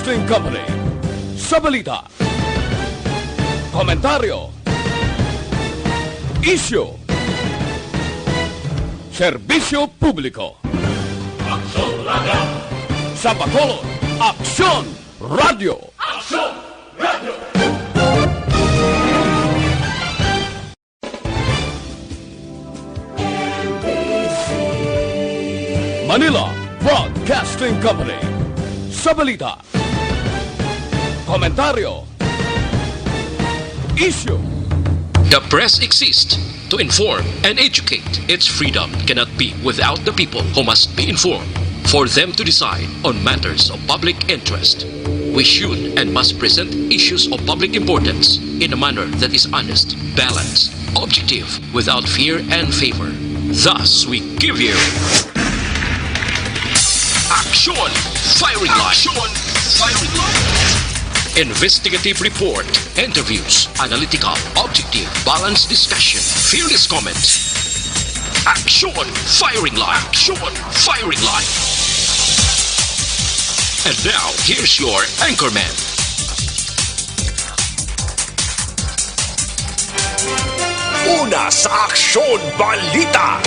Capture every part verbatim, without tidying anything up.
Broadcasting Company. Sa balita, komentaryo, isyu, serbisyo publiko. Aksyon Radio. Sa Bacolod, Aksyon Radio. Aksyon Radio. Manila Broadcasting Company. Sa balita, komentaryo, isyu. The press exists to inform and educate. Its freedom cannot be without the people, who must be informed for them to decide on matters of public interest. We should and must present issues of public importance in a manner that is honest, balanced, objective, without fear and favor. Thus, we give you Action Firing Line. Action Firing Line. Investigative report, interviews, analytical, objective, balanced discussion, fearless comments. Action Firing Line. Action Firing Line. And now, here's your anchorman. Una sa aksyon, balita.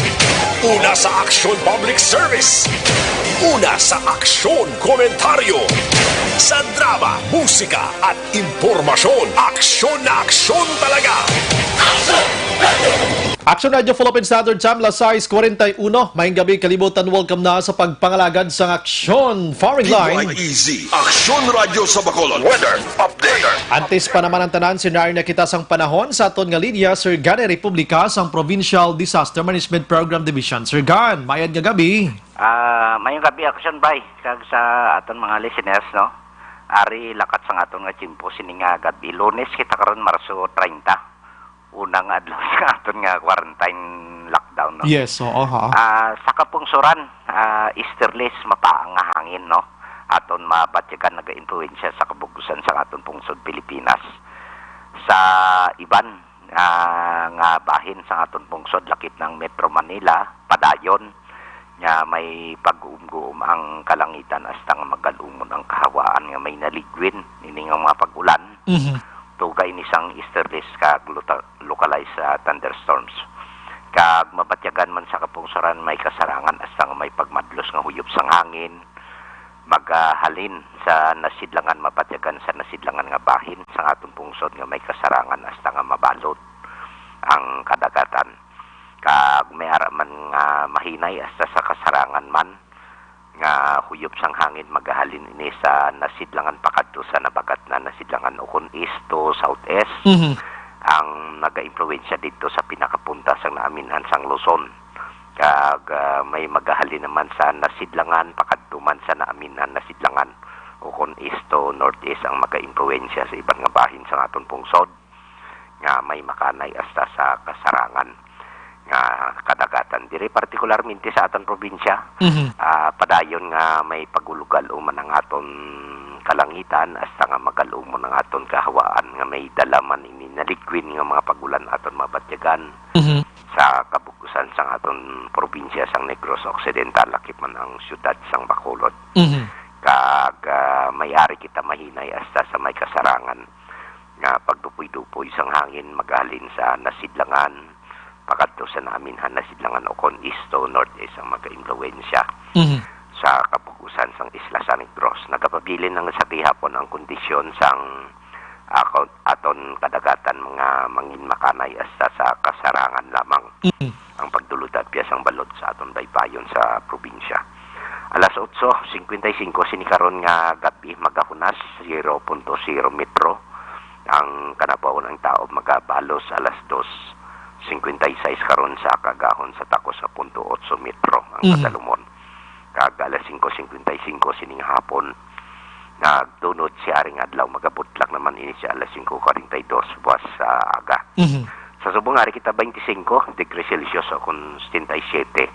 Una sa aksyon, public service. Una sa aksyon, komentaryo. Sa drama, musika, at impormasyon, aksyon na aksyon talaga. Action Radio Philippine Standard Time, alas sais kwarenta y uno. Maayong gabi, kalibutan. Welcome na sa pagpangalagad sang Aksyon Firing Line. D Y E Z, Aksyon Radio sa Bacolod. Weather update. Antes pa naman ang tanan, sinari na kita sang panahon sa aton nga linya, Sir Gan Republica sang Provincial Disaster Management Program Division. Sir Gan, mayad nga gabi. Ah, mayong gabi, Action Bay, kag sa aton mga listeners, no? Ari lakat sang aton nga tiyempo sini nga gabi. Lunes kita karon, Marso treinta. Unang adlaw sa aton nga quarantine lockdown, no? Yes, oo, ha. Ah, sa kapungsoran, ah, easterlies, mapaang nga hangin, no? Aton mabatyagan, naga-impluwensya sa kabug-usan sa aton pungsod Pilipinas. Sa iban, ah, nga bahin sa aton pungsod, lakip ng Metro Manila, padayon nga may pag-uumguom ang kalangitan hasta nga magalumon ang kahawaan nga may naligwin. Ini nga mga pag-ulan, Mhm. tuga ini sang easterlies kag luta-, localized, ah, thunderstorms. Kag mabatyagan man sa kapungsoran, may kasarangan hasta nga may pagmadlos nga huyop sang hangin, magahalin sa nasidlangan, mabatyagan sa nasidlangan nga bahin sang aton pungsod nga may kasarangan hasta nga mabalot ang kadagatan. Kag may ara man nga mahinay hasta sa kasarangan man nga huyop sang hangin, magahalin ini sa nasidlangan pakadto sa nabagat na nasidlangan ukon east to southeast Mhm. ang nagaimpluwensya didto sa pinakapunta sang naaminhan sang Luzon. Kag, ah, may magahalin naman sa nasidlangan pakadto man sa naaminhan nasidlangan ukon east to northeast ang magaimpluwensya sa iban nga bahin sang aton pungsod nga may makanay hasta sa kasarangan nga kadagatan diri, partikularmente sa aton probinsya. Mhm. Ah, padayon nga may pagulugal-uman ang aton kalangitan hasta nga magalumon ang aton kahawaan nga may dala man ini naligwin nga mga pag-ulan aton mabatyagan Mhm. sa kabug-usan sang aton probinsya sang Negros Occidental, lakip man ang siyudad sang Bacolod. Mhm. Kag, ah, may ari kita mahinay hasta sa may kasarangan nga pagdupoy-dupoy sang hangin magahalin sa nasidlangan pakadto sa naaminhan nasidlangan ukon east to northeast ang magaimpluwensya Mhm. sa kabug-usan sang isla sa Negros. Nagapabilin ang sa gihapon ang kondisyon sang ako-, aton kadagatan mga mangin makanay hasta sa kasarangan lamang Mhm. ang pagdulod-apyas sang balod sa aton baybayon sa probinsya. Alas otso cincuenta y cinco sini karon nga gabi, magahunas zero punto zero metro ang kanabaw, ang taob magabalos alas dos cincuenta y seis karon sa kaagahon sa takos nga punto otso metro ang Mhm. kadalumon. Kag alas singko singkwenta y singko sining hapon, nagtunod si aring adlaw, magabutlak naman ini sa alas singko kwarenta y dos buwas sa aga. Mhm. Sa subong ari kita, twenty-five degrees Celsius o kon setenta y siete,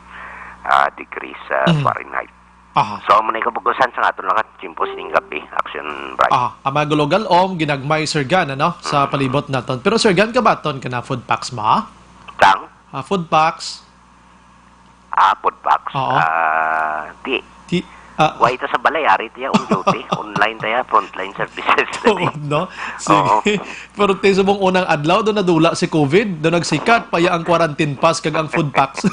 ah, degrees, ah, Mhm. Fahrenheit. Aha. So, amo na yung kabug-usan sa aton lakat, Chimpo, sining gabi, Action Bright. Aha. Ang mga gulog-alom, ginagmay, Sir Gan, ano, sa Mhm. palibot naton. Pero, Sir Gan, kabaton ka na food packs mo, ha? Kang? Ah, food packs. Ah, food packs. Oo. Ah, di. Di. Ah. Wa ita sa balay, ari tiya on duty. Online tiya, frontline services. Oo, no? Sige. Oo. Pero ti subong unang adlaw, do nadula si covid, do nagsikat, pa iya ang quarantine pass kag ang food packs.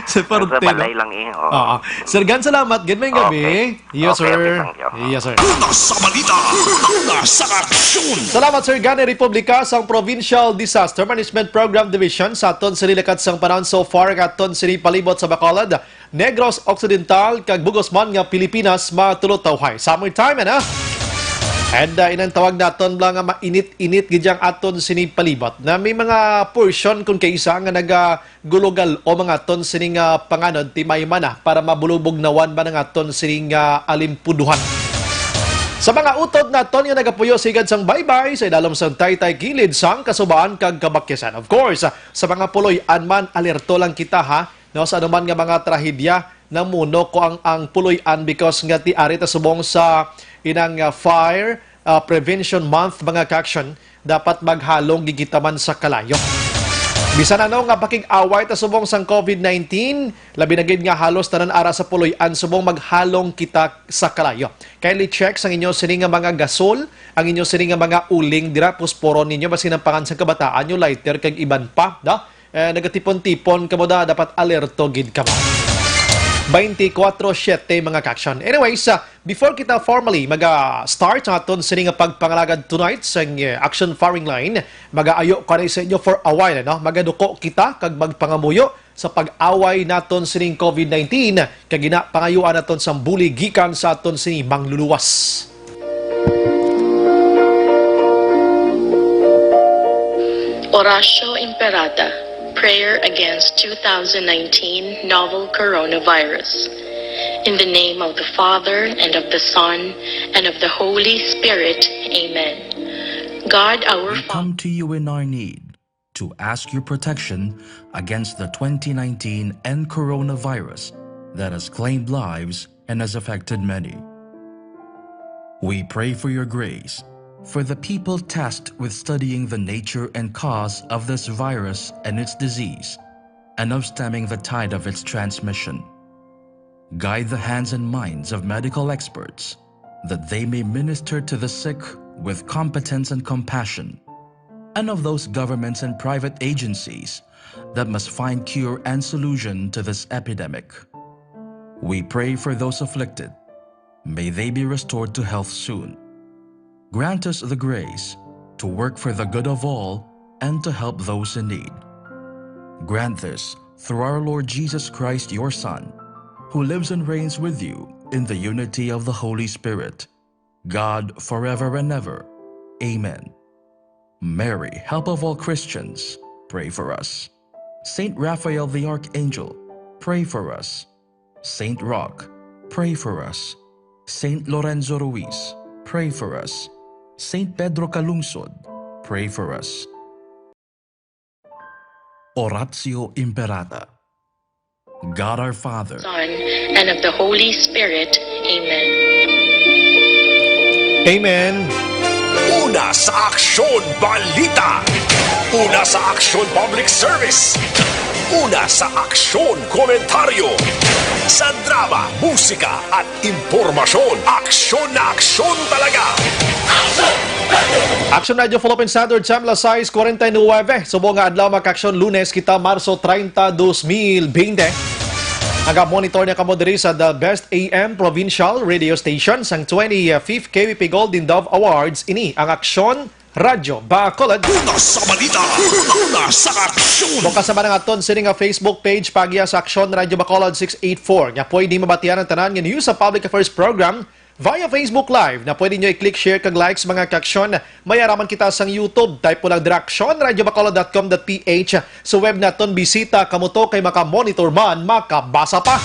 So, pero Sa ti, no? balay lang eh. Oo. Oo. Sir Gan, salamat. Good morning, gabi. Okay. Yes, Okay, okay, sir. thank you. Yes, sir. Una sa balita, una sa aksyon. Salamat, Sir Gan. Republika sang Provincial Disaster Management Program Division sa aton sini lakat sang panahon so far, aton sini palibot sa Bacolod, Negros Occidental, kag bugos man nga Pilipinas, matulotawhay. Summertime, ano? And, uh, inang tawag naton lang nga mainit-init gid ang aton sini palibot, na may mga portion kung kaisa nga naga gulugal o mga aton sining, ah, panganod ti may mana para mabulubog nawan ba nga aton sining, ah, alimpuduhan. Sa mga utod naton nga nagapuyo sigad sang baybay sa idalom sang taytay kilid sang kasubaan kag kabakyasan. Of course, sa mga puloy-an man, alerto lang kita, ha, no, sa anuman nga mga trahedya, namuno ko ang, ang puloy-an because nga ti ari ta subong sa inang, ah, fire, ah, Prevention Month, mga ka-aksyon, dapat maghalong gid kita man sa kalayo. Bisan ano nga pakig-away ta subong sang covid nineteen, labi na gid nga halos tanan ara sa puloy-an subong maghalong kita sa kalayo. Kindly check sang inyo sini nga mga gasol, ang inyo sini nga mga uling dira, pusporon ninyo, basin ang pangan sang kabataan nyo, lighter kag iban pa, da? Eh, nagatipon-tipon kamo da, dapat alerto gid kamo. Twenty-four siete, mga ka-aksyon. Anyways, ah, before kita formally maga-start sa aton sini nga pagpangalagad tonight sa, eh, Action Firing Line, magaayo ko na sa inyo for a while, no? Magaduko kita kag magpangamuyo sa pag-away naton sining covid nineteen, kag ina pangayuan naton sang bulig gikan sa aton sini mangluluwas. Oratio Imperata, prayer against two thousand nineteen novel coronavirus. In the name of the Father, and of the Son, and of the Holy Spirit. Amen. God, our We Father. come to you in our need to ask your protection against the twenty nineteen N coronavirus that has claimed lives and has affected many. We pray for your grace for the people tasked with studying the nature and cause of this virus and its disease, and of stemming the tide of its transmission. Guide the hands and minds of medical experts, that they may minister to the sick with competence and compassion, and of those governments and private agencies that must find cure and solution to this epidemic. We pray for those afflicted. May they be restored to health soon. Grant us the grace to work for the good of all and to help those in need. Grant this through our Lord Jesus Christ, your Son, who lives and reigns with you in the unity of the Holy Spirit, God, forever and ever. Amen. Mary, help of all Christians, pray for us. Saint Raphael the Archangel, pray for us. Saint Roch, pray for us. Saint Lorenzo Ruiz, pray for us. Saint Pedro Calungsod, pray for us. Oratio Imperata. God our Father. Son, and of the Holy Spirit. Amen. Amen. Una sa Aksyon Balita. Una sa Aksyon Public Service. Una sa Aksyon Komentaryo. Sa drama, musika, at impormasyon. Aksyon na aksyon talaga. Action Radio Philippine Standard Time, las sais cuarenta y nueve. Subong nga adlaw, mga ka-aksyon, Lunes kita, Marso treinta, dos mil veinte. Naga-monitor na kamo diri sa The Best A M Provincial Radio Station sang twenty-fifth K B P Golden Dove Awards. Ini ang Aksyon Radyo Bacolod. Una sa balita, una sa aksyon. Bukas naman ang aton sini nga Facebook page, paagi sa Aksyon Radyo Bacolod six eight four. Nga pwede mabatian ang tanan nga news sa Public Affairs Program via Facebook Live, na pwede nyo i-click share kag likes, mga ka-aksyon. May araman kita sang YouTube. Type mo lang dira, aksyon radyo bacolod dot com dot P H. Sa web naton, bisita kamo to kay maka-monitor man, makabasa pa.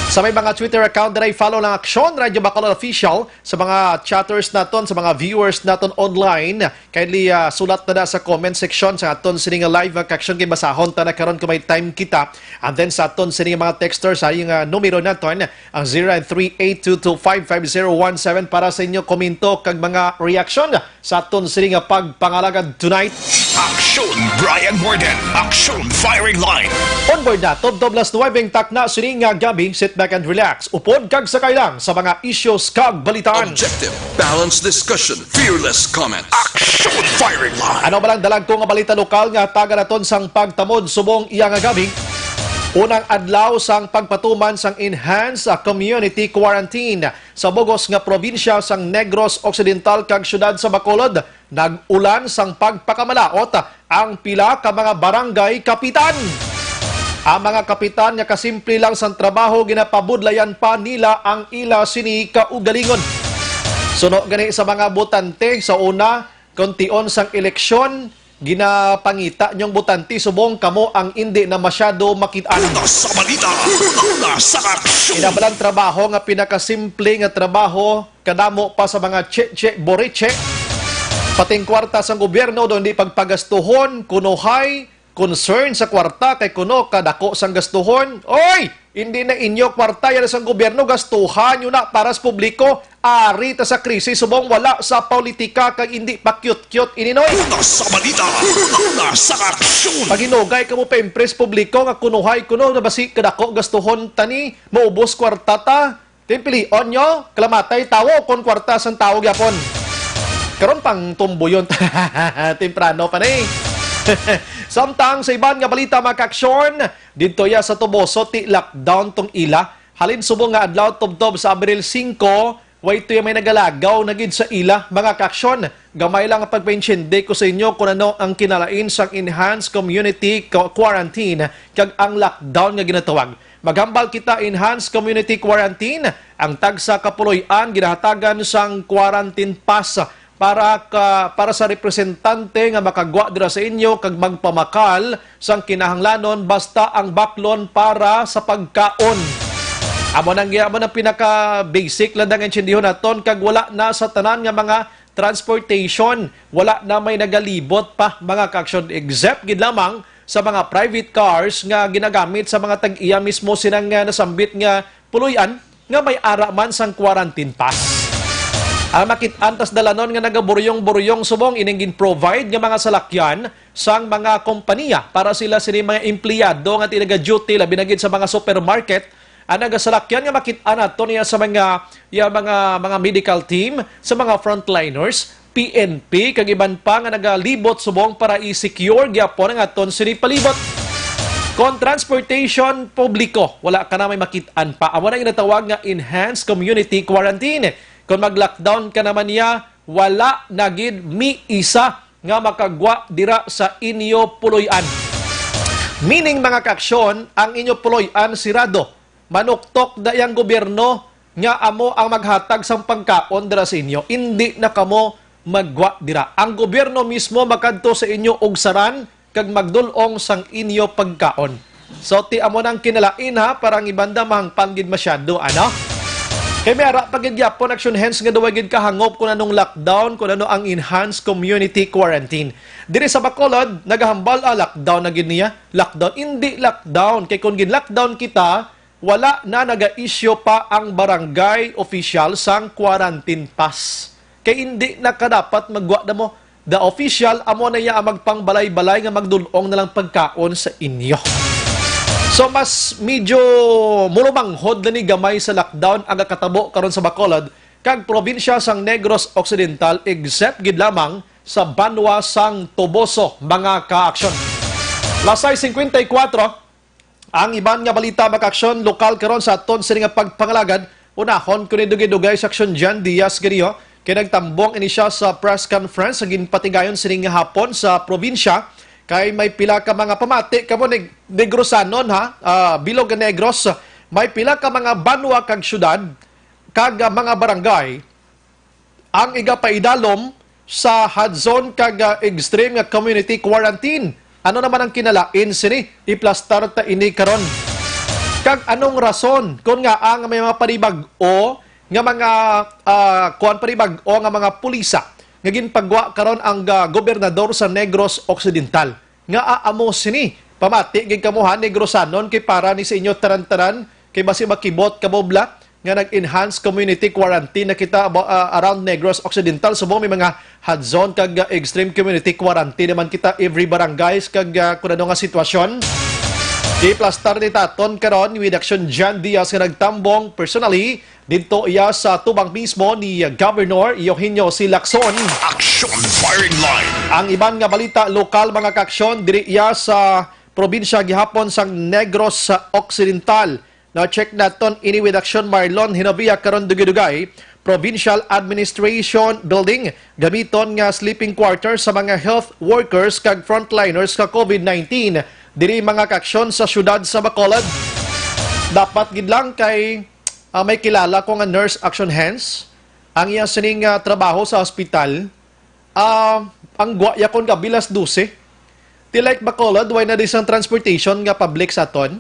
Sa may mga Twitter account dira, follow lang Aksyon Radyo Bacolod Official. Sa mga chatters naton, sa mga viewers naton online, kindly, ah, sulat na da sa comment section sa aton sini nga live, mga ka-aksyon, kay basahon ta na karon kung may time kita. And then sa aton sini nga mga texters, sa yung, ah, numero naton, ang zero nine three eight two two five five zero one seven para sa inyo komento kag mga reaksyon sa aton sini nga pagpangalagad tonight. Aksyon Brian Warden, Aksyon Firing Line. On board na, tubtob las nuwebe ang takna sini nga gabi. Sit back and relax. Upod kag sakay lang sa mga issues kag balitaan. Objective, balanced discussion, fearless comments. Aksyon Firing Line. Ano ba lang dalagko nga balita lokal nga taga naton sang pagtamod subong iya nga gabi? Unang adlaw sang pagpatuman sang enhanced, ah, community quarantine sa bugos nga probinsya sang Negros Occidental kag siyudad sa Bacolod. Nag-ulan sang pagpakamalaot ang pila ka mga barangay kapitan. Ang mga kapitan nga kasimple lang sang trabaho, ginapabudlayan pa nila ang ila sini kaugalingon. Suno gani sa mga botante, sa una, kon tion sang eleksyon, ginapangita niyong botante subong kamo ang indi na masyado makit-an. Una sa balita, una sa aksyon. Ina ba lang trabaho nga pinakasimple nga trabaho, kadamo pa sa mga cheche boriche. Pating kwarta sang gobyerno, daw hindi pagpagastuhon, kunuhay, concern sa kwarta kay kuno kadako sang gastuhon. Oy! Hindi na inyo kwarta yan sang gobyerno, gastuhan nyo na para sa publiko. Ari ta sa krisis, subong wala sa politika kag hindi pa cute-cute ini, noy. Una sa balita, una sa aksyon. Paghinugay kamo pa impress publiko nga kunuhay kuno na basi kadako gastuhon tani, maubos kwarta ta. Timpilion nyo, kalamatay tawo kon kwarta sang tawo gyapon. Karon pang tumbuyon. Temprano pa ni. Samtang sa iban nga balita, mga kaaksyon, didto ya sa Toboso, ti lockdown tong ila. Halin subong nga adlaw, tubtob sa Abril singko, way to ya may nagalagaw na gid sa ila, mga kaaksyon. Gamay lang ang pagpaintiende ko sa inyo kung ano ang kinalain sang enhanced community qu-, quarantine kag ang lockdown nga ginatawag. Maghambal kita, enhanced community quarantine, ang tagsa ka puloy-an ginahatagan sang quarantine pass para ka, para sa representante nga makagwa dira sa inyo kag magpamakal sang kinahanglanon, basta ang baklon para sa pagkaon. Amo nang, amo nang pinaka-basic lang nga intindihon naton, kag wala na sa tanan nga mga transportation, wala na may nagalibot pa, mga kaaksyon, except gid lamang sa mga private cars nga ginagamit sa mga tag-iya mismo sina nga nasambit nga puloy-an nga may ara man sang quarantine pass. Ang makit-an tas dalanon nga nagaburyong-buryong subong ining gin-provide nga mga salakyan sang mga kompanya para sila sini mga empleyado nga tinaga-duty, labi na gid sa mga supermarket, ang nagasalakyan nga makit-an nato niya sa mga, ya, mga, mga medical team, sa mga frontliners, P N P, kag iban pa nga nagalibot subong para i-secure gyapon ang aton sini palibot. Kon transportation publiko, wala ka na may makit-an pa. Amo na ginatawag nga enhanced community quarantine. Kon mag-lockdown ka naman niya, wala na gid mi isa nga makagwa dira sa inyo puloy-an. Meaning, mga kaaksyon, ang inyo puloy-an sirado. Manuktok da yang gobyerno nga amo ang maghatag sang pagkaon dira sa inyo. Indi na kamo maggwa dira. Ang gobyerno mismo makadto sa inyo ugsaran kag magdul-ong sang inyo pagkaon. So, ti amo nang kinalain, ha, para ang iban da mahangpan gid masyado, ano? Kay may ara pa gid gyapon, action, hence nga daw gid kahangop kung anong lockdown, kung ano ang enhanced community quarantine. Diri sa Bacolod, nagahambal, ah, lockdown na gid niya. Lockdown, indi lockdown. Kay kung gin-lockdown kita, wala na naga-issue pa ang barangay official sang quarantine pass. Kay indi na ka dapat maggwa na mo. The official, amo na iya ang magpangbalay-balay nga magdul-ong na lang pagkaon sa inyo. So, mas medyo mulumanghod na ni gamay sa lockdown ang nakatabo karon sa Bacolod kag probinsya sang Negros Occidental, except gid lamang sa banwa sang Toboso, mga kaaksyon. Las sais cincuenta y cuatro, ang iban nga balita, mga kaaksyon, lokal karon sa aton sini nga pagpangalagad. Unahon ko ni dugay-dugay sa aksyon Jan Diaz Gario, kay nagtambong ini siya sa press conference sa ginpatigayon sining hapon sa probinsya, kay may pila ka mga pamati kamo Neg-, Negrosanon, ha, ah, bilog nga Negros, may pila ka mga banwa kag syudad kag, ah, mga barangay ang igapaidalom sa hot zone kag, ah, extreme nga community quarantine. Ano naman ang kinalain sini? Iplastar ta ini karon. Kag anong rason kon ngaa nga may mga panibag-o nga mga, ah, kuwan, panibag-o nga mga pulisa nga ginpagwa karon ang, ah, gobernador sa Negros Occidental? Ngaa amo sini? Pamati gid kamo, ha, Negrosanon, kay para ni sa inyo tanan-tanan, kay basi makibot kamo bala. nga nag-enhance community quarantine na kita abo-, ah, around Negros Occidental. Subong may mga hot zone kag, ah, extreme community quarantine naman kita every barangays kag, ah, kung ano nga sitwasyon. Iplastar ni taton karon with Action Jan Diaz nga nagtambong personally didto iya sa tubang mismo ni, ah, Governor Eugenio C. Lacson. Action Firing Line. Ang iban nga balita lokal, mga kaaksyon, diri iya sa probinsya gihapon sang Negros Occidental. Na-check naton ini with Action Marlon Hinovia karon dugay-dugay, Provincial Administration Building, gamiton nga sleeping quarters sa mga health workers kag frontliners sa COVID nineteen. Diri mga kaaksyon sa siyudad sa Bacolod. Dapat gid lang kay, ah, may kilala ko nga nurse, action hands, ang iya sining, ah, trabaho sa hospital. Ah, ang gwa yakon ka bilas dose. Ti like Bacolod, way na di sang transportation nga public sa aton.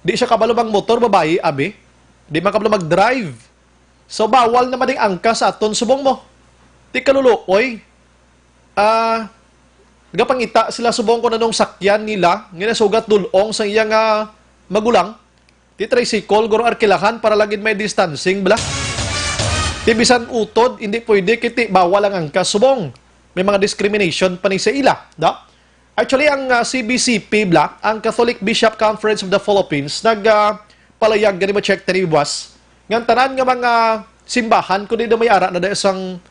Di siya kabalo mag-motor, babayi, abi. Di man kabalo mag-drive. So, bawal na mading angkas sa aton, subong mo. Ti kaluluoy. Ah, gapangita sila subong kung anong sakyan nila, nga nasugat dul-ong sa iya nga magulang. Ti tricycle, guro, arkilahan para lagi may distancing, bala. Ti bisan utod, hindi pwede, kay ti bawal ang angkas. Subong, may mga discrimination pa ni sa ila, da? Actually, ang, ah, C B C P, bala, ang Catholic Bishop Conference of the Philippines, nag, ah, palayag gani, ma-check tani buwas, nga ang tanan nga mga simbahan, kundi daw may ara na da sang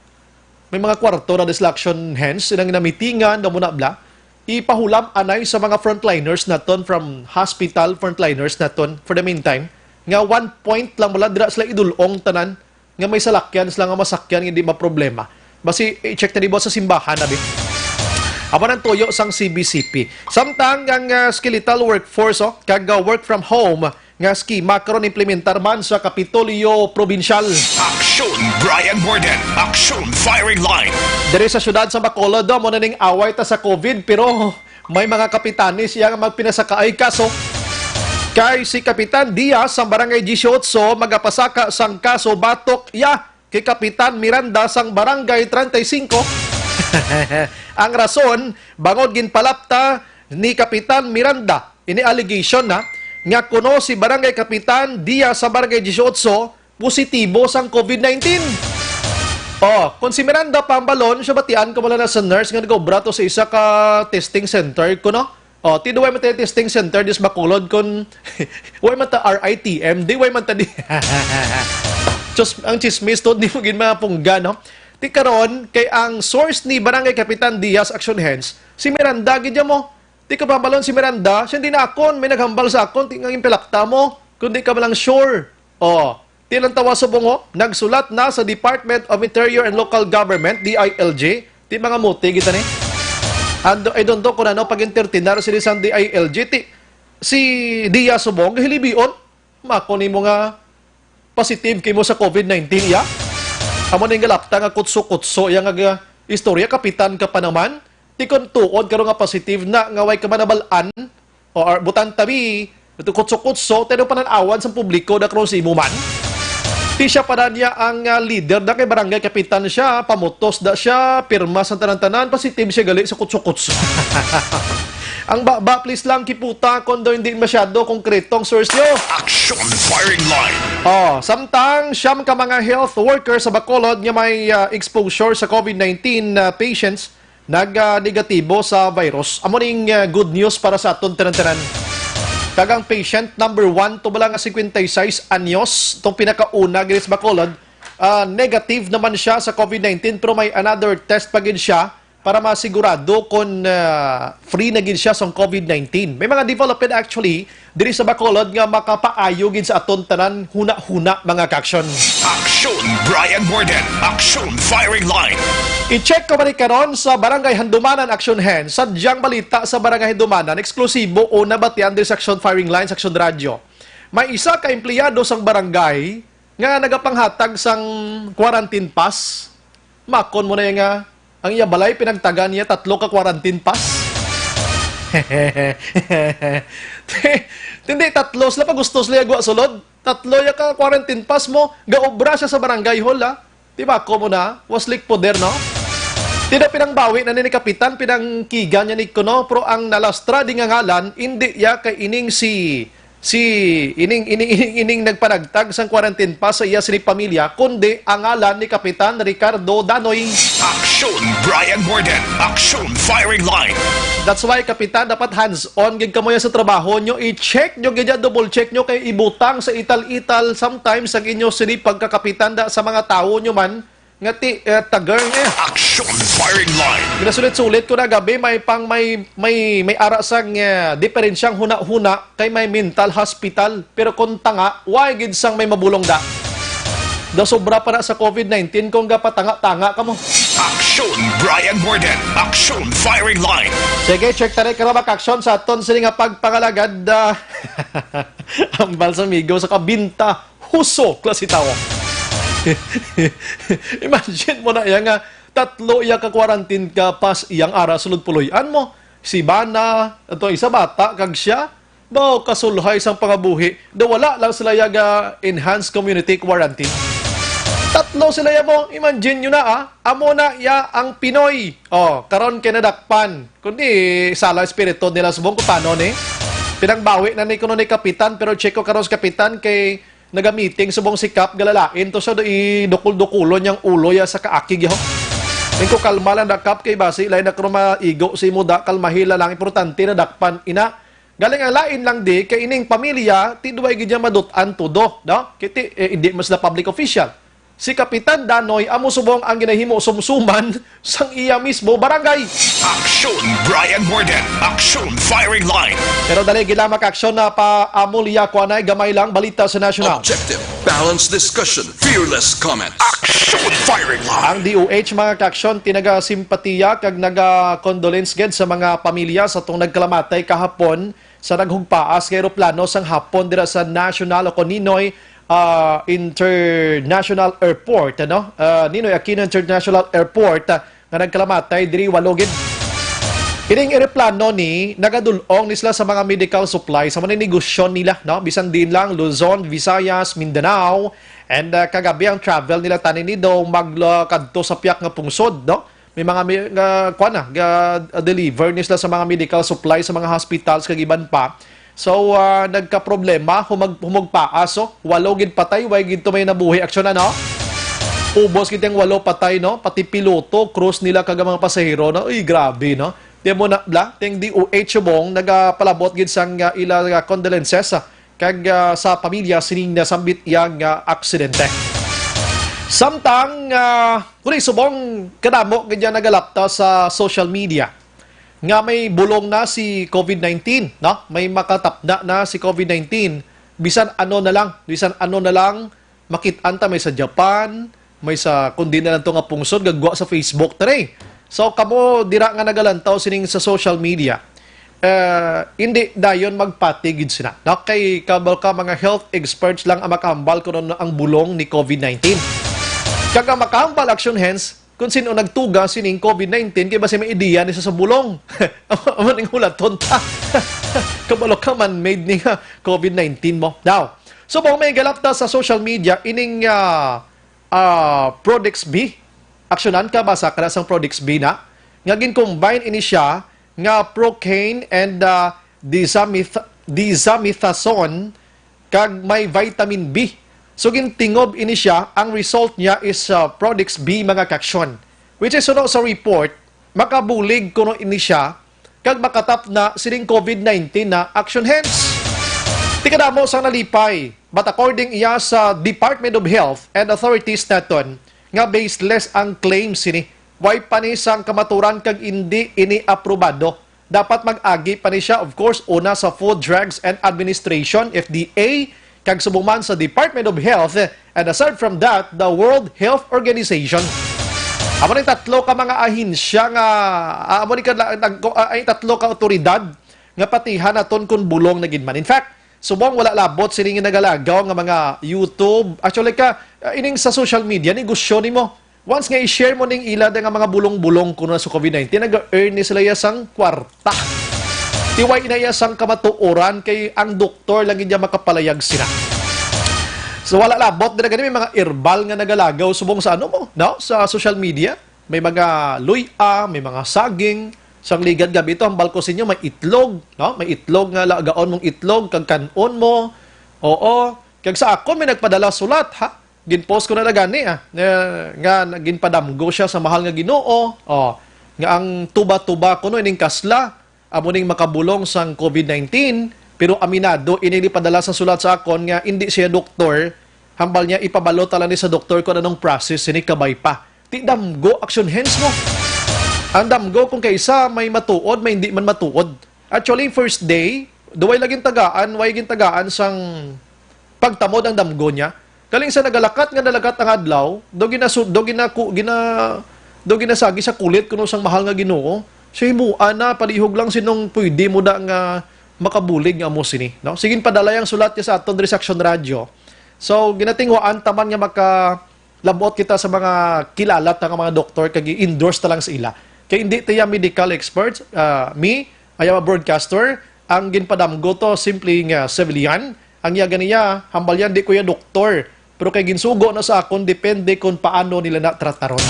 may mga kwarto na distraction, hence, inang namitingan, na muna bla, ipahulam anay sa mga frontliners naton, from hospital frontliners naton, for the meantime, nga one point lang mula dira sila idulong tanan, nga may salakyan sila nga masakyan, hindi maproblema. Basi, i-check na di ba sa simbahan, abi? Amo nang tuyo sang C B C P. Samtang ang, ah, skeletal workforce, oh, kag, ah, work from home, nga eskema karon implementar man sa Kapitolyo Probinsyal. Aksyon Brian Warden, Aksyon Firing Line. Diri sa siyudad sa Bacolod, do, mo na ning away ta sa COVID, pero may mga kapitanes iya nga magpinasakaay kaso. Kay si Kapitan Diaz sang Barangay Dieciocho magapasaka sang kaso batok iya kay Kapitan Miranda sang Barangay treinta y cinco. Ang rason, bangod ginpalapta ni Kapitan Miranda ini allegation na nga kuno si Barangay Kapitan Diaz sa Barangay Dieciocho positibo sang COVID nineteen. Oh, kung si Miranda pambalon, siya batian ko wala na sa nurse nga nag-obra to sa isa ka testing center, kuno? Oh, ti duway man ta testing center dis Bacolod, kun way man ta R I T M, di way man ta di. Just ang chismis to, di mo gid mapunggan, no? Ti karon, kay ang source ni Barangay Kapitan Diaz, action hands, si Miranda gid mo. Ti ka pambalon si Miranda, siya di na akon, may naghambal sa akon, ti nga ginpalapta mo, kun di ka man lang sure. Oh, ti lang tawa subong, oh, nagsulat na sa Department of Interior and Local Government, D I L G, ti mga muti kita ni. Ando, I don't know kung ano pag-entertainar sila sang D I L G, ti si Dia subong, hilibion, mako nimo nga positive kay mo sa COVID nineteen, iya? Amo ning galapta nga kutso-kutso, iya nga ga-, istorya, kapitan ka pa naman. Ti kon tuod karon nga positive na, nga way ka man nabal-an, o, or butang tabi, ito kutso-kutso, tayo panan-awan sa publiko na karon sa imo man. Ti siya pa na niya ang, ah, leader na kay barangay kapitan siya, pamutos da siya, pirma sa tanan-tanan, positive siya gali sa kutso-kutso. Ang baba, please lang, kiputa, kon daw hindi masyado konkretong source nyo. Action Firing Line. Oh, samtang siyam ka mga health worker sa Bacolod nga may, ah, exposure sa COVID nineteen, ah, patients nag, ah, negatibo sa virus. Amo ning, ah, good news para sa aton tanan-tanan. Kag ang patient number one, to bala nga cincuenta y seis anyos, tong pinakauna gid sa Bacolod, ah, negative naman siya sa COVID nineteen, pero may another test pa gid siya para masigurado kung, ah, free na gid siya sa COVID nineteen. May mga development actually diri sa Bacolod nga makapaayo gid sa aton tanan huna-huna, mga kaaksyon. Aksyon Brian Warden, Aksyon Firing Line. I-check ko man karon sa Barangay Handumanan, Aksyon Hen. Sadyang balita sa Barangay Handumanan, eksklusibo o nabatian diri sa Aksyon Firing Line, sa Aksyon Radyo. May isa ka empleyado sang barangay nga nagapanghatag sang quarantine pass. Makon mo na iya nga ang iya balay pinagtagan niya tatlo ka quarantine pass. Hindi, tatlo sila pa gusto sila gwa sulod. Tatlo ya ka quarantine pass mo, gaobra siya sa barangay hall, ha? Di ba, ko mo na? Was like poder, no? Tida pinangbawi na ni kapitan, pinangkigan niya ni kuno, pero ang nalastra di nga ngalan, hindi ya kay ining si, si ining ining ining, ining nagpanagtag sang quarantine pass sa iya sini pamilya, kundi ang ngalan ni Kapitan Ricardo Danoy. Aksyon Brian Morden, Aksyon Firing Line. That's why, Kapitan, dapat hands-on gid kamo yan sa trabaho nyo. I-check nyo gid yan, double check nyo, kay ibutang sa ital-ital sometimes ang inyo sini pagkakapitan da sa mga tawo nyo man nga ti uh, tager niya. Aksyon Firing Line. Ginasulit-sulit ko na gabi, may pang may may may ara sang uh, diferensyang huna-huna kay may mental hospital, pero kung tanga, why gid sang may mabulong da? Da sobra pa na sa COVID nineteen kung gapatanga-tanga kamo. Aksyon Brian Morden, Aksyon Firing Line. Sige, check tayo ka na makaksyon sa aton sini nga pagpangalagad. Uh, ang balsamigo sa kabinta, huso, klase tawo. Imagine mo na iya nga tatlo iya ka quarantine ka pass iyang ara sulod puloy-an mo. Si Bana, ato isa bata, kag siya, Baw kasulhay sang pangabuhi, daw wala lang sila ya ga enhanced community quarantine. Tatlo sila ya mo, imagine nyo na ah. Amo na ya ang Pinoy. Oh, karon kay nadakpan. Kundi sala espiritu nila subong kung paano ni. Pinangbawi na ni kuno ni kapitan, pero check ko karon sa kapitan kay naga-meeting subong si Kap, galalain to siya do idukul-dukulon yang ulo ya sa kaakig yaho. Ning ko kalma lang da Kap kay basi lain na kuno maigo si muda, kalmahi la lang, importante nadakpan ina. Galing ang lain lang di kay ining pamilya ti duway gid niya madut-an tudo, no? Kiti eh, hindi man sila public official. Si Kapitan Danoy amo subong ang ginahimo sumsuman sang iya mismo barangay. Aksyon Brian Morden, Aksyon Firing Line. Pero dali gid lang maka-aksyon na pa amo liya kuanay gamay lang balita sa national. Objective, balanced discussion, fearless comments. Aksyon Firing Line. Ang D O H mga ka-aksyon tinagasimpatiya kag naga-condolence gid sa mga pamilya sa tong nagkalamatay kahapon sa naghugpaas nga eroplano sang hapon dira sa National o kon Ninoy ah, International Airport, ano? Ah, Ninoy Aquino International Airport ah, nga nagkalamatay diri walo gid. Ining eroplano ni nagadul-ong ni sila sa mga medical supplies sa mga negosyo nila, no? Bisan din lang Luzon, Visayas, Mindanao, and ah, kagabi ang travel nila tani ni daw magkadto sa piyak nga pungsod, no? May mga mi- nga kuan na ga deliver ni sila sa mga medical supplies sa mga hospitals kag iban pa. So ah, nagkaproblema humag humugpaas, so walo gid patay, way gid to may nabuhi aksyon ano. Ubos gid ang walo patay, no? Pati piloto, crews nila kag ang mga pasahero, no? Uy, grabe, no? Di mo na bla, ting D O H subong nagapalabot gid sang ah, ila nga condolences ah, kag ah, sa pamilya sining nasambit iya nga aksidente. Samtang ah, kuni subong kadamo gid iya nagalapta sa social media nga may bulong na si COVID nineteen, no? May makatapna na si COVID nineteen. Bisan ano na lang, bisan ano na lang, makit-an ta may sa Japan, may sa kundi na lang to nga pungsod gagwa sa Facebook tray. So kamo dira nga nagalantaw sining sa social media, eh, hindi dayon magpati gid sina. No? Kay kabalo ka mga health experts lang ang makahambal kung ano ang bulong ni COVID nineteen. Kag ang makahambal action hence, kung sino nagtuga sining COVID nineteen, kay basi may ideya ni sa bulong. Amo ning hulaton ta. Kabalo ka man-made ni nga COVID nineteen mo. Now, subong may galapta sa social media ining ah, ah, Prodex B. Aksyonan ka, basa ka na sang Prodex B na. Nga gin-combine ini siya nga procaine and ah, disamith- disamethasone kag may vitamin B. So gintingob ini siya, ang result niya is uh, Prodex B mga kaksyon. Which is suno sa report, makabulig kuno ini siya kag makatap na sining COVID nineteen na action hands. Tikadamo sang nalipay, but according iya sa Department of Health and authorities naton nga baseless ang claim sini. Way pa ni sang kamaturan kag indi ini aprobado. Dapat mag-agi pa ni siya, of course, una sa Food, Drugs, and Administration, F D A, kag subong man sa Department of Health, and aside from that, the World Health Organization. Amo ni tatlo ka mga ahensya nga, ah, amo ni ka, nag, ah, ay tatlo ka otoridad nga patihan naton kung bulong na gid man. In fact, subong wala labot sini nga nagalagaw nga mga YouTube. Actually ka, ah, ining sa social media, negosyo nimo. Once nga i-share mo ning ila nga mga bulong-bulong kuno sa COVID nineteen, nag-earn ni sila ya sang kwarta. Tiway na ya sang kamatuoran kay ang doktor lang gid ya makapalayag sila. So wala labot dira gani may mga herbal nga nagalagaw subong sa ano mo, no? Sa social media. May mga luya, may mga saging. Sang ligad gabi to, hambal ko sa inyo, may itlog, no? May itlog nga lagaon mong itlog, kag kan-on mo. Oo. Kag sa akon, may nagpadala sulat, ha? Ginpost ko na na gani, ah, nga, nga ginpadamgo siya sa mahal nga Ginoo. Oh, nga ang tuba-tuba kuno ining kasla, amo ning makabulong sang COVID nineteen, pero aminado ini ni padala sa sulat sa akon nga indi siya doktor. Hambal niya, ipabalo ta lang ni sa doktor kung anong process sini, kabay pa. Ti damgo, action hands mo. Ang damgo kung kaisa may matuod, may hindi man matuod. Actually, first day, duway lagi tagaan, way gintagaan sang pagtamod ang damgo niya. Kaling sa nagalakat nga nalakat ang adlaw, do ginasu-, do ginaku-, gina-, do ginasagi sa kulit kuno sang mahal nga Ginoo. Siya himuan na, palihog lang sinong pwede mo da nga makabulig nga amo sini, no? Sige, padala yang sulat niya sa aton diri sa Action Radio. So, ginatinguhaan ta man nga maka-, labot kita sa mga kilala ta nga mga doktor kag i-endorse ta lang sa ila. Kay hindi ta ya medical experts, ah, me, I am a broadcaster. Ang ginpadamgo to, simple nga civilian. Ang iya ganiya, hambal yan, di ko ya doktor. Pero kay ginsugo na sa akon, depende kung paano nila na trataron.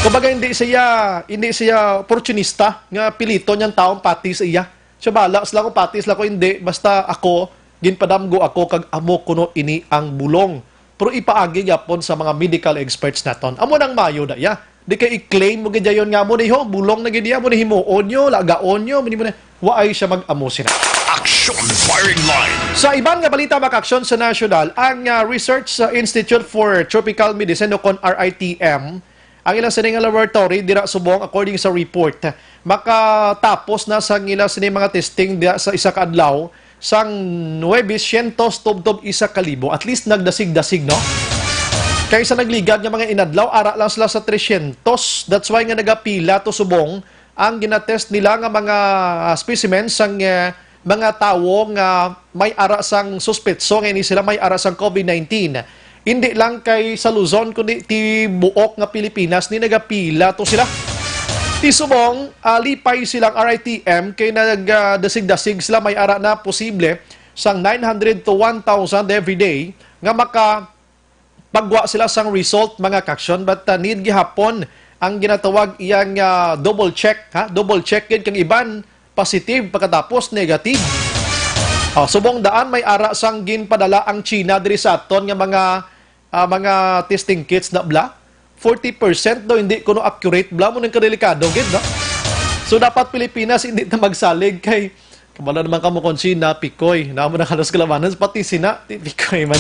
Kumbaga, hindi siya, hindi siya oportunista nga piliton niyang taong pati sa iya. Siya bala, sila ko pati, sila ko hindi. Basta ako, ginpadamgo ako kag amo kuno ini ang bulong. Pero ipaagi gyapon sa mga medical experts naton. Amo nang mayo da iya. Di kay i-claim mo gid dayon nga amo ni ho, bulong na gid iya, amo ni himuon nyo, lagaon nyo, amo ni mo na, waay siya mag-amo sina. Action Firing Line. Sa iban nga balita, makaaksyon sa nasyonal, ang, ah, Research sa Institute for Tropical Medicine o kon R I T M, ang ilang sini nga laboratory dira subong, according sa report, makatapos na sa ila sini mga testing diha sa isa ka adlaw sang nuebe syentos tubtob isa ka libo. At least nagdasig-dasig, no? Kaysa nagligad nga mga inadlaw, ara lang sila sa tresyentos. That's why nga nagapila to subong ang ginatest nila nga mga, ah, specimens sang, eh, mga tawo nga may ara sang suspetso nga ini sila may ara sang COVID nineteen. Hindi lang kay sa Luzon, kundi ti buok nga Pilipinas ni nagapila to sila. Ti subong, ah, lipay silang R I T M kay nagdasig-dasig sila may ara na posible sang nine hundred to one thousand every day nga maka pagwa sila sang result, mga kaaksyon, but, uh, need gihapon ang ginatawag iyang, uh, double check, ha? Double check gid kang iban positive pagkatapos negative. Oh, subong daan may ara sang ginpadala ang China diri sa aton nga mga, uh, mga testing kits na bla. Forty percent daw hindi kuno accurate bla, mo nang kadelikado gid, no? So dapat Pilipinas hindi ta magsalig kay Kabalo naman kamo kung sina, Pikoy. Namo na halos kalabanan, pati sina, ti Pikoy man.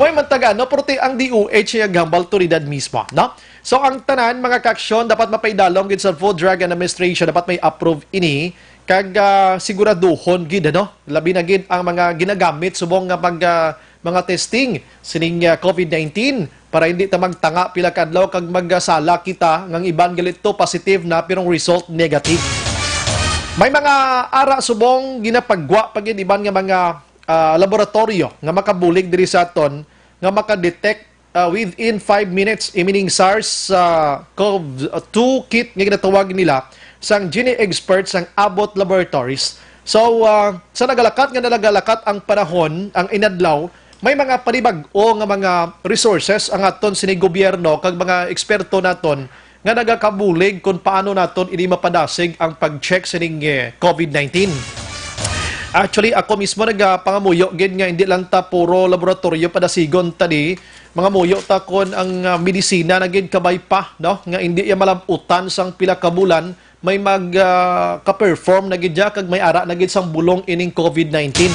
Way man taga, no? Pero ti ang D O H nga gambal, turidad mismo, no? So, ang tanan, mga kaaksyon, dapat mapaidalom gid sa Food, Drug and Administration, dapat may approve ini, kag, ah, siguraduhon gid, ano? Labi na gid ang mga ginagamit subong nga pag, ah, mga testing sining, ah, COVID nineteen para hindi ta magtanga pila ka adlaw kag magasala kita nga ang iban gali to positive na pero ang result negative. May mga ara subong ginapagwa pa gid iban nga mga, ah, laboratoryo nga makabulig diri sa aton nga makadetect, ah, within five minutes, meaning SARS, ah, cov two kit nga ginatawag nila sang Gene Experts sang Abbott Laboratories. So, ah, sa nagalakat nga nagalakat ang panahon, ang inadlaw, may mga panibag-o nga mga resources ang aton sining gobyerno kag mga eksperto naton nga nagakabulig kung paano naton ini mapadasig ang pag-check sining, eh, COVID nineteen. Actually, ako mismo nagapangamuyo gid nga hindi lang ta puro laboratoryo padasigon ta di, mangamuyo ta kon ang, ah, medisina na gid kabay pa, no? Nga hindi iya malab-utan sang pila ka bulan, may mag, ah, ka-perform na gid ya, kag may ara na gid sang bulong ining COVID nineteen.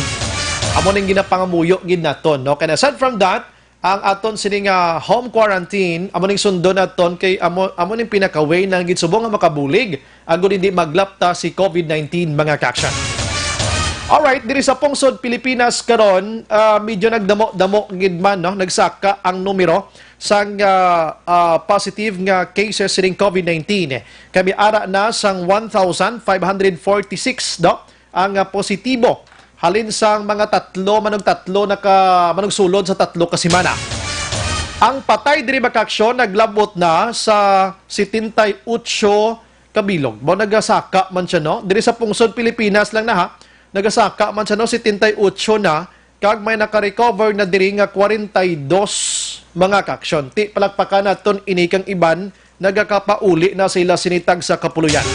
Amo ning ginapangamuyo gid naton, no? And aside from that, ang aton sini nga home quarantine, amo ning sundon naton kay amo, amo ning pinaka-way na gid subong nga makabulig agud hindi maglapta si COVID nineteen, mga kaaksyon. Alright, diri sa pungsod Pilipinas karon, ah, medyo nagdamo-damo gid man, no? Nagsaka ang numero sang, ah, ah, positive nga cases sining COVID nineteen. Kami ara na sang one thousand five hundred forty-six, no? Ang, ah, positibo halin sang mga tatlo, manug tatlo na ka, manug sulod sa tatlo ka semana. Ang patay diri, mga kaaksyon, naglabot na sa setenta y ocho kabilog. Mao nagasaka man siya, no? Diri sa pungsod Pilipinas lang na, ha. Nagasaka man siya, no? Setenta y ocho na, kag may naka-recover na diri nga kwarenta y dos, mga kaaksyon. Ti, palakpakan naton ini kang iban nagakapauli na sa ila sini tagsa ka puloy-an.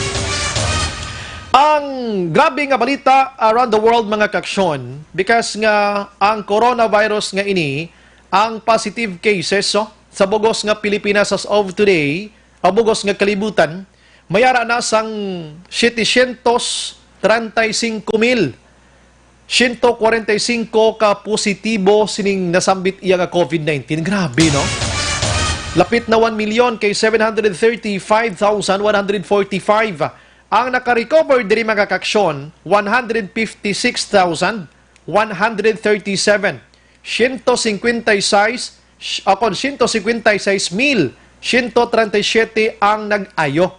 Ang grabe nga balita around the world, mga kaaksyon, because nga ang coronavirus nga ini, ang positive cases, so, sa bug-os nga Pilipinas as of today, ang bug-os nga kalibutan, may ara na sang setecientos treinta y cinco mil ciento cuarenta y cinco ka positibo sining nasambit iya nga COVID nineteen. Grabe, no? Lapit na one million kay seven hundred thirty-five thousand one hundred forty-five ang nakarecover diri, mga kaaksyon, one hundred fifty-six thousand one hundred thirty-seven. Siyento singkwenta y sais, akon, siyento singkwenta y sais mil siyento treinta y siyete ang nag-ayo.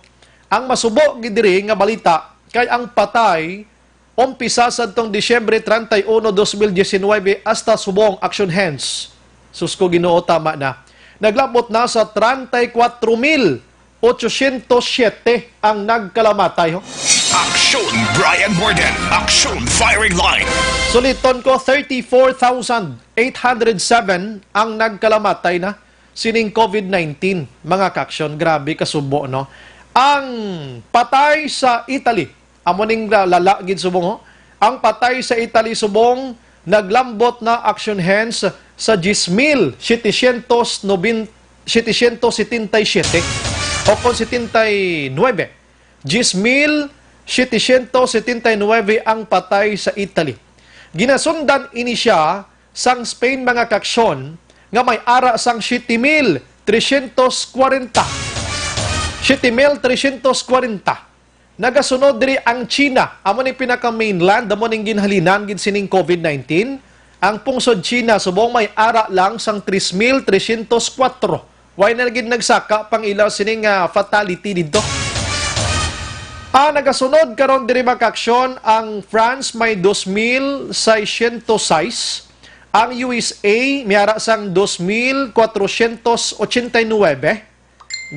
Ang masubo gid diri nga balita kay ang patay umpisa sadtong Disyembre treinta y uno, dos mil diecinuebe, hasta subong, action hands. Sus ko, Ginoo, tama na. Naglabot na sa treinta y cuatro mil ochocientos siete ang nagkalamatay, ho. Aksyon Brian Morden, Aksyon Firing Line. Suliton ko, thirty-four thousand eight hundred seven ang nagkalamatay na sining COVID nineteen, mga kaaksyon. Grabe kasubo, no? Ang patay sa Italy, amo ning la-, lala gid subong, ho. Ang patay sa Italy subong naglambot na, action hands, sa diyes mil setecientos noben-, setecientos setenta y siete o kon setenta y nuebe. Diyes mil setecientos setenta y nuebe ang patay sa Italy. Ginasundan ini siya sang Spain, mga kaaksyon, nga may ara sang siyete mil tresyentos kwarenta. Siyete mil tresyentos kwarenta. Nagasunod diri ang China, amo ni pinaka-mainland, amo ning ginhalinan gid sining COVID nineteen. Ang pungsod China subong may ara lang sang tres mil tresyentos kuwatro. Way na gid nagsaka pang ila sining, ah, fatality didto. Ah, nagasunod karon diri, mga kaaksyon, ang France may dos mil seiscientos sais, ang U S A may ara sang dos mil cuatrocientos ochenta y nuebe.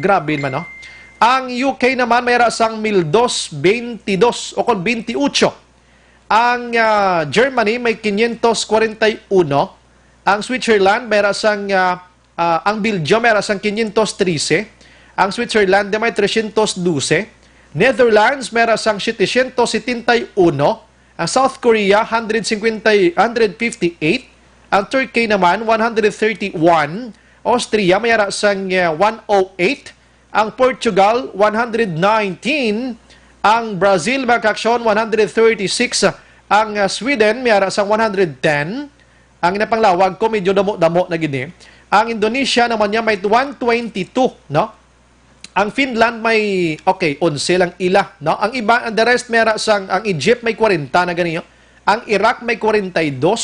Grabe man, no? Ang U K naman may ara sang mil dos beintidos o kon beintiotso. Ang, ah, Germany may quinientos cuarenta y uno. Ang Switzerland may ara sang, ah, ah, ang Belgium may ara sang quinientos trese. Ang Switzerland may tresyentos dose. Netherlands may ara sang setecientos setenta y uno. Ang South Korea, hundred cinquenta, hundred fifty-eight. Ang Turkey naman, one hundred thirty-one. Austria, may ara sang, eh, one oh eight. Ang Portugal, one hundred nineteen. Ang Brazil, mga kaaksyon, one hundred thirty-six. Ang, ah, Sweden, may ara sang one hundred ten. Ang napanglawag ko, medyo damo-damo na gid ni. Ang Indonesia naman niya may one twenty-two, no? Ang Finland may, okay, onse lang ila, no? Ang iba, ang the rest, may ara sang, ang Egypt may kwarenta na gani, no? Ang Iraq may kwarenta y dos,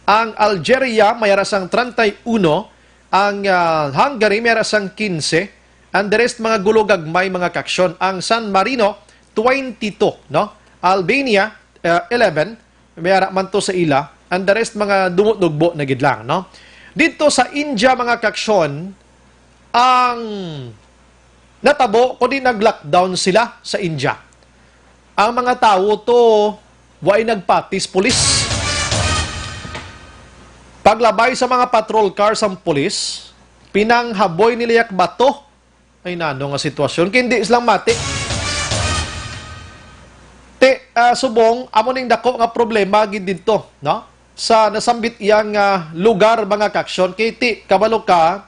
ang Algeria may ara sang treinta y uno, ang, ah, Hungary may ara sang quince, ang the rest mga gulo gagmay, mga kaaksyon. Ang San Marino, twenty-two, no? Albania, ah, eleven, may ara man to sa ila, and the rest mga dumudugbo na gid lang, no? Didto sa India, mga kaaksyon, ang natabo kundi nag-lockdown sila sa India. Ang mga tawo to, way nagpatis pulis. Paglabay sa mga patrol car sang pulis, pinanghaboy nila yak bato. Ay, nano nga sitwasyon, kay hindi silang mati. Ti, ah, subong, amo ning dako nga problema gid didto, no? Sa nasambit iyang, ah, lugar, mga kaaksyon, kay ti, kabalo ka,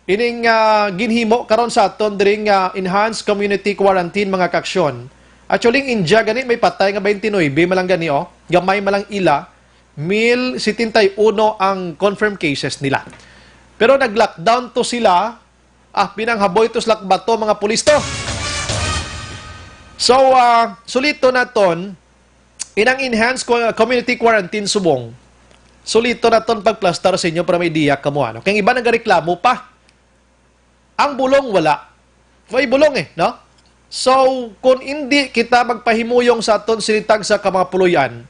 ining, ah, ginhimo karon sa aton diri nga enhanced community quarantine, mga kaaksyon. Actually, ang India gani may patay nga twenty-nine man lang gani, oh. Gamay man lang ila, mil setenta y uno ang confirmed cases nila. Pero nag-lockdown to sila, ah, pinanghaboy to sila bato, mga pulis to. So, ah, sulito naton, inang enhanced co-, community quarantine subong. Sulito naton pagplastar sa inyo para may idea kamo, ano. Kay ang iba nagareklamo pa. Ang bulong wala. May bulong eh, no? So, kung hindi kita magpahimuyong sa aton sini tagsa ka mga puloy-an,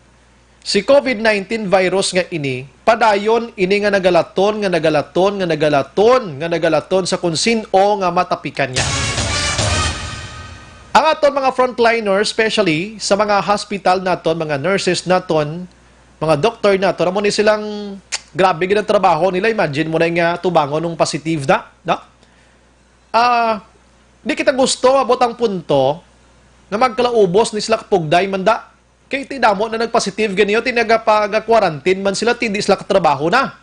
si COVID nineteen virus nga ini, padayon ini nga nagalaton, nga nagalaton, nga nagalaton, nga nagalaton sa kung sin-o nga matapikan niya. Ang aton mga frontliners, especially sa mga hospital naton, mga nurses naton, mga doktor naton, amo ni silang grabe gid ang trabaho nila. Imagine mo na nga tubangon ng positive na, no? Ah, di kita gusto abot ang punto nga magkalaubos ni sila kapugday man da. Kay ti damo na nagpositive ganiyo, ti nagapa-, nag-quarantine man sila, ti di sila katrabaho na.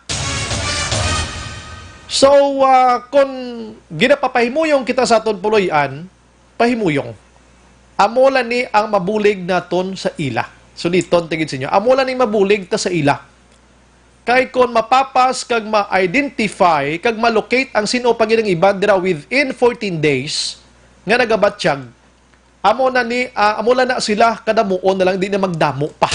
So, ah, kung ginapapahimuyong kita sa aton puloy-an, pahimuyong. Amo lang ni ang mabulig naton sa ila. Suliton ta gid sa inyo. Amo lang ni mabulig ta sa ila. Kay kon mapapas kag ma-identify kag ma-locate ang sin-o pa gid ang iban dira within fourteen days nga nagabatyag, amo na ni, ah, amo lang na sila kadamuon na lang, di na magdamo pa.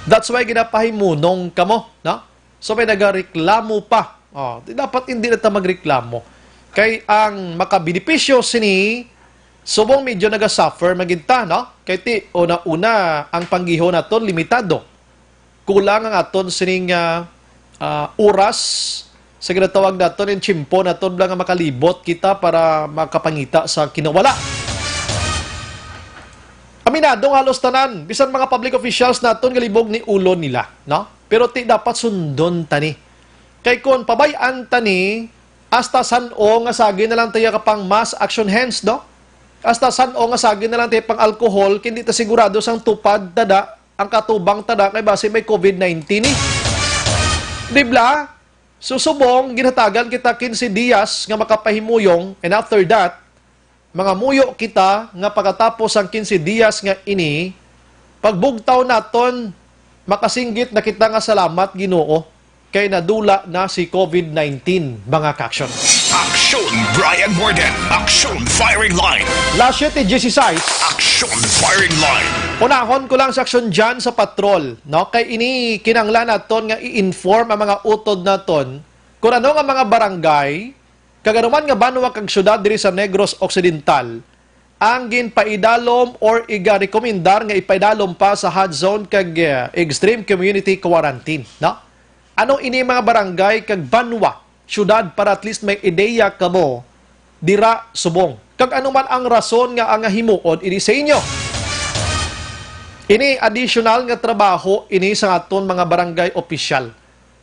That's why ginapahimunong kamo, no? So may nagareklamo pa. Oh, di dapat hindi na ta magreklamo. Kay ang makabenepisyo sini, subong medyo nagasuffer man gid ta, no? Kay ti, una-una, ang panggiho naton limitado. Kulang ang aton sining, ah, ah, oras sa ginatawag naton, yung tiyempo naton bala nga makalibot kita para makapangita sa kinawala. Aminado nga halos tanan, bisan mga public officials naton, galibog ni ulo nila, no? Pero ti dapat sundon tani. Kay kon pabay-an tani, hasta san-o nga sagin na lang tayo kapang mass action hence, no? Hasta san-o nga sagin na lang tayo pang alcohol, kay hindi ta sigurado sang tupad tada, ang katubang tada, kay basi may covid nineteen ni. Di bala? So, subong, ginhatagan kita quince dias nga makapahimuyong, and after that, mangamuyo kita nga pagkatapos sang quince dias nga ini, pagbugtaw naton, makasinggit na kita nga salamat, Ginoo, kay nadula na si covid nineteen, mga ka-aksyon. Aksyon Brian Morden, Aksyon Firing Line. Las siete dieciséis. Aksyon Firing Line. Unahon ko lang sa Aksyon Jan sa patrol, no? Kay ini kinanglan naton nga i-inform ang mga utod naton kung ano nga mga barangay kag ano man nga banwa kag syudad diri sa Negros Occidental ang ginpaidalom or igarekomendar nga ipaidalom pa sa hot zone kag, eh, extreme community quarantine, no? Ano ini mga barangay kag banwa, syudad, para at least may ideya kamo dira subong? Kag ano man ang rason nga ang himuon ini sa inyo? Ini additional nga trabaho ini sa aton mga barangay opisyal.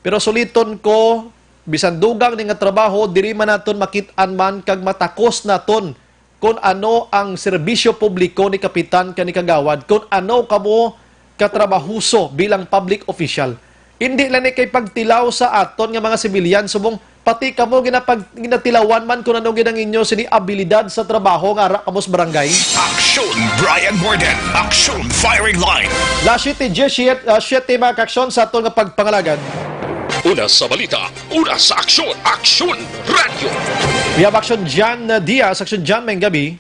Pero suliton ko, bisan dugang ni nga trabaho, diri man naton makit-an man kag matakos naton kon ano ang serbisyo publiko ni kapitan kag ni kagawad, kon ano kamo katrabahuso bilang public official. Hindi lang ni kay pagtilaw sa aton nga mga sibilyan, subong pati kamo ginapag-, ginatilawan man kon ano gid ang inyo sini abilidad sa trabaho nga ara kamo sa barangay. Aksyon Brian Morden, Aksyon Firing Line. Las siete diecisiete, ah, siete, mga ka-aksyon, sa aton nga pagpangalagan. Una sa balita, una sa aksyon, Aksyon Radyo. We have Aksyon Jan, uh, Diaz. Aksyon Jan, maayong gabi.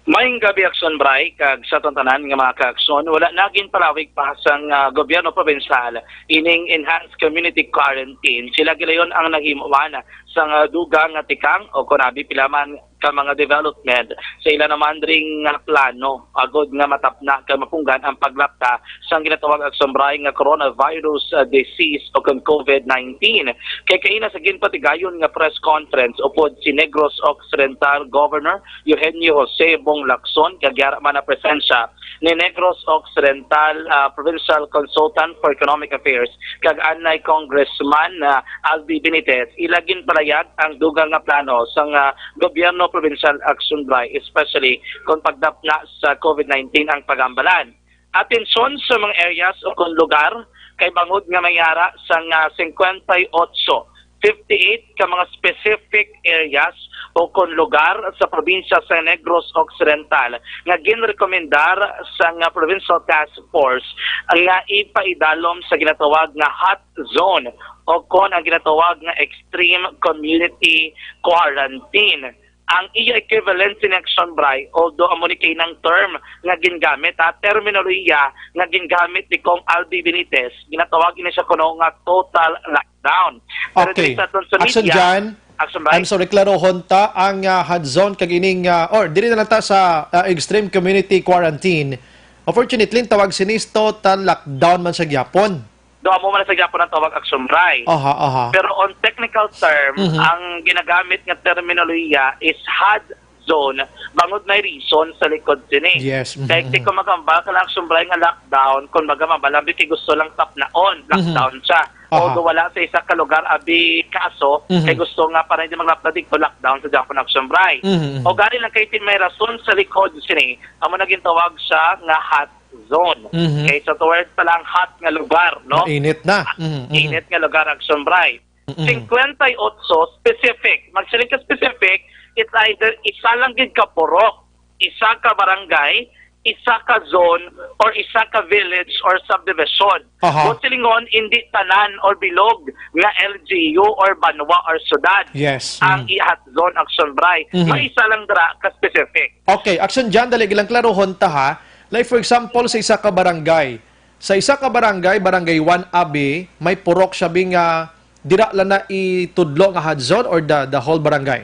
Maayong gabi, Aksyon Bri, kag sa aton tanan nga mga ka-aksyon, wala na ginpalawig pa sang, ah, gobyerno probinsal ining enhanced community quarantine. Sila gilayon ang naghimuan sang, ah, dugang nga tikang o kon abi pila man ka mga development sa ila naman ring, ah, plano agod nga matapna kag mapunggan ang paglapta sang ginatawag, Aksyon Bri, nga coronavirus, ah, disease o kon covid nineteen. Kay kaina sa ginpatigayon nga press conference upod si Negros Occidental Governor Eugenio Jose Bong Lacson, kag yara man ang presensya ni Negros Occidental, ah, Provincial Consultant for Economic Affairs kag anay Congressman, ah, Albi Benitez, ila ginpalayag ang dugang nga plano sang, ah, gobyerno provincial, Aksyon Bri, especially kon pagdapna sa covid nineteen ang pagambalan. Atensyon sa mga areas o kon lugar, kay bangod nga may ara sang, ah, cincuenta y ocho, fifty-eight ka mga specific areas o kon lugar sa probinsya sa Negros Occidental nga ginrekomendar sang, ah, Provincial Task Force nga ipaidalom sa ginatawag nga hot zone o kon ang ginatawag nga extreme community quarantine. Ang iya equivalent sini, Aksyon Bri, although amo ni kay nang term nga gingamit, ha, terminolohiya nga gingamit ni Cong Albi Benitez, ginatawag ini siya kuno nga total lockdown. Pero Okay. diri sa aton sa Aksyon media, Jan, Aksyon Bri? I'm sorry, klarohon ta ang, ah, hot zone kag ining, ah, or diri na lang ta sa, ah, extreme community quarantine. Unfortunately, ang tawag sini is total lockdown man sa gyapon. Do amo man sa gyapon ang tawag, Aksyon Bri. Aha, aha. Pero on technical term, Mhm. ang ginagamit nga terminolohiya is hot zone, bangod may reason sa likod sini. Yes, mhm, Kay di mhm. ko magambal ka lang, Action Bri, nga lockdown, kung baga mabalambi kay gusto lang tapnaon, Mhm. lockdown siya. Aha. Although wala sa isa ka lugar abi kaso, Mhm. kay gusto nga para hindi maglapda dito, lockdown sa Japan, Action Bri. Mhm, mhm. O gani lang kay ti may rason sa likod sini, amo na gintawag siya nga hot zone. Mhm. Kay sa other words pa lang, hot nga lugar, no? Mainit na. Mhm, mhm. Init nga lugar, Action Bri. Mm-mm. Cincuenta y ocho specific. Magsiling ka specific, it's either isa lang gid ka purok, isa ka barangay, isa ka zone, or isa ka village or subdivision. Aha. Buot silingon, hindi tanan or bilog nga L G U or banwa or syudad Yes. ang Mm. i-hot zone, Action Bri. Mhm. May isa lang dira ka specific. Okay, Action Jan, dali lang klarohon ta ha. Like for example, sa isa ka barangay, sa isa ka barangay, Barangay one abi, may purok siya bi nga dira lang na itudlo nga hot zone or the, the whole barangay?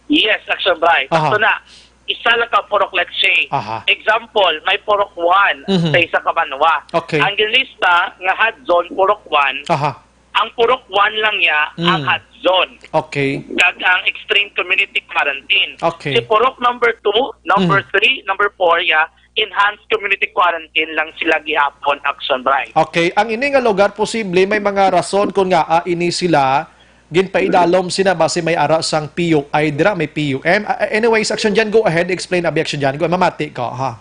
Yes, Action Bri. Aha. Sakto na. Isa lang ka purok, let's say. Aha. Example, may purok one Mhm. sa isa ka banwa. Okay. Ang ginlista nga hot zone, purok one, Aha. ang purok one lang niya ang Mm. hot zone. Okay. Kag ang extreme community quarantine. Okay. Si purok number two, number Mhm. three, number four, ya, enhanced community quarantine lang sila gihapon, Action Bri. Okay, ang ini nga lugar posible may mga rason kung nga, ah, ini sila ginpaidalom sina basi may ara sang P U I dira, may P U M. Ah, anyways, Action Jan, go ahead, explain abi, Action Jan. Go, mamati ko, ha.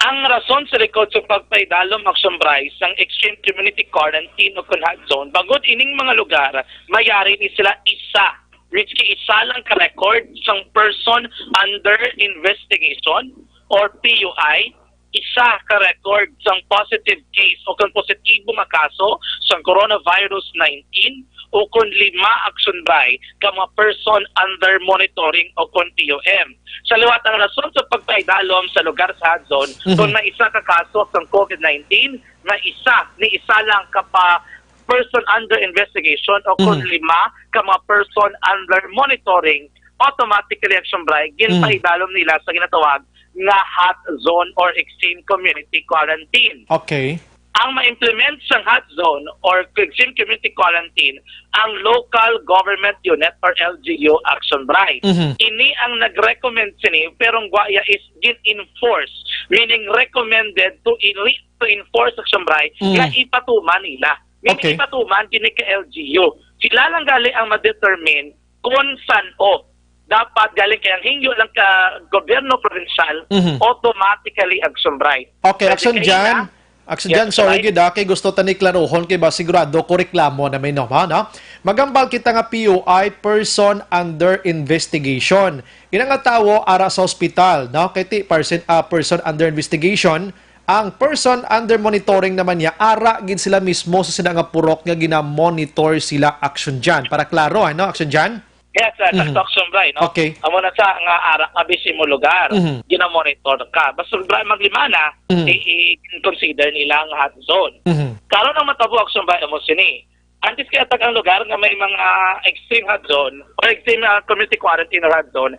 Ang rason sa likod sa pagpaidalom, Action Bri, sang extreme community quarantine o kon hot zone, bangod ining mga lugar, mayari ni sila isa, which kay isa lang ka record sang person under investigation or P U I, isa ka record sang positive case o kon positibo nga kaso sang coronavirus nineteen, o kon lima, Action Bri, ka mga person under monitoring o kon P U M. Sa liwat, ang rason sa pagpaidalom sa lugar sa hot zone, Mhm. kon may isa ka kaso sang covid nineteen, may isa, ni isa lang ka pa person under investigation o kon Mhm. lima ka mga person under monitoring, automatically, Action Bri, Mhm. ginpaidalom nila sa ginatawag nga hot zone or extreme community quarantine. Okay. Ang ma-implement sang hot zone or extreme community quarantine ang local government unit or L G U, Action Bri. Mhm. Ini ang nag-recommend sini, pero ang gwaya is gin-enforce, meaning recommended to in-, to enforce, Action Bri, Mm. nga ipatuman nila. Meaning Okay. ipatuman kini ka L G U. Sila lang gali ang ma-determine kung san-o. Dapat galing kay ang hingyo lang ka gobyerno provincial, Mhm. automatically, Action Bri. Okay, Pwede Action kaina, Jan. Action Yes, Jan, sorry Bri. gid, ah, kay gusto ta ni klarohon kay ba sigurado ko reklamo na may no, ha, no? Magambal kita nga P U I, person under investigation. Ina nga tawo ara sa ospital, no? Kay ti person, ah, person under investigation, ang person under monitoring naman niya, ara gid sila mismo sa sila nga purok nga gina-monitor sila, Action Jan. Para klaro, ano, Action Jan? Yes, sir. Mhm. Sakto, Action Bri, no? Okay. Amo na sa nga ara ka bi sa imo lugar, Mhm. gina-monitor ka. Basta, Bri, maglima na, Mhm. i-, i-consider nila ang hot zone. Mhm. Karon ang matabo, Action Bri, amo sini. Antes kay atag ang lugar nga may mga extreme hot zone or extreme, ah, community quarantine or hot zone,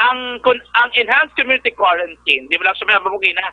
ang kun-, ang enhanced community quarantine, di ba lang siya may mabugina,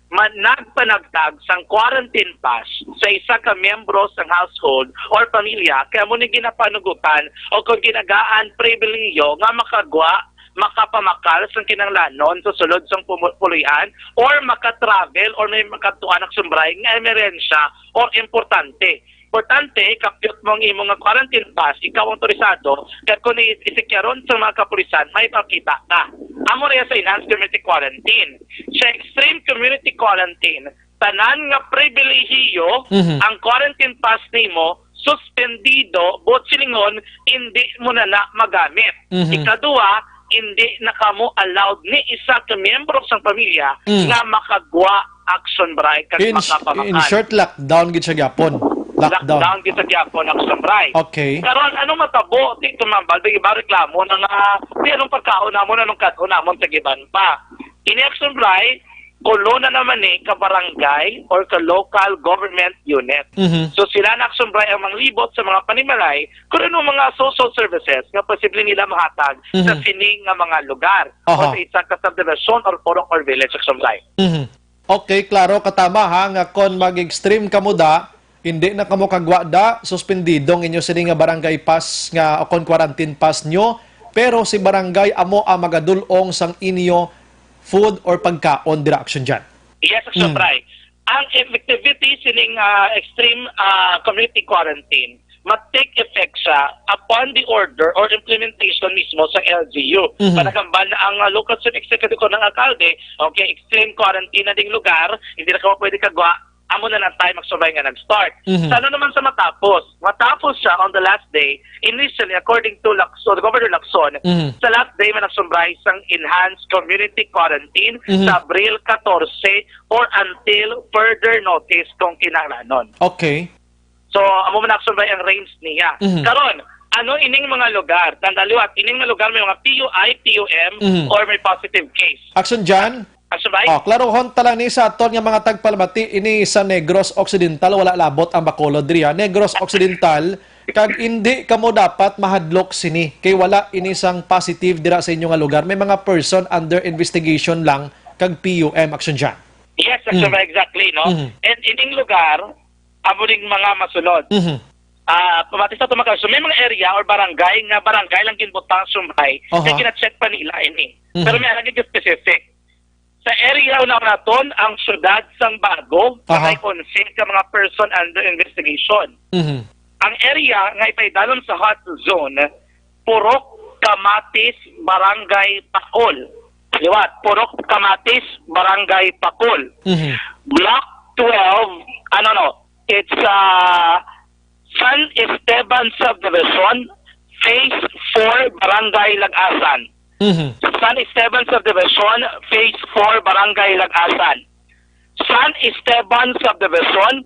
man, nagpanagtag sang quarantine pass sa isa ka miyembro sang household or pamilya, kaya mo ni ginapanugutan o kung ginagaan pribilehiyo nga makagwa, makapamakal sang kinahanglanon sa sulod sang pumu-, puloy-an or maka-travel or may makadtuan, Action Bri, nga emerhensya or importante. Importante, kapyot mo ang imo nga quarantine pass, ikaw ang autorisado, kag kung i-, isikyaron sa mga kapulisan, may pakita ka. Amo ra sa enhanced community quarantine. Sa extreme community quarantine, tanan nga pribilehiyo, Mhm. ang quarantine pass nimo, suspendido, buot silingon, hindi mo na na magamit. Mhm. Ikaduha, hindi na kamo allowed ni isa ka miyembro sang pamilya Mm. nga makagwa, Action Bri, kag In, makapamakal. In short, lockdown gid siya gyapon. Lockdown. Lockdown gid sa gyapon, Action Bri. Okay. Karon, anong matabo? Di tumambal, di iba reklamo na nga, di anong pagkaon namon, anong kaon namon sa giban pa. Ini, Action Bri, kulo na naman ni ka barangay or ka local government unit. Mhm. So, sila na, Action Bri, ang manglibot sa mga panimalay kung ano mga social services nga posible nila mahatag sa Mhm. sini nga mga lugar o Aha. sa isa ka subdivision or purok or village, Action Bri. Mhm. Okay, klaro, katama ha, nga kon mag-extreme kamo da, hindi na kamo kagwa da, suspendido ang inyo sini nga barangay pass nga, o kon quarantine pass nyo, Pero si barangay amo ang magadul-ong sang inyo food or pagkaon dira, Action Jan. Yes, Action Mm. Bray. Ang effectivity sining, ah, extreme, ah, community quarantine mag-take effect siya upon the order or implementation mismo sa L G U. Mhm. Panagambal na ang, ah, local chief executive o ng alkalde, okay, extreme quarantine na ding lugar, hindi na kamo pwede kagwa, amo na lang time magsubay nga nag-start. Mhm. Sa ano naman sa matapos? Matapos siya on the last day, initially, according to Lacson, Governor Lacson, Mhm. sa last day man nagsumbray sang enhanced community quarantine Mhm. sa Abril katorse or until further notice kung kinahanglanon. Okay. So, amo man actually ang range niya. Mhm. Karon, ano ining mga lugar? Tanda liwat, ining mga lugar may mga P U I, P U M, Mhm. or may positive case. Action Jan? Action Bray? Oh, klarohon ta lang ni sa aton nga mga tagpalamati, ini sa Negros Occidental, wala labot ang Bacolod diri, ha? Negros Occidental, kag indi kamo dapat mahadlok sini, kay wala ini sang positive dira sa inyo nga lugar. May mga person under investigation lang kag P U M, Action Jan. Yes, Action Mm. Bray, exactly, no? Mhm. And ining lugar, amo ning mga masunod. Mhm. Ah, pamati sa tumakal. So, may mga area or barangay nga barangay lang ginbutang sumbay Aha. kay gina-check pa nila ini. Mhm. Pero may arang specific. Sa area na naton ang siyudad sang Bago, Aha. may onse ka mga person under investigation. Mhm. Ang area nga ipaidalom sa hot zone, Purok Kamatis, Barangay Pakol. Liwat, Purok Kamatis, Barangay Pakol. Mhm. Block twelve, ano no, it's, ah, San Esteban Subdivision, Phase four, Barangay Lagasan. Mhm. San Esteban Subdivision, Phase four, Barangay Lagasan. San Esteban Subdivision,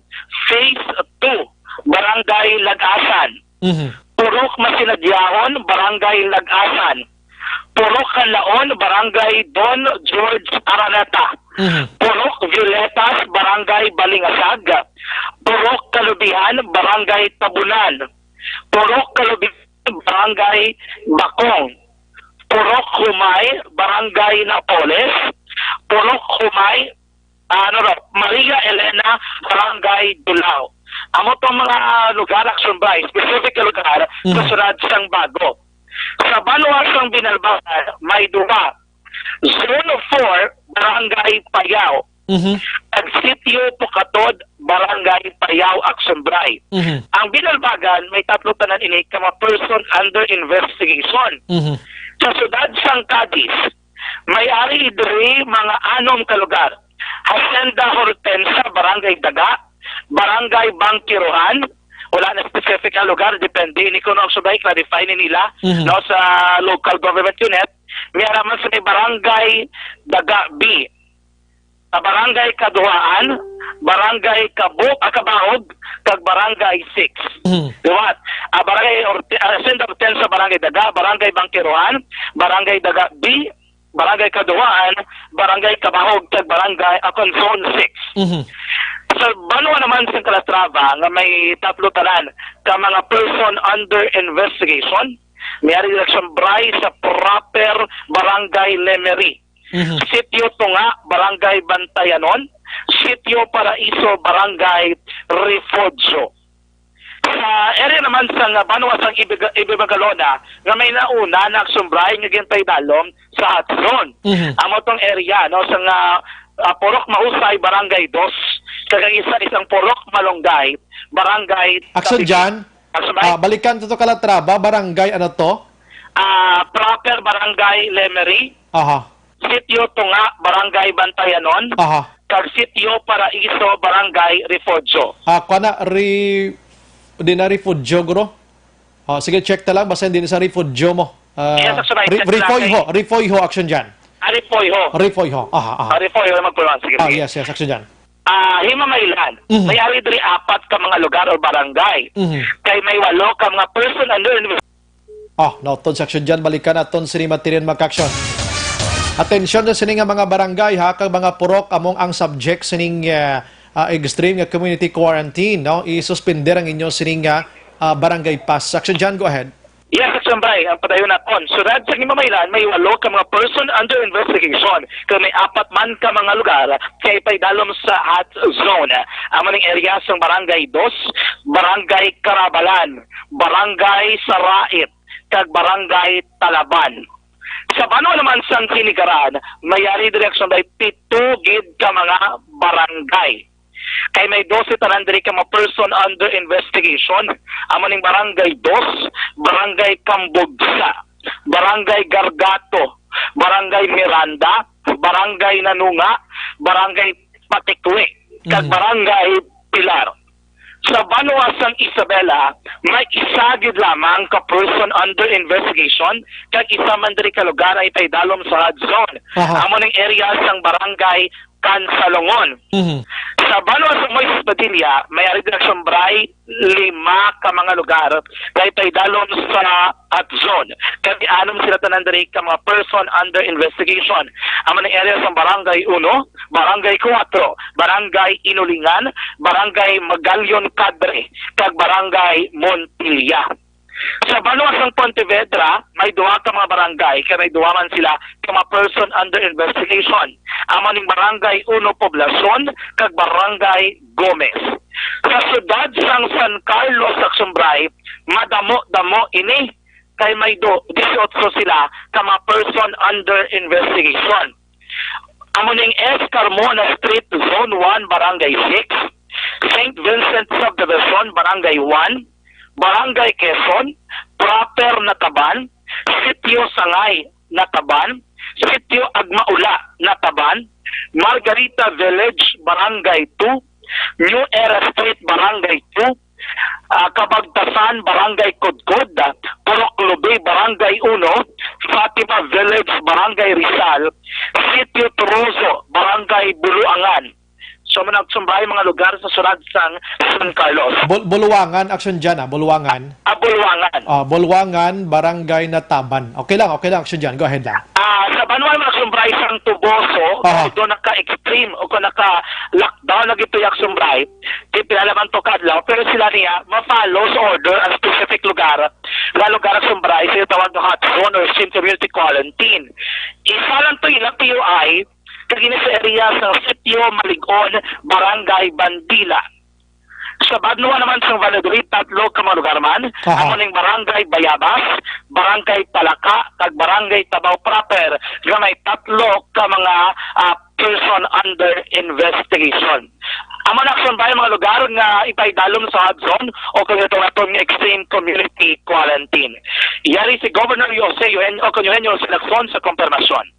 Phase two, Barangay Lagasan. Mhm. Purok Masinadyaon, Barangay Lagasan. Purok Kanlaon, Barangay Don George Araneta. Mhm. Purok Violetas, Barangay Balingasag. Purok Kalubihan, Barangay Tabunan. Purok Kalubihan, Barangay Bakong. Purok Humay, Barangay Napoles. Purok Humay, ah, ano ro, Maria Elena, Barangay Dulao. Amo tong mga, ah, lugar, Action Bray, specific na lugar sa Mhm. siyudad sang Bago. Sa banwa sang Binalbagan, may duha. Zone four, Barangay Payao. Mhm. Ag Sitio Pukatod, Barangay Payao, Action Bray. Mhm. Ang Binalbagan, may tatlo tanan ini ka mga person under investigation. Mhm. Sa siyudad sang Cadiz, may ari diri mga anom ka lugar. Hacienda Hortensa, Barangay Daga, Barangay Bangkiruhan, wala na specific nga lugar, depende ni kuno ang subay, clarify ni nila, Mhm. no, sa local government unit. May ara man sa may Barangay Daga B, sa Barangay Kaduhaan, Barangay Kabu-, ah, Kabahog, kag Barangay six. Mhm. Liwat, ah, Barangay Orte-, ah, Hacienda Hortensa, Barangay Daga, Barangay Bangkiruhan, Barangay Daga B, Barangay Kaduhaan, Barangay Kabahog, kag Barangay, ah, kag Zone six. Mhm. Sa banwa naman sa Calatrava nga may tatlo tanan ka mga person under investigation, may ari dira, Action Bray, sa proper Barangay Lemery. Mhm. Sitio Tunga, Barangay Bantayanon, Sitio Paraiso, Barangay Refugio. Sa area naman sa nga banwa sang Ibig-, Ibibagalona nga may nauna na, Action Bray, nga ginpaidalom sa hot zone. Mhm. Amo tong area, no, sa nga, ah, Purok Mahusay, Barangay Dos, kag ang isa, isang Purok Malunggay, Barangay Action Tabibi. Jan, Action Bray? Ah, balikan to, to Calatrava, barangay ano to? Ah, proper Barangay Lemery. Aha. Sitio Tunga, Barangay Bantayanon, Aha. kag Sitio Paraiso, Barangay Refugio. Ah, kuha na, re-, di na Refugio, guro? Ah, sige, check ta lang, basta hindi na sa Refugio mo. Ah, Yes, Action Bray, re-, check lang Refugio, kay Refugio, Action Jan. Ah, Refugio. Refugio, aha, aha. Ah, Refugio, magpulong, sige, Ah, sige. yes, yes, Action Jan. Ah, Himamaylan, Mhm. may ari diri apat ka mga lugar o barangay. Mhm. Kay may walo ka mga person under inves- Oh, nautod sa Action Jan, balikan naton sini material, mga ka-action. Atensyon sa sini nga mga barangay, ha, kag mga purok among ang subject sining, ah, ah, extreme nga community quarantine, no? Isuspender ang inyo sining nga, ah, barangay pass. Action Jan, go ahead. Yes, Action Bray, ang padayon naton. Siyudad sa Himamaylan, may walo ka mga person under investigation. Kag may apat man ka mga lugar kay paidalom sa hot zone. Amo ning area sang Barangay Dos, Barangay Karabalan, Barangay Sarait, kag Barangay Talaban. Sa banwa naman sang Kinigaran, may ari diri, Action Bri, pito gid ka mga barangay. Kay may dose tanan diri ka mga person under investigation. Amo ning Barangay Dos, Barangay Cambugsa, Barangay Gargato, Barangay Miranda, Barangay Nanunga, Barangay Patikwi, kag Mm. Barangay Pilar. Sa banwa sang Isabela, may isa gid lamang ka person under investigation, kag isa man diri ka lugar ay paidalom sa red zone. Aha. Amo ning area sang Barangay Kansalongon. Mhm. Sa banwa sa Moises Padilla, may ari diri, Action Bri, lima ka mga lugar kay paidalom sa hot zone. Kay anom sila tanan diri ka mga person under investigation. Amo ning area sa Barangay Uno, Barangay Cuatro, Barangay Inulingan, Barangay Magallon Cadre, kag Barangay Montilla. Sa banwa sang Pontevedra, may duha ka mga barangay, kay may duha man sila ka mga person under investigation. Amo ning Barangay Uno Poblacion kag Barangay Gomez. Sa siyudad sang San Carlos, Action Bri, madamo-damo ini, kay may do, dieciocho sila ka mga person under investigation. Amo ning S Carmona Street, Zone One, Barangay Six, Saint Vincent Subdivision, Barangay One, Barangay Quezon, Proper, Nataban, Sitio Sangay, Nataban, Sitio Agmaula, Nataban, Margarita Village, Barangay Two, New Era Street, Barangay Two, ah, Kabagtasan, Barangay Kudkod, Purok Lube, Barangay Uno, Fatima Village, Barangay Rizal, Sitio Turuzo, Barangay Buluangan. So, mga Action Bri, mga lugar sa siyudad sang San Carlos. Bul-, Buluangan, Action Jan, ah, Buluangan. Ah, Buluangan. Ah, Buluangan, Barangay Nataban. Okay lang, okay lang, Action Jan. Go ahead lang. Ah, sa banwa, mga Action Bri, sang Toboso, Aha. Although naka-extreme o kung naka-lockdown na gito yung Action Bri, kaya pila naman to kadlaw, pero sila niya, ma-follow sa order ang specific lugar, nga lugar, Action Bri, sa tawag nga hot zone or extreme community quarantine. Isa lang to ilang P U I, kag ini sa area sa Sitio Maligon, Barangay Bandila. Sa banwa naman sa Valladolid, tatlo ka mga lugar man, Aha. Amo ning Barangay Bayabas, Barangay Palaka, kag Barangay Tabao Proper, nga may tatlo ka mga, ah, person under investigation. Amo na, Action Bri, mga lugar nga ipaidalom sa hot zone o kung ito naton nga extreme community quarantine. Yari si Governor Jose Eugenio, o kung Eugenio Salacson sa kompirmasyon.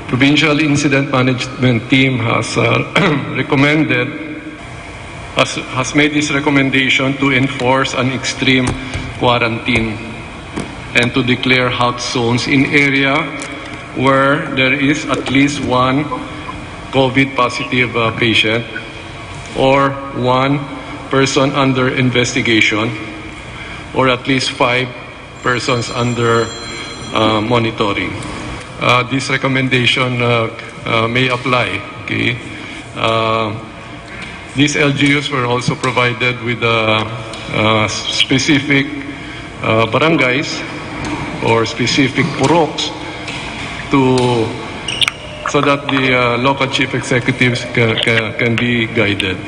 Provincial Incident Management Team has, uh, recommended, has, has made this recommendation to enforce an extreme quarantine and to declare hot zones in area where there is at least one COVID positive, uh, patient or one person under investigation or at least five persons under, uh, monitoring. Uh, this recommendation, uh, uh, may apply, okay? Uh, these L G Us were also provided with, uh, uh, specific, uh, barangays or specific puroks to, so that the, uh, local chief executives ca-, ca-, can be guided.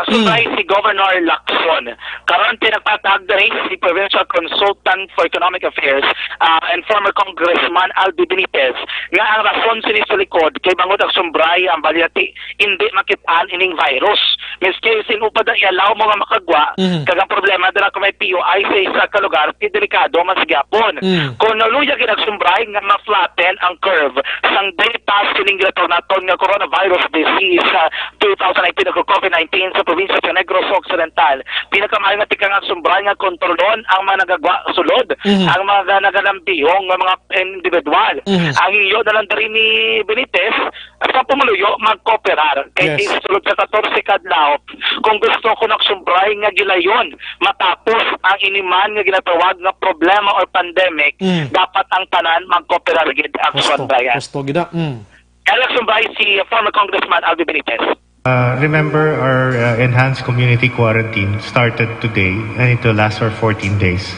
Action Bri, si Governor Lacson. Karon, pinagpatag diri si Provincial Consultant for Economic Affairs, ah, and former Congressman Albi Benitez, nga ang rason sini sa likod kay bangod, Action Bri, ang balati hindi makitaan ining virus. Miski sin-o pa da i-allow mo nga makagwa, Mhm. kag ang problema dira kung may P U I sa isa ka lugar, ti delikado man sa gyapon. Mm. Kung naluya gid, Action Bri, nga ma-flatten ang curve sang data sining ginatornaton nga coronavirus disease, ah, two thousand nineteen o COVID nineteen sa probinsya sa Negros Occidental. Pinakamaayo nga tikang, Action Bri, nga kontrolon ang mga nagagwa sulod, Mhm. ang mga nagalambihong nga mga individual. Mhm. Ang iyo na lang diri ni Benitez, sa pumuluyo, magkooperar. Kay Yes. Di sulod sa katorse ka adlaw, kung gusto ko, Action Bri, nga gilayon matapos ang iniman nga ginatawag nga problema or pandemic, Mm. dapat ang tanan magkooperar gid, Action Bri. Gusto gid na. Mm. Action Bri, si former Congressman Albi Benitez. Uh, remember, our, uh, enhanced community quarantine started today and it will last for fourteen days.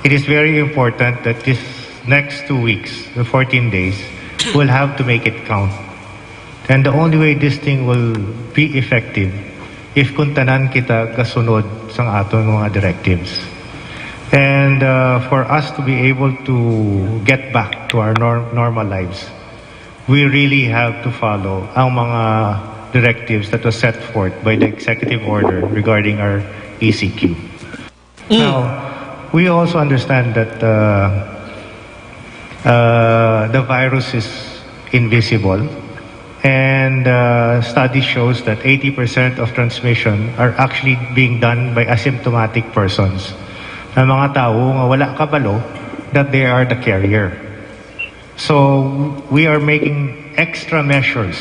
It is very important that this next two weeks, the fourteen days, we'll have to make it count. And the only way this thing will be effective if kung tanan kita gasunod sang aton mga directives. And uh, for us to be able to get back to our nor- normal lives, we really have to follow ang mga directives that was set forth by the executive order regarding our E C Q. Now, we also understand that uh, uh, the virus is invisible, and uh, study shows that eighty percent of transmission are actually being done by asymptomatic persons. Ang mga tao nga wala kabalo that they are the carrier. So we are making extra measures,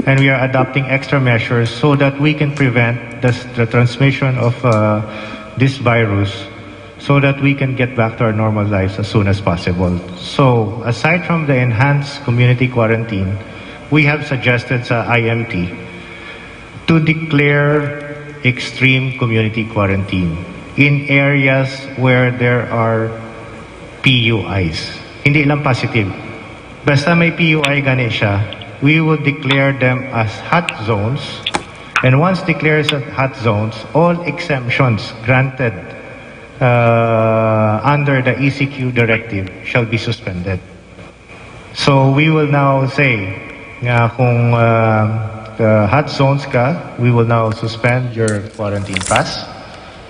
and we are adopting extra measures so that we can prevent the, the transmission of uh, this virus, so that we can get back to our normal lives as soon as possible. So aside from the enhanced community quarantine, we have suggested sa I M T to declare extreme community quarantine in areas where there are P U Is. Hindi lang positive. Basta may P U I gani siya, we will declare them as hot zones. And once declared as hot zones, all exemptions granted uh, under the E C Q directive shall be suspended. So we will now say nga kung uh, uh, hot zones ka, we will now suspend your quarantine pass.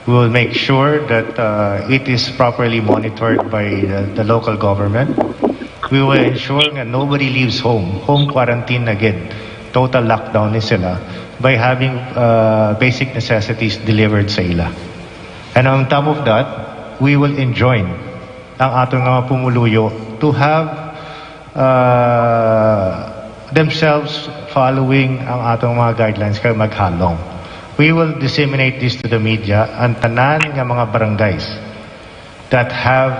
We will make sure that uh, it is properly monitored by the, the local government. We will ensure that nobody leaves home. Home quarantine again. Total lockdown ni sila by having uh, basic necessities delivered sa ila. And on top of that, we will enjoin ang aton nga mga pumuluyo to have uh, themselves following ang atong mga guidelines kay maghalong. We will disseminate this to the media, ang tanan nga mga barangays that have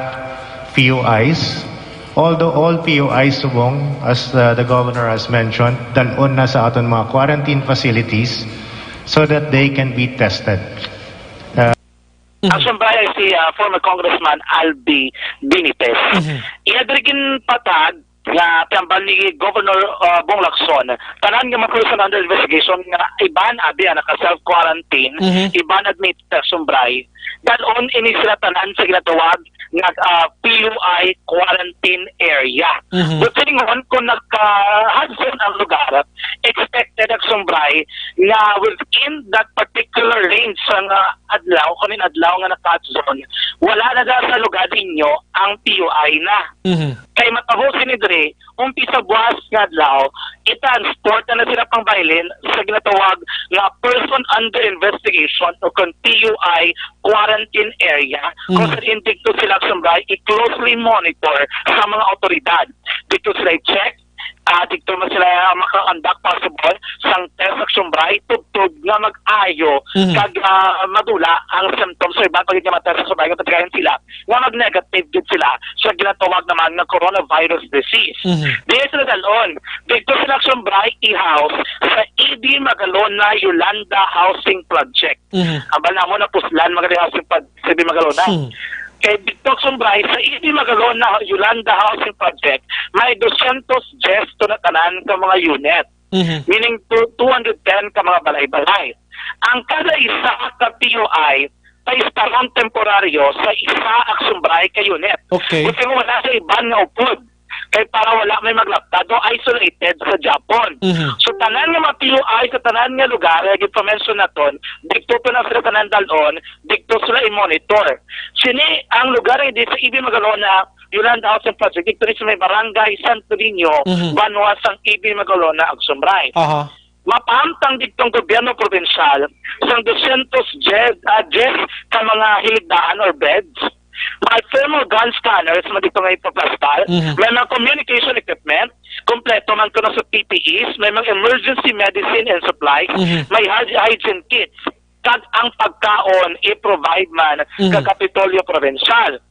P U Is. Although all P U Is subong, as uh, the governor has mentioned, dalon na sa aton mga quarantine facilities so that they can be tested. Action by si uh, former Congressman Albi Benitez. Iya diri ginpatag nga piambal ni Governor uh, Bong Lacson, tanan nga mga person under investigation nga iban abi ang naka self quarantine, iban admit sa Sumbray, dalon ini sila tanan sa ginatawag nga uh, P U I quarantine area. Busingon kung naka hot zone ang lugar, expected ang Sumbray nga within that particular range sa nga adlaw, kunin adlaw nga naka hot zone, wala na da sa lugar ninyo ang P U I na. Kay matabo sini diri, umpisa buwas nga adlaw, i-transport na, na sila pangbaylin sa ginatawag nga person under investigation o kung P U I quarantine area, kung sa diin dito sila Sumbray i-closely monitor sa mga otoridad. Dito sila i-check, uh, dito man sila maka-conduct possible sang test sa Sumbray, tubtub nga mag-ayo, kag uh, madula ang symptoms. So, iban pa gid nga matest sa Sumbray, kung tatigayan sila, nga mag-negative gid sila sa ginatawag naman nga coronavirus disease. Di sila dalon. Dito sila Sumbray i-house sa E D Magalona Yolanda Housing Project. Ambal namo na puslan mga housing project sa E D Magalona. Kay dito Sumbray sa E D Magalona Yolanda Housing Project, may dosyentos diyes to na tanan ka mga unit. Meaning to two hundred ten ka mga balay-balay. Ang kada isa ka P U I paistaron temporaryo sa isa ka Sumbray ka unit. Okay. Buti mo wala sa iban nga upod. Kay para wala may maglapta, do isolated sa Japon. So tanan nga mga P U I sa tanan nga lugar nga gipamention naton, dikto to na sila tanan dalon, dikto sila i-monitor. Sini ang lugar nga di sa E D Magalona Yolanda Housing Project, dikto ni sa may barangay Santo Niño, banwa sang E D Magalona, Agsumbray. Aha. Mapahamtang didtong gobyerno probinsyal sang dosyentos diyes, ah, diyes ka mga hiligdaan or beds. May thermal gun scanners man dito nga ipaplastar. Mhm. May mga communication equipment. Kompleto man kuno sa P P Es. May mga emergency medicine and supplies. Mhm. May hy- hygiene kits. Kag ang pagkaon i-provide man Mhm. ka Kapitolyo Provincial.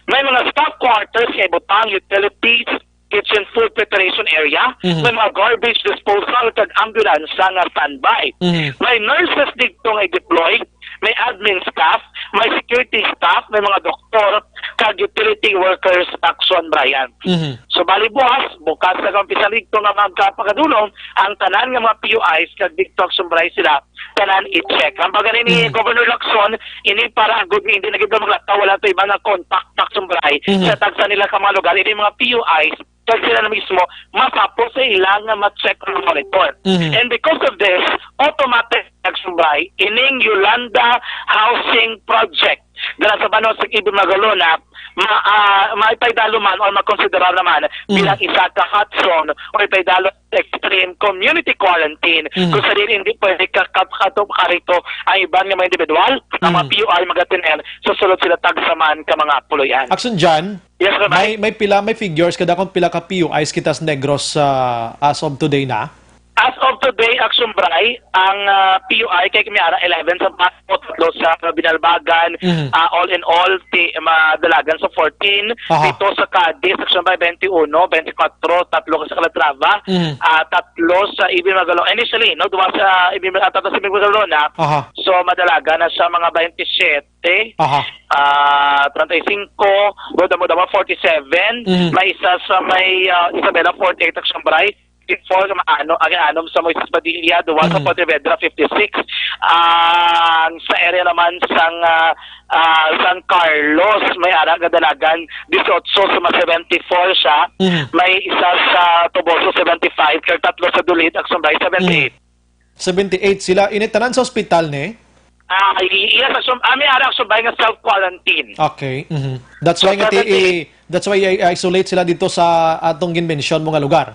May mga staff quarters nga ibutang, utilities, kitchen food preparation area, Mhm. may mga garbage disposal kag ambulansya nga standby. Mhm. May nurses didto nga i-deploy may admin staff, may security staff, may mga doktor, kag utility workers, Action Brian. Mhm. So, bali bukas, bukas na ang pisaligto nga magkapagadulong ang tanan nga mga P U Is, kag dito Action Brian sila, tanan i-check. Ang bagay ni Mhm. Governor Lacson, ini para ang good nga hindi na gid maglakaw, wala to iba nga contact, Action Brian, Mhm. sa tagsa nila ka mga lugar, ini mga P U Is, kag sila na mismo, masapo sa ila nga ma-check ang monitor. Mhm. And because of this, automatic, Action Brian, ining Yolanda Housing Project, dala sa banwa sa Ibin Magalona, ma, ah, maipaydalo man or makonsiderar naman Mm. bilang isa ka hot zone or ipaydalo extreme community quarantine, Mm. kung sa diin hindi pwede ka, ka, kato, karito ang iban nga mga individual, ang mga Mm. P U I magatener sa sulod sila tagsa man ka mga puloy-an. Action Jan, Yes, sir, may, Mike. may pila, may figures kada kung pila ka P U Is kita sa Negros, ah, as of today na? As of today, Action Bray, ang, ah, P U I kay kami ara eleven sa Paco, tatlo sa Binalbagan, Mhm. ah, all in all, ti, madalagan sa fourteen, Aha. pito sa Cadiz, Action Bray, twenty-one, twenty-four, tatlo sa Calatrava, Mhm. ah, tatlo sa Ibin Magalona. Initially, no, duwa sa Ibin, ah, tatlo sa Ibin Magalona. Aha. So, madalagan na sa mga twenty-seven, Aha. ah, treinta y cinco, go, damo, damo, forty-seven. Mhm. May isa sa may, ah, Isabela, forty-eight, Action Bray. Fifty-four sa Maano, ang anom sa Moises Padilla, duwa sa Mhm. Pontevedra, fifty-six. Ang sa area naman sang, ah, ah, San Carlos, may ara nga dalagan, dieciocho sa mga seventy-four siya. Mhm. May isa sa Toboso, seventy-five, kag tatlo sa Dulid, Action Bray, seventy-eight. Mhm. Seventy-eight sila. Ini tanan sa ospital ni? Ah, i-, iya sa sum-, ah, may ara Action Bray nga self-quarantine. Okay. Mhm. That's why So, nga ti-, seventy-eight. i-, that's why i-, isolate sila dito sa atong ginmention mo nga lugar.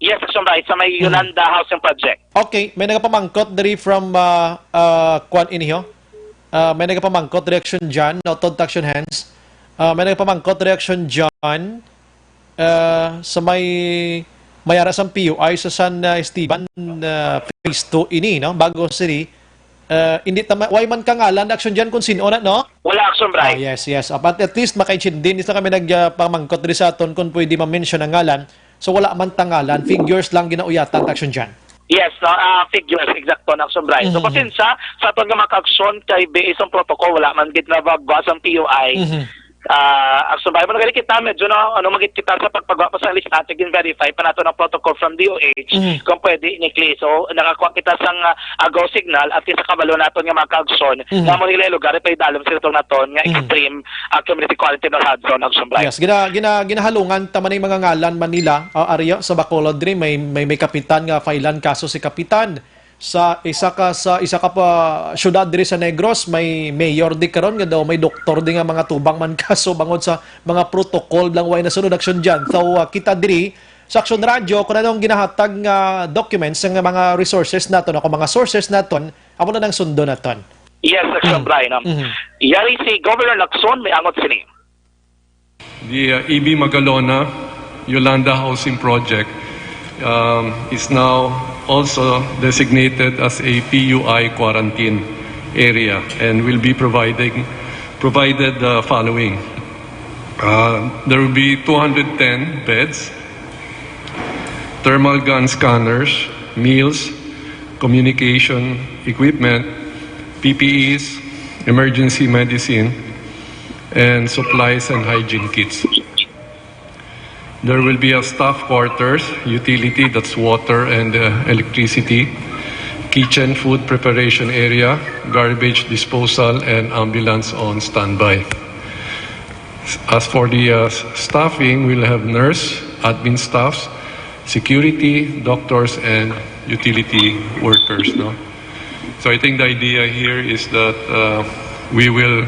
Yes, Action Bray, sa may Mhm. Yolanda Housing Project. Okay, may nagapamangkot diri from, ah, ah, kwan ini, ho? Ah, may nagapamangkot, reaction John, no, Todd Action Hands. Ah, may nagapamangkot, reaction John. Ah, sa may, may ara sang P U I sa San, ah, Esteban, ah, phase two ini, no? Bago City. Ah, hindi tama, way man kangalan, action dyan kung sino na, no? Wala, action, Bray. Ah, yes, yes. Ah, but at least makaintindi, isa kami nag, ah, pamangkot diri sa aton kung pwede ma-mention ang ngalan. So, wala man tangalan, figures lang ginauyatan, action dyan. Yes, no, ah, figures, exacto, na action, Bray. So, Mhm. pasensya sa aton nga mga ka-action kay based on protocol, wala man gid na bagwas ang P U I. Mhm. Ah, action, Bray, mo na gani kita, medyo na, ano, magit kita sa pagpagawa pa sa lista, gin-verify pa nato ng protocol from D O H, Mhm. kung pwede, ni Clay. So, nakakuha kita sang, ah, go signal, at least sa kabalo naton nga mga ka-action, Mhm. nga mo nila lugar, pa idalom sa itong naton, nga Mhm. extreme, ah, community quarantine or hot zone, action, Bray. Yes, gina-, gina-, ginahalungan ta man ang mga ngalan man nila, ah, Arya, sa Bacolod diri, may, may, may kapitan nga file-an kaso si kapitan. Sa isa ka, sa isa ka pa syudad diri sa Negros, may mayor di karon nga daw may doktor di nga mga tubang man kaso bangod sa mga protocol lang way nasunod, action dyan. So, ah, kita diri sa Action Radio, kung anong ginahatag nga documents, nga mga resources naton, ako mga sources naton, amo na nang sundo naton. Yes, action, Mm. Bray, no? Mhm. Yari si Governor Lacson, may angot sini. The, uh, E B Magalona Yolanda Housing Project, um, is now also designated as a P U I quarantine area and will be providing, provided the following. Uh, there will be two hundred ten beds, thermal gun scanners, meals, communication equipment, P P Es, emergency medicine, and supplies and hygiene kits. There will be a staff quarters, utility, that's water and, uh, electricity, kitchen, food preparation area, garbage disposal, and ambulance on standby. As for the, uh, s-, staffing, we'll have nurse, admin staffs, security, doctors, and utility workers, no? So I think the idea here is that, uh, we will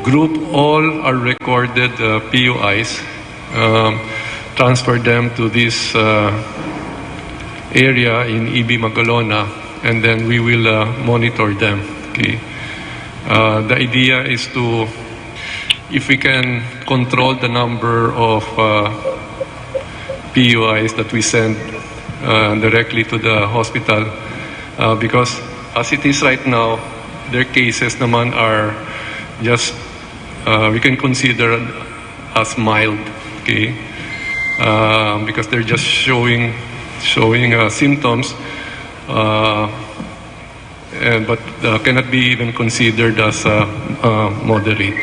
group all our recorded, uh, P U Is, um, transfer them to this, uh, area in E B Magalona, and then we will, uh, monitor them. Okay. Uh, the idea is to, if we can control the number of, uh, P U Is that we send, uh, directly to the hospital, uh, because as it is right now, their cases naman are just, uh, we can consider as mild, okay? Uh, because they're just showing, showing, uh, symptoms. Uh, uh, but uh, cannot be even considered as uh, uh, moderate.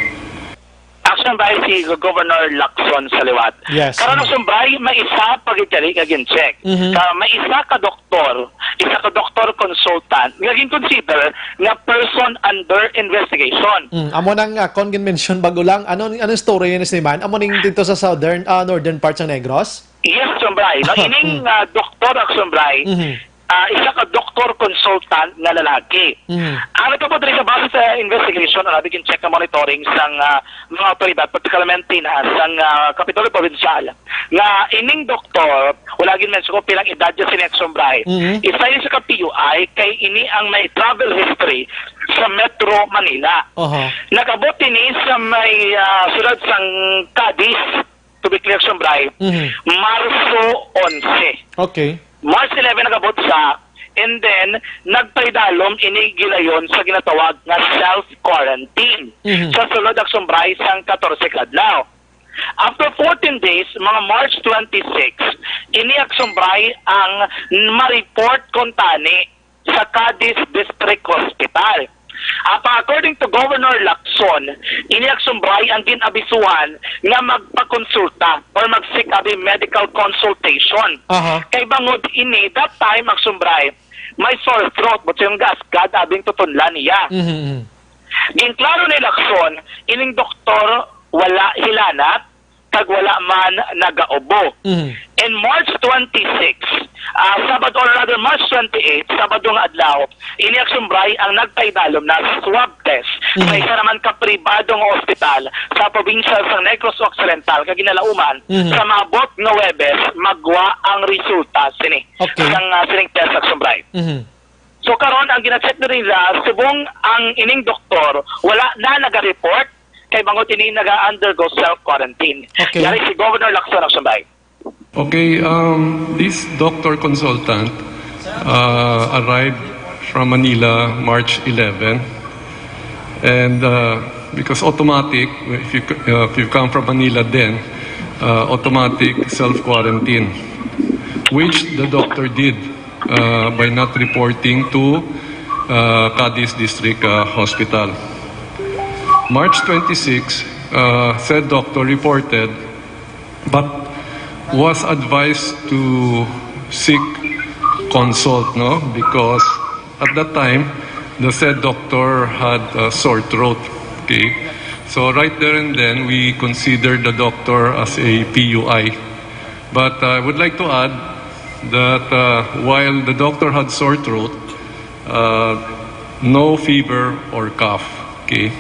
Action by si Governor Lacson sa liwat. Yes. Karon, Action by, may isa pa gid kani nga gin-check. Mhm. Ka may isa ka doktor, isa ka doktor consultant nga gin-consider nga person under investigation. Mm, amo nang uh, kon gin-mention bago lang, ano anong story ni Siman? Amo ning dito sa southern ah, northern part sa Negros? Yes, Action by. No, ining ah, doktor, Action by, Mhm. ah, isa ka doktor consultant nga lalaki. Mhm. Ang nagkabot rin sa base sa investigation, ang nabigyan check na monitoring sang ah, mga otoridad, particularmente na sang ah, Kapitolyo Provincial, nga ining doktor, wala gid mention ko pilang edad niya sini, Action by. Mhm. Isa yun sa ka-P U I, kay ini ang may travel history sa Metro Manila. Oho. Nakabot ini sa may ah, siyudad sang Cadiz, to be clear, Action by, Mhm. Marso onse. Okay. March eleven nakabot sa, and then nagpaidalom ini gilayon sa ginatawag nga self-quarantine Mhm. sa sulod, Action by, sang katorse ka adlaw. After fourteen days, mga March twenty-six, ini, Action by, ang ma-report kuntani sa Cadiz District Hospital. Apa, according to Governor Lacson, ini, Action by, ang gin-abisuhan nga magpakonsulta or mag-seek abi medical consultation. Aha. Kay bangod ini, that time, Action by, may sore throat, but yung gasgad, abing tutunlan niya. Mhm, mhm. Ginklaro ni Lacson, ining doktor wala hilanat, kag wala man nagaubo. Mhm. In March twenty-six, ah, Sabado, or rather March twenty-eight, Sabado nga adlaw, ini, Action by, ang nagpaidalom na sa swab test Mhm. sa isa naman ka pribado nga ospital sa probinsya sa Negros Occidental, kag ginalauman Mhm. sa maabot nga Webes magwa ang resulta sini Okay. sang ah, sining test, Action by. Mhm. So karon, ang gina-check na nila, subong ang ining doktor wala na naga-report kay bangod ini naga-undergo self-quarantine. Okay. Yari si Governor Lacson, Action by. Okay, um, this doctor consultant uh, arrived from Manila March eleven. And uh, because automatic, if you, c- uh, if you come from Manila then, uh, automatic self-quarantine, which the doctor did uh, by not reporting to uh, Cadiz District uh, Hospital. March twenty-six, uh, said doctor reported but was advised to seek consult, no? Because at that time, the said doctor had a sore throat. Okay? So right there and then, we considered the doctor as a P U I. But I would like to add that uh, while the doctor had sore throat, uh, no fever or cough. Okay?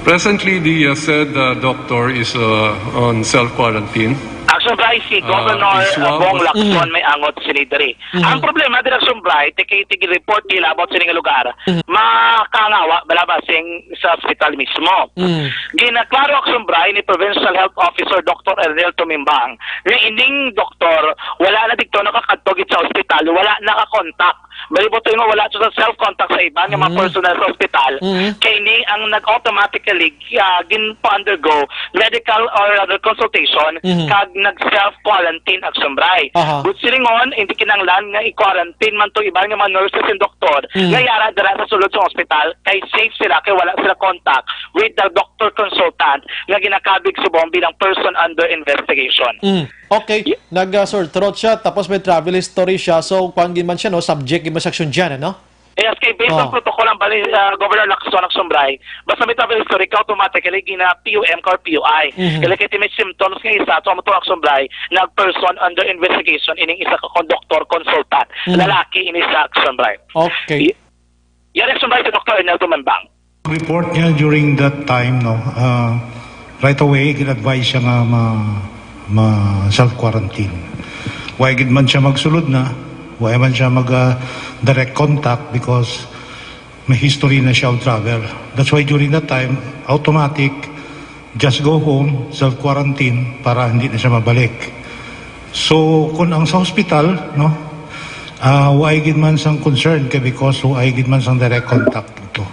Presently, the uh, said uh, doctor is uh, on self-quarantine. Action by si Ah, Governor the swab Bong was- Lacson Mhm. may angot sini diri. Mhm. Ang problema diri, Action by, tiki-tiki report nila about sini nga lugar, Mhm. makangawa bala ba sing sa ospital mismo. Mhm. Ginaklaro, Action by, ni Provincial Health Officer Doctor Ernel Tumimbang nga ining doktor wala na dito nakakadto gid sa ospital, wala nakakontak. Bali, buto nga wala sa self-contact sa iban nga mga Mhm. personnel sa ospital. Mhm. Kay ini ang nag-automatically ah, gin-undergo medical or other consultation Mhm. kag nag-self-quarantine, Action by. Aha. But silingon, hindi kinahanglan nga i-quarantine man to iban nga mga nurses and doktor Mhm. nga yara dira sa sulod sa ospital kay safe sila kay wala sila contact with the doctor consultant nga ginakabig subong bilang person under investigation. Mm. Okay, nag uh, sore throat siya, tapos may travel history siya, so kuan gid man siya, no, subject gid man sa action dyan, ano? Yes, kay based on Oh. protocol ang bali uh, Governor Lacson, Action by, basta may travel history ka, automatically gina P U M ka or P U I. Mhm. Kaya kay may symptoms nga isa, so amo to, Action by, nag person under investigation ining isa ka kon- doktor consultant, Mhm. lalaki ini sa, Action by. Okay. Yari, Action by, si Doctor Ernel Tumimbang. Report niya during that time, no, uh, right away, gin-advise siya nga ma, ma self-quarantine. Why gid man siya magsulod na? Why man siya mag uh, direct contact? Because may history na siya of travel. That's why during that time, automatic, just go home, self-quarantine, para hindi na siya mabalik. So, kung ang sa hospital, no, uh, why gid man sang concern kay because why gid man sang direct contact ito.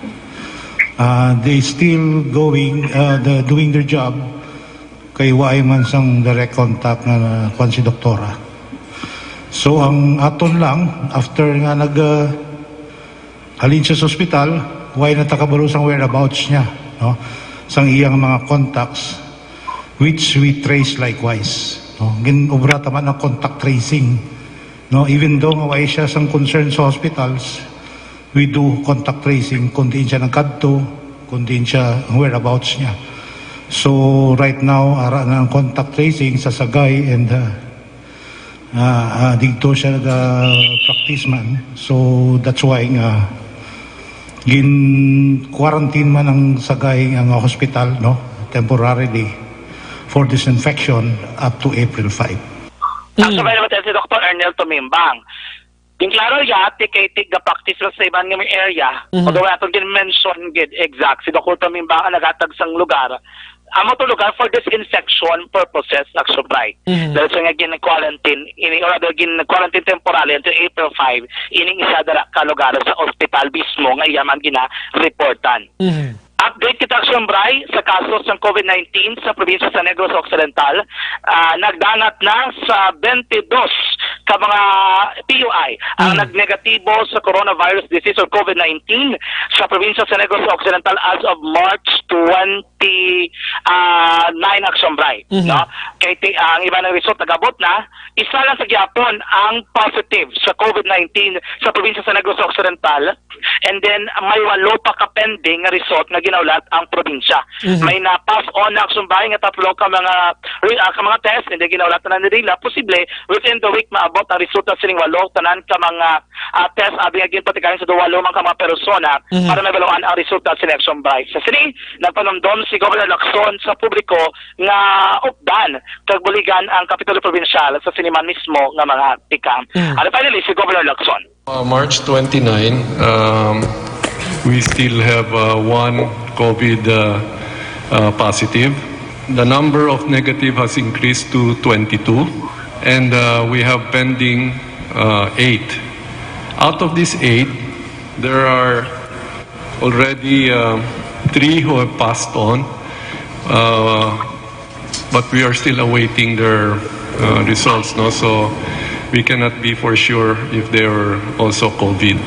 Uh, they still going, uh, the, doing their job kay why man sang direct contact nga uh, kwan si doktora. So, ang aton lang, after nga nag uh, Halin siya sa ospital, way na ta kabalo sang whereabouts niya, no? Sang iyang mga contacts, which we trace likewise, no? Gin-obra ta man ang contact tracing, no? Even though nga way siya sang concern sa hospitals, we do contact tracing kung diin siya nagkadto, kung diin siya, ang whereabouts niya. So, right now, ara na ang contact tracing sa Sagay and, uh, ah, ah, dito siya naga-practice man. So, that's why nga gin-quarantine man ang Sagay nga hospital, no? Temporarily for disinfection up to April five. Ang Mm. sabay naman tayo si Doktor Ernel Tumimbang. Yung klaro ya, ti kay ti ga-practice lang sa iban nga may area. Mhm. Although atong gin-mention gid exact, si Doktor Tumimbang ang naghatag sang lugar. Amo to lugar for disinfection purposes, Action Bright. Mhm. Dahil sa nga gin-quarantine, ini, or rather, gin-quarantine temporarily until April five, ining isa dara ka lugar sa ospital mismo nga iya man gina-reportan. Mhm. Update kita, Action Bright, sa kaso sang COVID nineteen sa probinsya sa Negros Occidental. Ah, nagdangat na sa twenty-dos ka mga P U I ang Mm. nagnegatibo sa coronavirus disease or COVID nineteen sa probinsya sa Negros Occidental as of March twenty, ah, nine, Action Bright, Mhm. no? Kay ti-, ang iba ng result nagabot na, isa lang sa gyapon ang positive sa COVID nineteen sa probinsya sa Negros Occidental, and then may walo pa ka pending nga result nga ginaulat ang probinsya. Mhm. May na-pass on na, Action Bright, nga tatlo ka mga re-, ah, ka mga test, and then ginaulat na nila posible within the week maabot ang resulta sining walo tanan ka mga, ah, test abi nga ginpatigayon sa duwalo man ka mga persona Mhm. para mabaluan ang resulta sa Action Bright. Sa sini, nagpanumdom si Governor Lacson sa publiko nga updan kag buligan ang Kapitolyo Provincial sa sini man mismo nga mga tikang. Mm. And finally, si Governor Lacson. Uh, March twenty-nine, um, we still have, uh, one COVID, uh, uh, positive. The number of negative has increased to twenty-two, and, uh, we have pending, uh, eight. Out of these eight, there are already, uh, three who have passed on. Uh, but we are still awaiting their, uh, results, no? So we cannot be for sure if they are also COVID.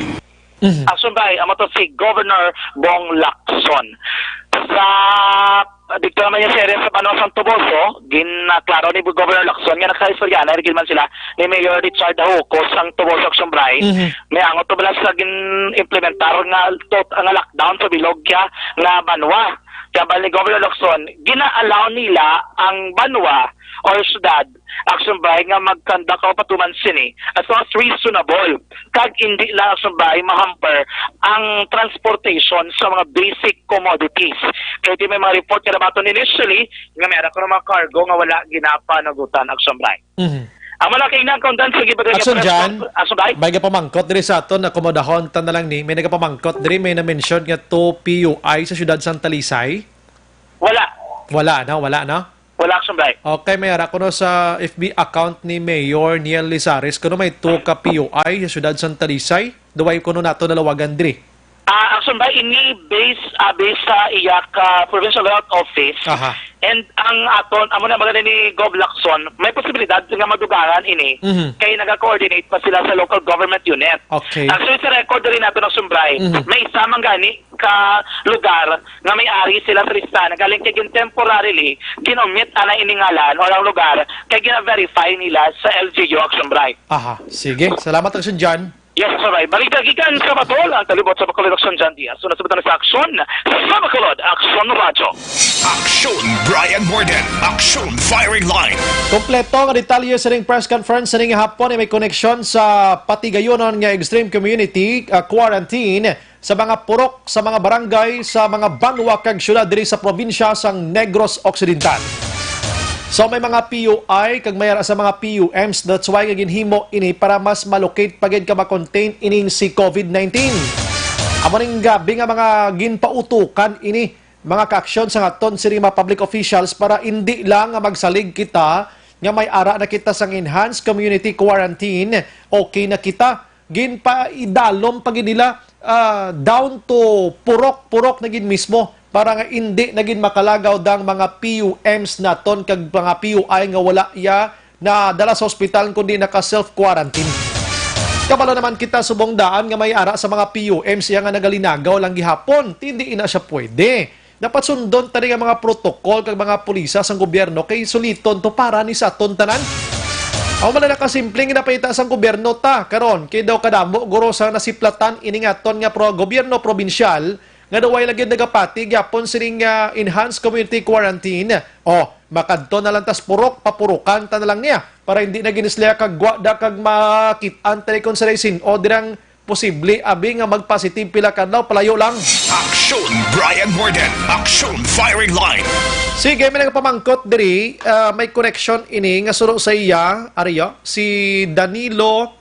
Mhm. Action Bright, amo to si Governor Bong Lacson. Sa dito naman yung sa area sa Banwa sang Toboso, ginaklaro ni Governor Lacson nga nagkaistorya na rin man sila ni Mayor Richard Ahuco sang Toboso, Action Bright. Mhm. May angot to bala sa gin-implementar nga tot-, nga lockdown sa bilog kya nga banwa. Kaya bali ni Governor Lacson, gina-allow nila ang banwa or syudad, Action Bright, nga mag-conduct o patuman sini as long as reasonable. Kag hindi lang, Action Bright, ma-hamper ang transportation sa mga basic commodities. Kaya di may mga report nga nabaton initially nga may ara ko mga cargo nga wala ginapanagutan, Action Bright. Mhm. Ang malaking nang kaundan sa gibagay nga Action, press Jan, con-, Action Bright? May gapamangkot diri sa aton, akomodahon ta na lang ni. May nagapamangkot diri, may na-mention nga two P U I sa siyudad sang Talisay. Wala. Wala, no? Wala, no? Wala, Action Bright. Okay, may ara kuno sa F B account ni Mayor Niel Lizares, kuno may two ka P U I sa siyudad sang Talisay. Duway kuno nato nalawagan diri. Ah, Action Bright, ini base, ah, base sa iya ka Provincial Health Office. Aha. And ang aton, amo na magana ni Gov Lacson, may posibilidad nga madugangan ini Mhm. kay naga-coordinate pa sila sa local government unit. Okay. Actually, sa record diri nato, Action Bright, Mhm. may isa man gani ka lugar nga may ari sila sa listahan, nagaling kay gin-, temporarily gin-omit ana ini ngalan o ang lugar kay gina-verify nila sa L G U, Action Bright. Aha, sige. Salamat, Action Jan. Yes, Action Bright. Balik na gikan sa Batol, ang kalibot sa Bacolod, Action Jan Diaz. Una sa butang sa Action, sa Bacolod, Action Radyo. Action Brian Morden, Action Firing Line. Kompleto nga detalye sa ning press conference sa ning hapon ay may koneksyon sa patigayonon nga extreme community, ah, quarantine sa mga purok, sa mga barangay, sa mga banwa kag syudad diri sa probinsya sang Negros Occidental. So, may mga P U I kag may ara sa mga P U Ms, that's why nga ginhimo ini para mas malocate pa gid ka ma-contain ining si COVID nineteen. Amo ning grabe nga mga ginpautukan ini, mga kaaksyon sa aton sini mga public officials para indi lang nga magsalig kita nga may ara na kita sang enhanced community quarantine, okay na kita. Ginpaidalom pa gid nila, ah, down to purok-purok na gid mismo para nga indi na gid makalagaw dang mga P U Ms naton kag mga P U I nga wala ya nadala sa ospital kundi naka self quarantine. Kabalo naman kita subong daan nga may ara sa mga P U M siya nga nagalinagaw lang gihapon. Hindi ina siya pwede. Dapat sundon tani nga mga protocol kag mga pulisa sang gobyerno kay suliton to para ni sa aton tanan. Amo man na nakasimple nga napahita sang gobyerno ta karon kay daw kadamo guro sa nasiplatan ini nga aton nga pro gobyerno probinsyal nga daw way lagi nagapati gyapon sining, ah, enhanced community quarantine. Oh, makadto na lang tas purok, papurukan ta na lang niya para hindi na gini sila kagwa da kag makit-an tayo kung sa sin-o dirang posible abi nga magpositive pila kadlaw palayo lang. Action Brian Warden, Action Firing Line. Sige, may nagpamangkot diri, ah, may connection ini nga suro sa iya, ariyo, si Danilo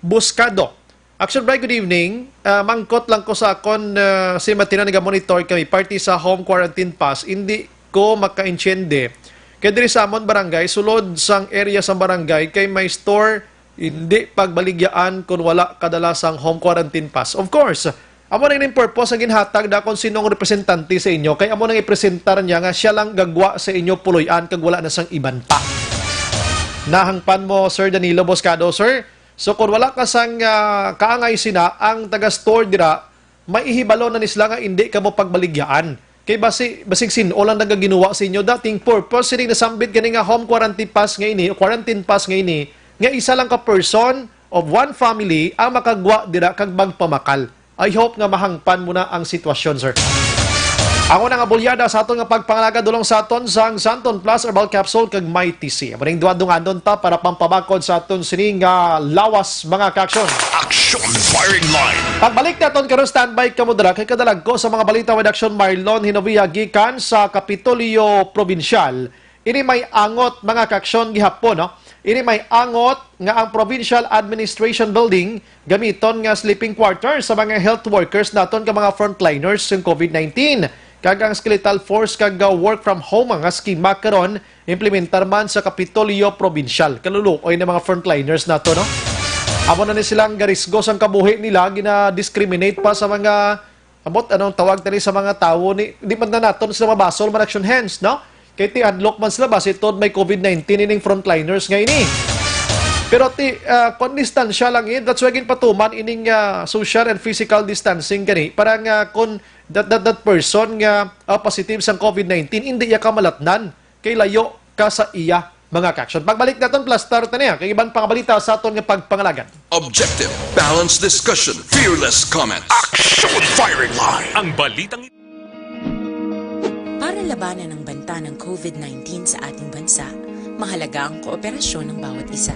Buscado. Action Brian, good evening. Ah, mangkot lang ko sa akon, ah, si Martina nagamonitor kami, parte sa home quarantine pass, hindi ko makaintiende. Kay diri sa amon barangay, sulod sang area sang barangay, kay may store, hindi pagbaligyaan kung wala kadala sang home quarantine pass. Of course, amo na yung purpose ang ginhatag na kung sino ang representante sa inyo, kay amo nang ipresentar niya nga siya lang gagwa sa inyo puloy-an kag wala na sang iban pa. Nahangpan mo, Sir Danilo Boscado, sir? So, kung wala ka sang, ah, kaangay sina, ang taga-store dira, may ihibalo na ni sila nga hindi kamo pagbaligyaan. Kay basi, basig sin-o lang nagaginuwa sa inyo dating purpose sining nasambit gani nga home quarantine pass nga ini, o quarantine pass nga ini, nga isa lang ka person of one family ang makagwa dira kag magpamakal. I hope nga mahangpan mo na ang sitwasyon, sir. Ang una nga bulyada sa aton nga pagpangalaga dulong sa aton sang Santon Plus Herbal Capsule kag Mighty C. Amo ning duha dunganon ta para pampabakod sa aton sini nga lawas, mga kaaksyon. Action Firing Line. Pagbalik naton karon, standby kamo dira kay kadalagko sa mga balita with Action Marlon Hinovia gikan sa Kapitolyo Probinsyal. Ini may angot, mga kaaksyon, gihapon, no? Ini may angot nga ang Provincial Administration Building gamiton nga sleeping quarters sa mga health workers naton nga mga frontliners sa covid nineteen. Kag ang skeletal force kag, uh, work from home nga schema karon implementar man sa Kapitolyo Probinsyal. Kaluluoy na mga frontliners nato, no? Amo na ni silang garisgo sang kabuhi nila, gina-discriminate pa sa mga, ambot, anong tawag tani sa mga tawo ni, di man na naton sila mabasol man action hands, no? Kay ti hadlok man sila basi tod may covid nineteen ining frontliners nga ini. Pero ti, ah, kung distansya lang, eh, that's why ginpatuman ining, ah, social and physical distancing gani para nga kung that, that, that person nga, ah, positive sang covid nineteen, hindi iya kamalatnan kay layo ka sa iya, mga kaaksyon. Pagbalik naton, plastar ta niya kay iban pang balita sa aton nga pagpangalagan. Objective, balanced discussion, fearless comment. Action Firing Line. Ang balitang Para labanan ang banta ng covid nineteen sa ating bansa, mahalaga ang kooperasyon ng bawat isa.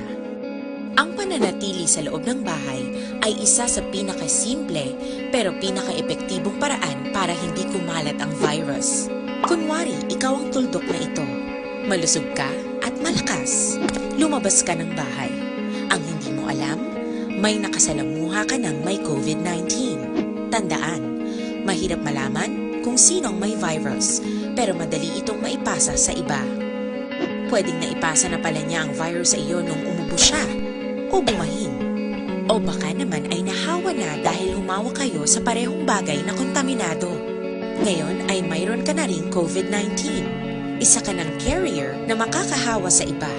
Ang pananatili sa loob ng bahay ay isa sa pinakasimple pero pinakaepektibong paraan para hindi kumalat ang virus. Kunwari, ikaw ang tuldok na ito. Malusog ka at malakas. Lumabas ka ng bahay. Ang hindi mo alam, may nakasalamuha ka ng may covid nineteen. Tandaan, mahirap malaman kung sino ang may virus, pero madali itong maipasa sa iba. Pwedeng naipasa na pala niya ang virus sa iyo nung umubo siya o bumahin. O baka naman ay nahawa na dahil humawak kayo sa parehong bagay na kontaminado. Ngayon ay mayroon ka na ring covid nineteen. Isa ka ng carrier na makakahawa sa iba.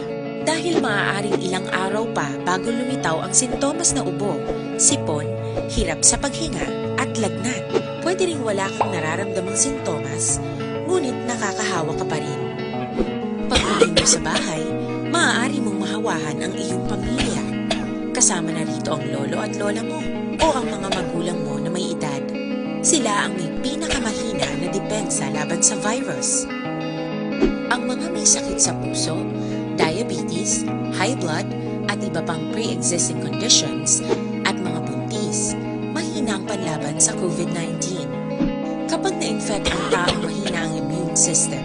Dahil maaaring ilang araw pa bago lumitaw ang sintomas na ubo, sipon, hirap sa paghinga, at lagnat. Pwede ring wala kang nararamdamang sintomas, ngunit nakakahawa ka pa rin. Pag-uwi mo sa bahay, maaari mong mahawahan ang iyong pamilya. Kasama na rito ang lolo at lola mo o ang mga magulang mo na may edad. Sila ang may pinakamahina na depensa laban sa virus. Ang mga may sakit sa puso, diabetes, high blood, at iba pang pre-existing conditions, at mga buntis, mahina ang panlaban sa covid nineteen. Kapag na-infect ang taong mahina ang immune system,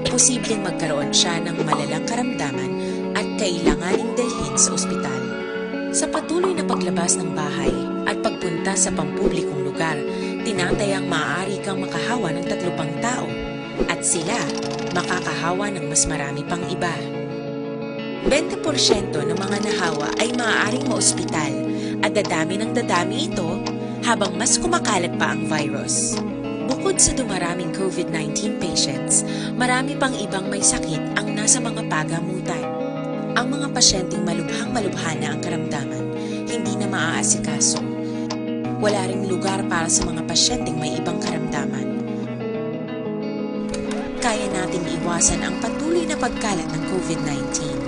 posibleng magkaroon siya ng malalang karamdaman at kailanganing dalhin sa ospital. Sa patuloy na paglabas ng bahay at pagpunta sa pampublikong lugar, tinatayang maaari kang makahawa ng tatlo pang tao at sila makakahawa ng mas marami pang iba. Bente porsyento ng mga nahawa ay maaaring maospital at dadami ng dadami ito habang mas kumakalat pa ang virus. Bukod sa dumaraming covid nineteen patients, marami pang ibang may sakit ang nasa mga pagamutan. Ang mga pasyenteng malubhang-malubha na ang karamdaman, hindi na maaasikaso. Wala ring lugar para sa mga pasyenteng may ibang karamdaman. Kaya nating iwasan ang patuloy na pagkalat ng COVID nineteen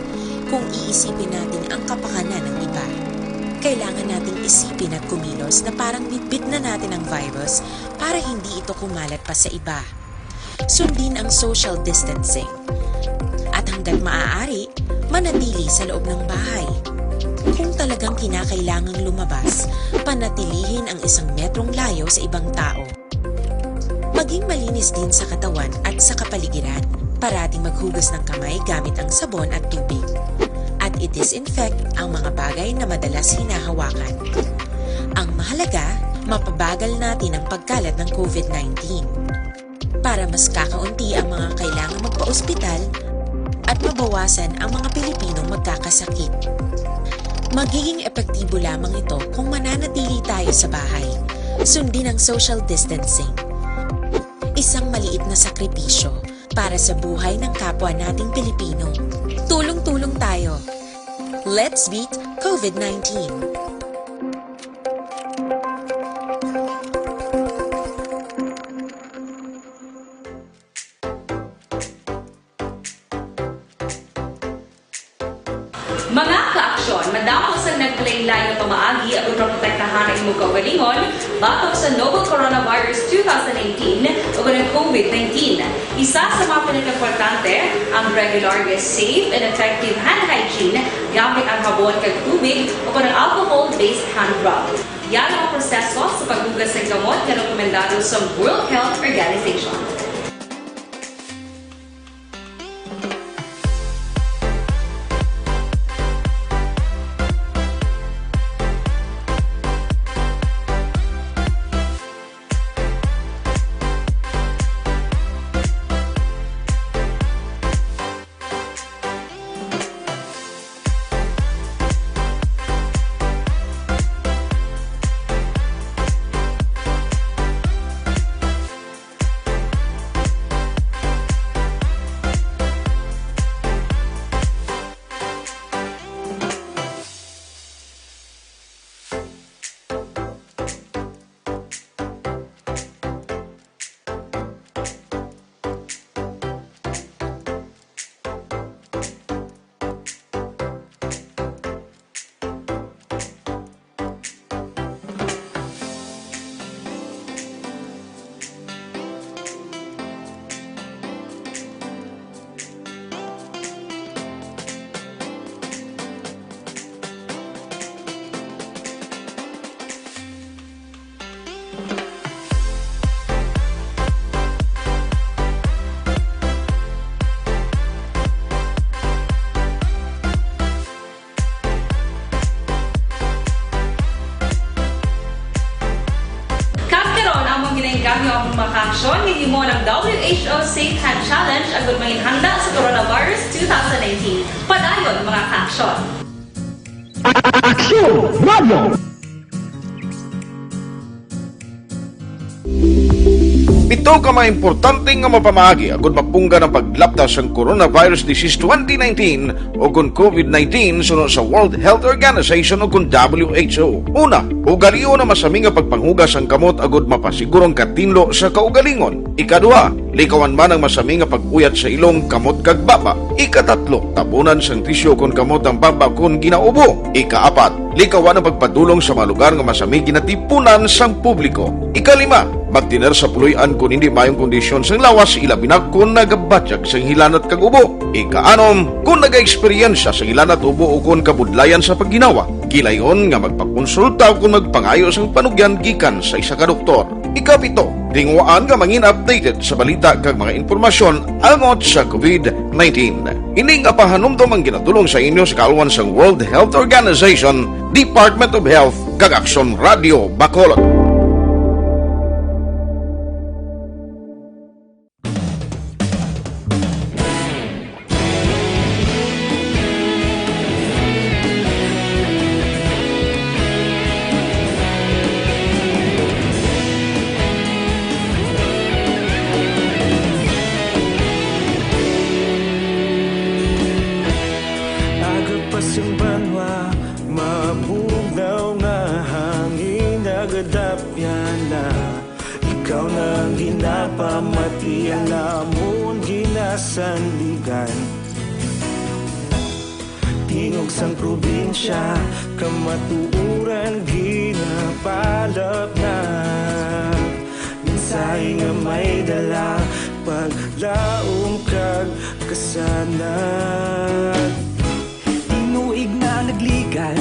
kung iisipin natin ang kapakanan ng iba. Kailangan nating isipin at kumilos na parang bitbit na natin ang virus para hindi ito kumalat pa sa iba. Sundin ang social distancing. At hanggat maaari, manatili sa loob ng bahay. Kung talagang kinakailangang lumabas, panatilihin ang isang metrong layo sa ibang tao. Maging malinis din sa katawan at sa kapaligiran. Parating maghugas ng kamay gamit ang sabon at tubig. At i-disinfect ang mga bagay na madalas hinahawakan. Ang mahalaga, mapabagal natin ang pagkalat ng COVID nineteen. Para mas kakaunti ang mga kailangang magpa-ospital at mabawasan ang mga Pilipinong magkakasakit. Magiging epektibo lamang ito kung mananatili tayo sa bahay. Sundin ang social distancing. Isang maliit na sakripisyo para sa buhay ng kapwa nating Pilipino. Tulong-tulong tayo. Let's beat COVID nineteen. Mga ka-aksyon, madamo sang naglain-lain nga pamaagi aron maprotektahan ang imong kaugalingon batok sa novel coronavirus two thousand nineteen ug ang COVID nineteen. Isa sa mga pinakaimportante ang regular nga safe and effective hand hygiene gamit ang habon kag tubig o kon ang alcohol-based hand rub. Yara ang proseso sa paghugas sang kamot nga rekomendado sa World Health Organization. Kag karon, among ginaengganyo ang mga kaaksyon nga gihimo ng W H O Safe Hand Challenge agud manginhanda sa coronavirus two thousand nineteen. Padayon, mga kaaksyon. Aksyon Radio! Pito ka mga importante nga mapamaagi agud mapunggan ang paglapta sang coronavirus disease twenty nineteen o kon COVID nineteen suno sa World Health Organization o kon W H O. Una, ugalion ang masami nga pagpanghugas sang kamot agud mapasiguro ang katinlo sa kaugalingon. Ikaduha, likawan man ang masami nga pag-uyat sa ilong, kamot, kag baba. Ikatatlo, tabunan sang tisyu kon kamot ang baba kon ginaubo. Ikaapat, likawan ang pagpadulong sa mga lugar nga masami ginatipunan sang publiko. Ikalima, magtener sa puloy-an kon hindi maayong kondisyon sang lawas, ilabi na kon nagabatyag sang hilanat kag ubo. Ikaanom, kon nagaeksperyensya sang hilanat, ubo, o kon kabudlayan sa pagginawa, kilayon nga magpakonsulta o kon magpangayo sang panugyan gikan sa isa ka doktor. Ikapito, tinguhaan nga mangin-updated sa balita kag mga impormasyon angot sa COVID nineteen. Ini nga pahanumdom ang ginadul-ong sa inyo sa kaalwan sang World Health Organization, Department of Health, kag Aksyon Radio Bacolod. Agod pa sing banwa, mabugnaw nga Napamati ang amon ginasandigan. Tingog sang probinsya, kamatuoran ginapalapnag. Mensahe nga may dala, paglaom kag kasanag. Tinuig na nagligan,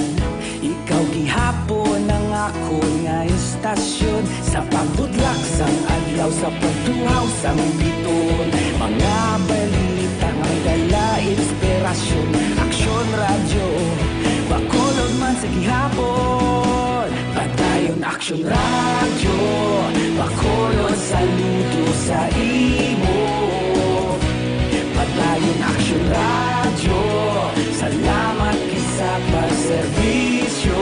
ikaw gihapon ang akon nga istasyon. Sa pagbudlak sang adlaw, sa pagtuhaw sang bituon, mga balita nga may dala inspirasyon. Aksyon Radyo, Bacolod man sa gihapon. Padayon Aksyon Radyo, Bacolod, saludo sa imo. Padayon Aksyon Radyo, salamat gid sa pagserbisyo.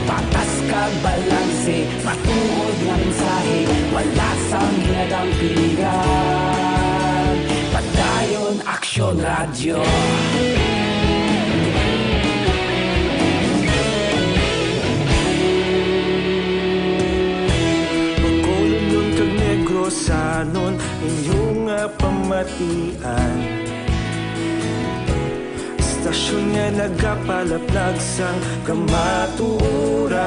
Patas kag balanse, matuod nga mensahe, wala sang ginadampigan. Padayon Aksyon Radyo. Bacolodnon kag Negrosanon, inyo nga pamatian. Istasyon nga nagapalaplag sang kamatuoran.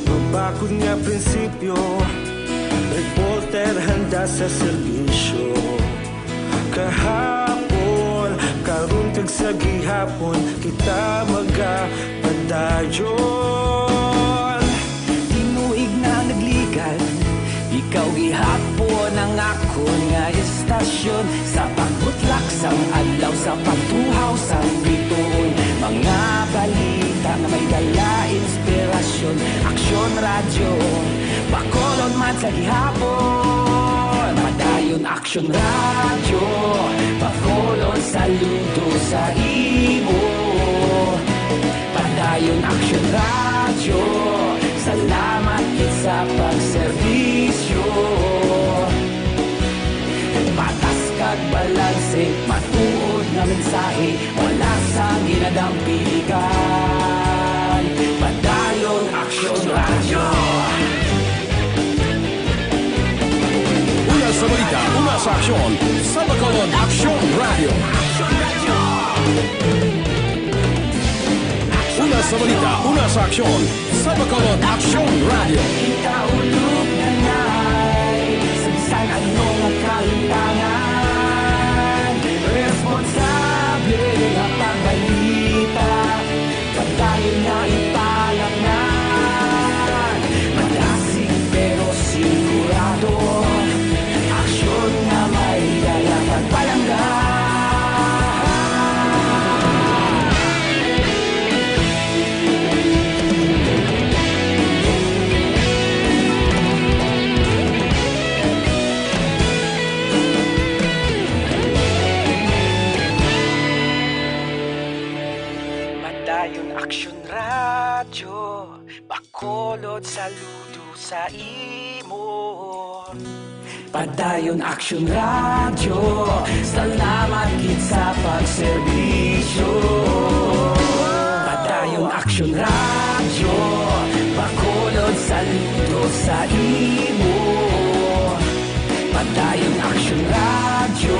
Mabakod nga prinsipyo, reporter handa sa serbisyo. Kahapon, karon, kag sa gihapon, kita magapadayon. Tinuig na nagligan, ikaw gihapon ang akon nga istasyon. Sa pagbutlak sang adlaw, sa pagtuhaw sang bituon, mga balita nga may dala inspirasyon. Aksyon Radyo, Bacolod man sa gihapon. Padayon Aksyon Radyo, Bacolod, saludo sa imo. Padayon Aksyon Radyo, salamat gid sa pagserbisyo. Patas kag balanse, matuod nga mensahe, wala sang ginadampigan. Padayon Aksyon Radyo. Una sa balita, una sa aksyon, sa Bacolod Aksyon Radyo. Una sa balita, una sa aksyon, sa Bacolod Aksyon Radyo. Kita ulog na nay, sa bisan ano nga kalimtangan, responsable nga pagbalita. Padayon nga ipalangnan, madasig pero sigurado, aksyon nga may dala pagpalangga. Padayon Aksyon Radyo, Bacolod, saludo sa imo. Padayon Aksyon Radyo, salamat gid sa pagserbisyo. Padayon Aksyon Radyo, Bacolod, saludo sa imo. Padayon Aksyon Radyo,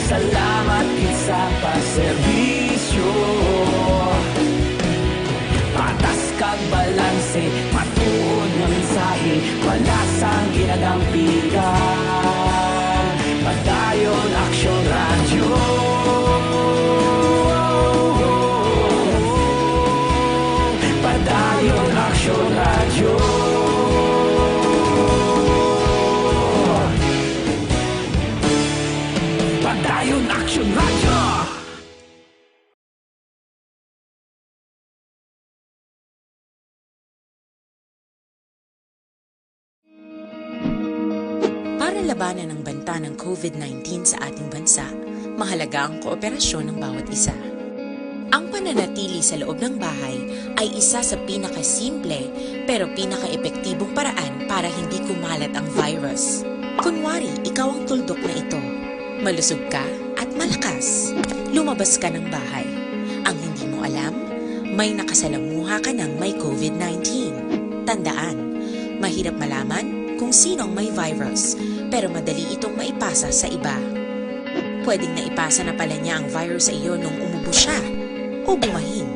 salamat gid sa pagserbisyo. Patas kag balanse, matuod nga mensahe, wala sang ginadampigan. Padayon Aksyon Radyo. Padayon Aksyon Radyo. Padayon Aksyon Radyo. Para labanan ang banta ng COVID nineteen sa ating bansa, mahalaga ang kooperasyon ng bawat isa. Ang pananatili sa loob ng bahay ay isa sa pinakasimple pero pinakaepektibong paraan para hindi kumalat ang virus. Kunwari, ikaw ang tuldok na ito. Malusog ka at malakas. Lumabas ka ng bahay. Ang hindi mo alam, may nakasalamuha ka ng may COVID nineteen. Tandaan, mahirap malaman kung sino ang may virus, pero madali itong maipasa sa iba. Pwedeng naipasa na pala niya ang virus sa iyo nung umubo siya o bumahin.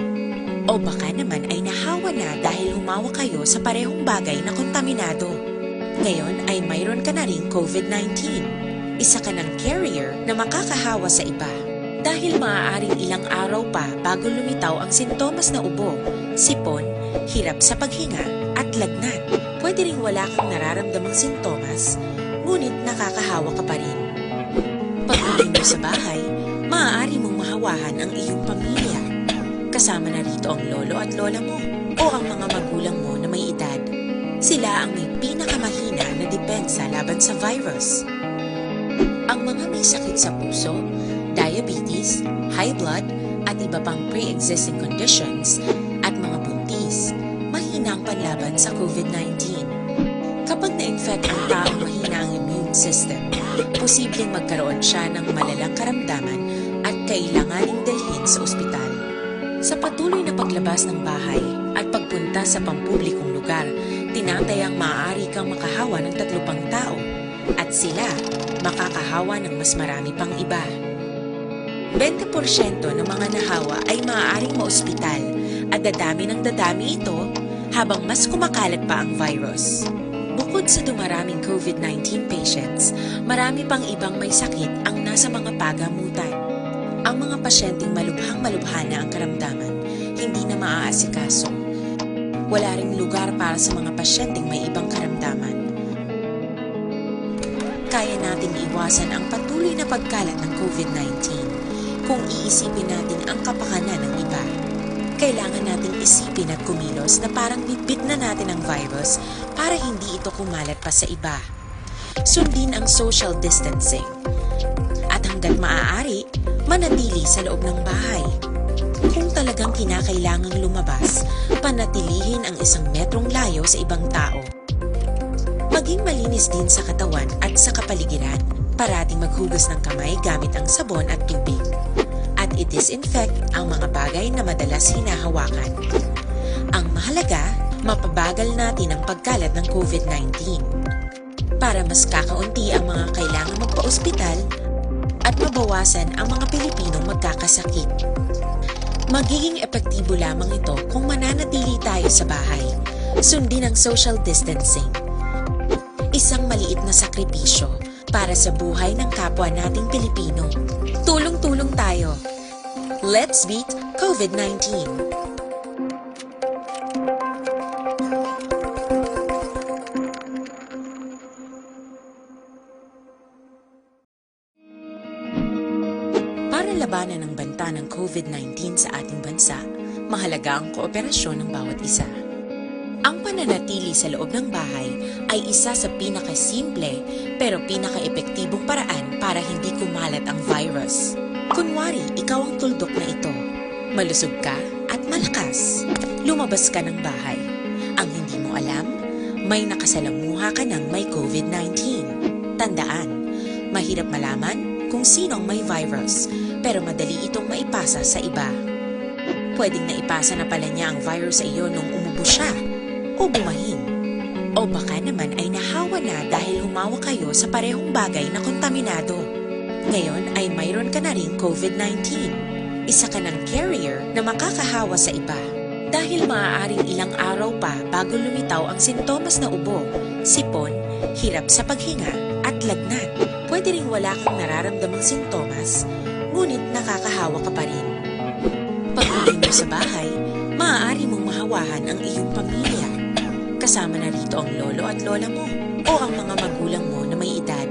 O baka naman ay nahawa na dahil humawak kayo sa parehong bagay na kontaminado. Ngayon ay mayroon ka na ring COVID nineteen. Isa ka ng carrier na makakahawa sa iba. Dahil maaaring ilang araw pa bago lumitaw ang sintomas na ubo, sipon, hirap sa paghinga, at lagnat. Pwede ring wala kang nararamdamang sintomas, ngunit nakakahawa ka pa rin. Pag-uwi mo sa bahay, maaari mong mahawahan ang iyong pamilya. Kasama na rito ang lolo at lola mo o ang mga magulang mo na may edad. Sila ang may pinakamahina na depensa laban sa virus. Ang mga may sakit sa puso, diabetes, high blood, at iba pang pre-existing conditions, at mga buntis, mahina ang panlaban sa COVID nineteen. Kapag na-infect ang taong mahina ang immune system, posibleng magkaroon siya ng malalang karamdaman at kailanganing dalhin sa ospital. Sa patuloy na paglabas ng bahay at pagpunta sa pampublikong lugar, tinatayang maaari kang makahawa ng tatlo pang tao, at sila makakahawa ng mas marami pang iba. Bente porsyento ng mga nahawa ay maaaring maospital, at dadami ng dadami ito habang mas kumakalat pa ang virus. Bukod sa dumaraming COVID nineteen patients, marami pang ibang may sakit ang nasa mga pagamutan. Ang mga pasyenteng malubhang-malubha na ang karamdaman, hindi na maaasikaso. Wala ring lugar para sa mga pasyenteng may ibang karamdaman. Kaya nating iwasan ang patuloy na pagkalat ng COVID nineteen kung iisipin natin ang kapakanan ng iba. Kailangan nating isipin at kumilos na parang bitbit na natin ang virus para hindi ito kumalat pa sa iba. Sundin ang social distancing. At hanggat maaari, manatili sa loob ng bahay. Kung talagang kinakailangang lumabas, panatilihin ang isang metrong layo sa ibang tao. Maging malinis din sa katawan at sa kapaligiran. Parating maghugas ng kamay gamit ang sabon at tubig. At i-disinfect ang mga bagay na madalas hinahawakan. Ang mahalaga, mapabagal natin ang pagkalat ng COVID nineteen. Para mas kakaunti ang mga kailangang magpa-ospital at mabawasan ang mga Pilipinong magkakasakit. Magiging epektibo lamang ito kung mananatili tayo sa bahay. Sundin ang social distancing. Isang maliit na sakripisyo para sa buhay ng kapwa nating Pilipino. Tulong-tulong tayo. Let's beat COVID nineteen. Para labanan ang banta ng COVID nineteen sa ating bansa, mahalaga ang kooperasyon ng bawat isa. Ang pananatili sa loob ng bahay ay isa sa pinakasimple pero pinakaepektibong paraan para hindi kumalat ang virus. Kunwari, ikaw ang tuldok na ito. Malusog ka at malakas. Lumabas ka ng bahay. Ang hindi mo alam, may nakasalamuha ka ng may COVID nineteen. Tandaan, mahirap malaman kung sino ang may virus, pero madali itong maipasa sa iba. Pwedeng naipasa na pala niya ang virus sa iyo nung umubo siya o bumahin. O baka naman ay nahawa na dahil humawak kayo sa parehong bagay na kontaminado. Ngayon ay mayroon ka na ring COVID nineteen. Isa ka ng carrier na makakahawa sa iba. Dahil maaaring ilang araw pa bago lumitaw ang sintomas na ubo, sipon, hirap sa paghinga, at lagnat. Pwede ring wala kang nararamdamang sintomas, ngunit nakakahawa ka pa rin. Pag-uwi mo sa bahay, maaari mong mahawahan ang iyong pamilya. Kasama na rito ang lolo at lola mo o ang mga magulang mo na may edad.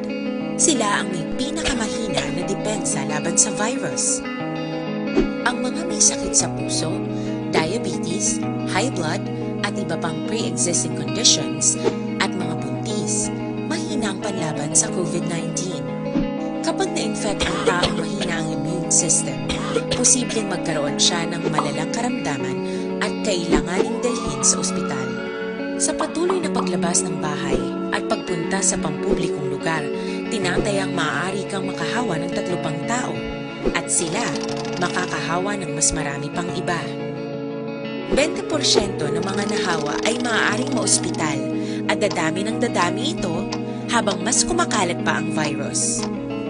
Sila ang may pinakamahina na depensa laban sa virus. Ang mga may sakit sa puso, diabetes, high blood, at iba pang pre-existing conditions, at mga buntis, mahina ang panlaban sa COVID nineteen. Kapag na-infect ang taong mahina ang immune system, posibleng magkaroon siya ng malalang karamdaman at kailanganing dalhin sa ospital. Sa patuloy na paglabas ng bahay at pagpunta sa pampublikong lugar, tinatayang maaari kang makahawa ng tatlo pang tao, at sila makakahawa ng mas marami pang iba. Bente porsyento ng mga nahawa ay maaaring maospital at dadami ng dadami ito habang mas kumakalat pa ang virus.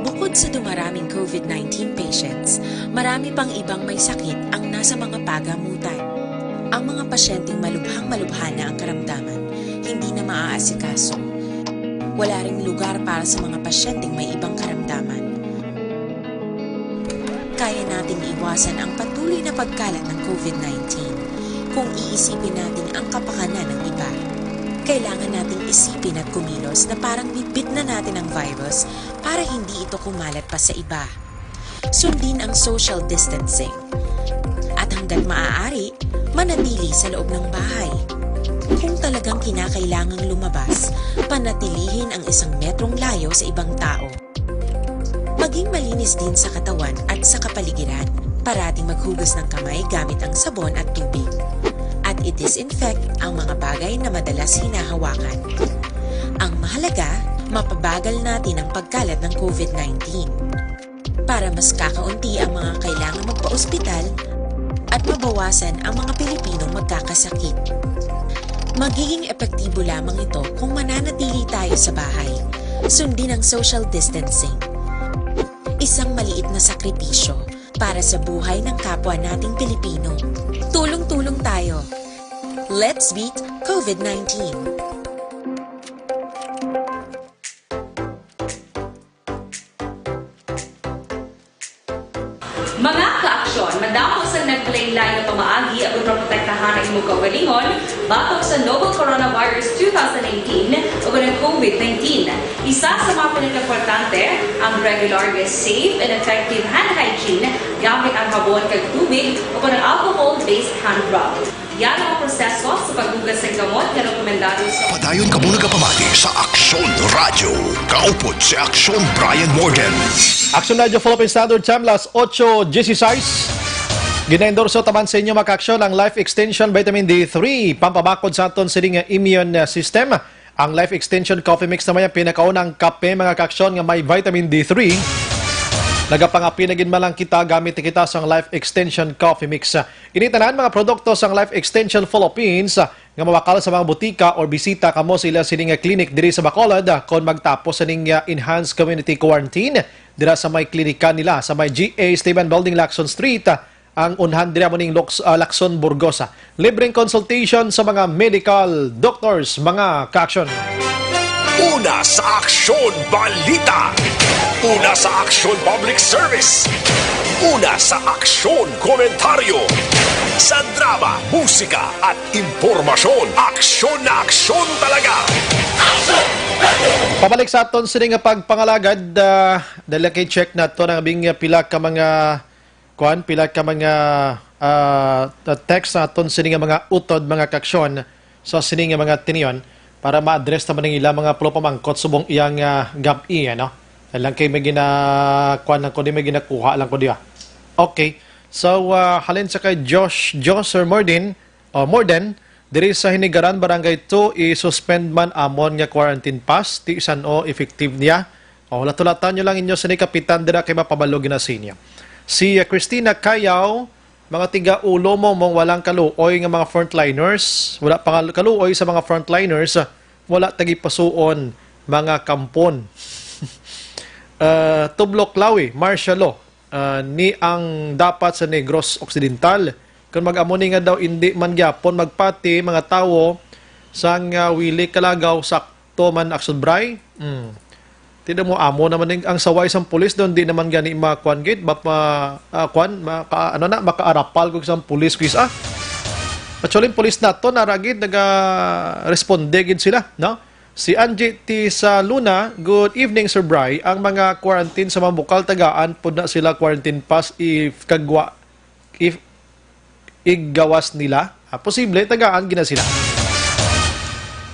Bukod sa dumaraming COVID nineteen patients, marami pang ibang may sakit ang nasa mga pagamutan. Ang mga pasyenteng malubhang-malubha na ang karamdaman, hindi na maaasikaso. Wala ring lugar para sa mga pasyenteng may ibang karamdaman. Kaya nating iwasan ang patuloy na pagkalat ng COVID nineteen kung iisipin natin ang kapakanan ng iba. Kailangan nating isipin at kumilos na parang bitbit na natin ang virus para hindi ito kumalat pa sa iba. Sundin ang social distancing. At hanggat maaari, manatili sa loob ng bahay. Kung talagang kinakailangang lumabas, panatilihin ang isang metrong layo sa ibang tao. Maging malinis din sa katawan at sa kapaligiran. Parating maghugas ng kamay gamit ang sabon at tubig. At i-disinfect ang mga bagay na madalas hinahawakan. Ang mahalaga, mapabagal natin ang pagkalat ng COVID nineteen. Para mas kakaunti ang mga kailangan magpa-ospital at mabawasan ang mga Pilipinong magkakasakit. Magiging epektibo lamang ito kung mananatili tayo sa bahay. Sundin ang social distancing. Isang maliit na sakripisyo para sa buhay ng kapwa nating Pilipino. Tulong-tulong tayo. Let's beat COVID nineteen. Mga kaaksyon, madamo sang naglain-lain nga pamaagi agud maprotektahan ang imong kaugalingon batok sa novel coronavirus two thousand eighteen ug ang COVID nineteen. Isa sa mga pinakaimportante ang regular nga safe and effective hand hygiene gamit ang habon kag tubig o ang alcohol-based hand rub. Yan ang proseso sa paghugas sang kamot nga rekomendado sa Padayon kamo nagapamati sa Aksyon Radyo. Kaupod si Aksyon Brian Morgan. Aksyon Radyo Philippine Standard Time, las ocho dieciséis. Ginaendorso taman sa inyo, mga kaaksyon, ang Life Extension Vitamin D three, pampabakod sa aton sining immune system. Ang Life Extension Coffee Mix naman ang pinakaunang kape, mga kaaksyon, nga may vitamin D three. Nagapangapin na gid man lang kita gamit kita sang Life Extension Coffee Mix. Ini tanan mga produkto sang Life Extension Philippines, ah, nga mabakal sa mga butika or bisita kamo sa ila sini nga clinic diri sa Bacolod, ah, kon magtapos sa ning, ah, enhanced community quarantine dira sa may klinika nila sa may G A Esteban Building, Lacson Street, ah, ang unhan diri amo ning Lox-, ah, Lacson, Burgos, ah. Libreng consultation sa mga medical doctors, mga kaaksyon. Una sa aksyon, balita. Una sa aksyon, public service. Una sa aksyon, komentaryo. Sa drama, musika, at impormasyon, aksyon na aksyon talaga. Pabalik sa aton sini nga pagpangalagad, ah, dali kay check nato ang bing pila ka mga kuan, pila ka mga, ah, text sa aton sini nga mga utod, mga kaaksyon, sa sini nga mga tinion para ma-address naman ang ila mga pulo pamangkot subong iyang, ah, gab-i, ano? Lang kay may gina-, kuan lang ko di, may ginakuha lang ko di, ah. Okay. So, ah, halin sa kay Josh, Josh, Sir Morden, o Morden, diri sa Hinigaran, Barangay two, i-suspend man amon nga quarantine pass, ti san-o effective niya. O, hulat-hulatan nyo lang inyo sini kapitan dira kay mapabalo gina sa inyo. Si, uh, Christina Cayaw, mga tiga-ulo mo mong walang kaluoy nga mga frontliners, wala pa nga kaluoy sa mga frontliners, uh, wala tagipasuon mga kampon. Uh, Tublo Clawi, martial law, uh, ni ang dapat sa Negros Occidental. Kung mag-amo ni nga daw, indi man gyapon magpati mga tawo sang, uh, wili kalagaw, sakto man, Aksyon Bray. Mm. Tingnan mo, amo naman ning, ang saway sang pulis doon, di naman gani makuan gid, ma-, ma-, ah, kuan, maka-, ano na, makaarapal ko sang pulis, quiz, ah. Actually, ang pulis nato, naragid, naga-responde gid sila, no? Si Angie T. sa Luna, "Good evening, Sir Bry. Ang mga quarantine sa mga bukal, tagaan pud na sila quarantine pass if kagwa, if iggawas nila." Ah, posible, tagaan gina sila.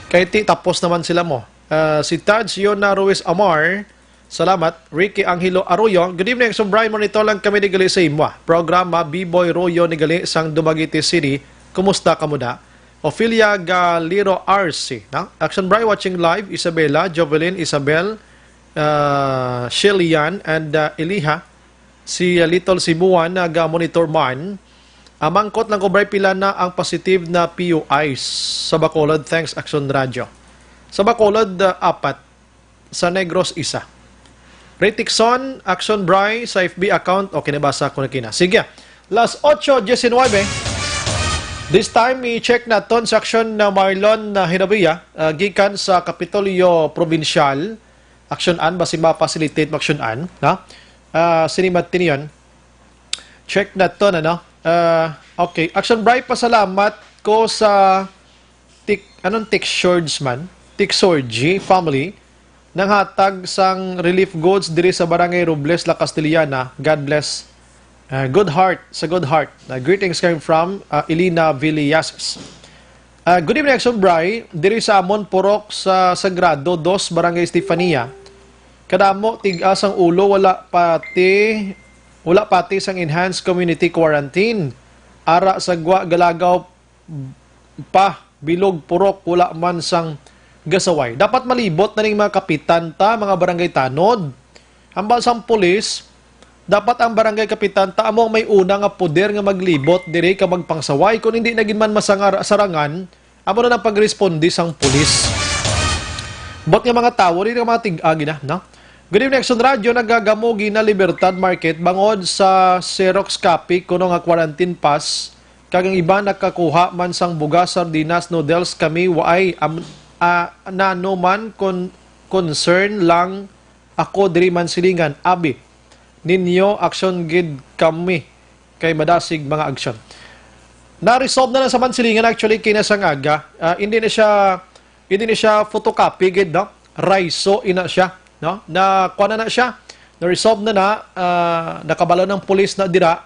Kay ti, tapos naman sila mo. Ah, si Taj Yona Ruiz Amar, salamat. Ricky Angelo Arroyo, "Good evening, Aksyon Bry. Monitor lang kami ni gali sa imo, ah, programa. B-Boy Royo ni gali sang Dumaguete City. Kumusta ka mo da?" Ophelia Galero R C, no? "Aksyon Bry, watching live. Isabela, Jovelyn, Isabel, ah, Shelian, and, ah, Eliha." Si, ah, Little Cebuan, naga-monitor man. Amangkot lang ko, Bri, pila na ang positive na P U Is sa Bacolod? Thanks, Action Radio. Sa Bacolod, ah, apat. Sa Negros, isa. Ray Tixon, Action Bri, sa F B account. Okay, nabasa ko na kina. Sige. Las ocho diecinueve. This time, i-check naton si Action na Marlon na Hinabia, ah, gikan sa Kapitolyo Probinsyal. Action an, basi ma-facilitate mo Action an, no? Ah, sinimat tiniyon. Check naton, ano? Ah, okay. Action Bri, pasalamat ko sa Tik-, anong Tixorge man? Tixorge family nanghatag sang relief goods diri sa Barangay Robles, La Castellana. God bless. Ah, good heart, sa good heart. Ah, greetings came from, ah, Elena Villiases. Ah, good evening, Action Bri. Diri sa amon purok sa Sagrado dos, Barangay Estefania, kadamo tigas ang ulo, wala pati, wala pati sang enhanced community quarantine. Ara sa gwa galagaw pa, bilog purok, wala man sang gasaway. Dapat malibot na ning mga kapitan ta, mga barangay tanod. Hambal sang pulis, dapat ang barangay kapitan ta amo ang may una nga poder nga maglibot diri ka magpangsaway. Kung hindi na gid man masangar-, sarangan, amo na ang pagresponde sang pulis. Bot nga mga tawo, diri ka mga tig-agi na, no? Good evening, Action Radio. Nagagamo gina Libertad Market bangod sa Xerox copy kuno nga quarantine pass, kag ang iban nakakuha man sang bugas, sardinas, noodles. Kami waay am-, ah, nano man kon-, concern lang ako diri man silingan. Abi ninyo, aksyon gid kami kay madasig mga aksyon. Na-resolve na lang sa Mansilingan, actually, kina sang aga. Ah, hindi na siya, hindi na siya photocopy gid, no? Raiso ina siya, no? Na kuan na, na siya. Na-resolve na na, ah, nakabalo ng pulis na dira.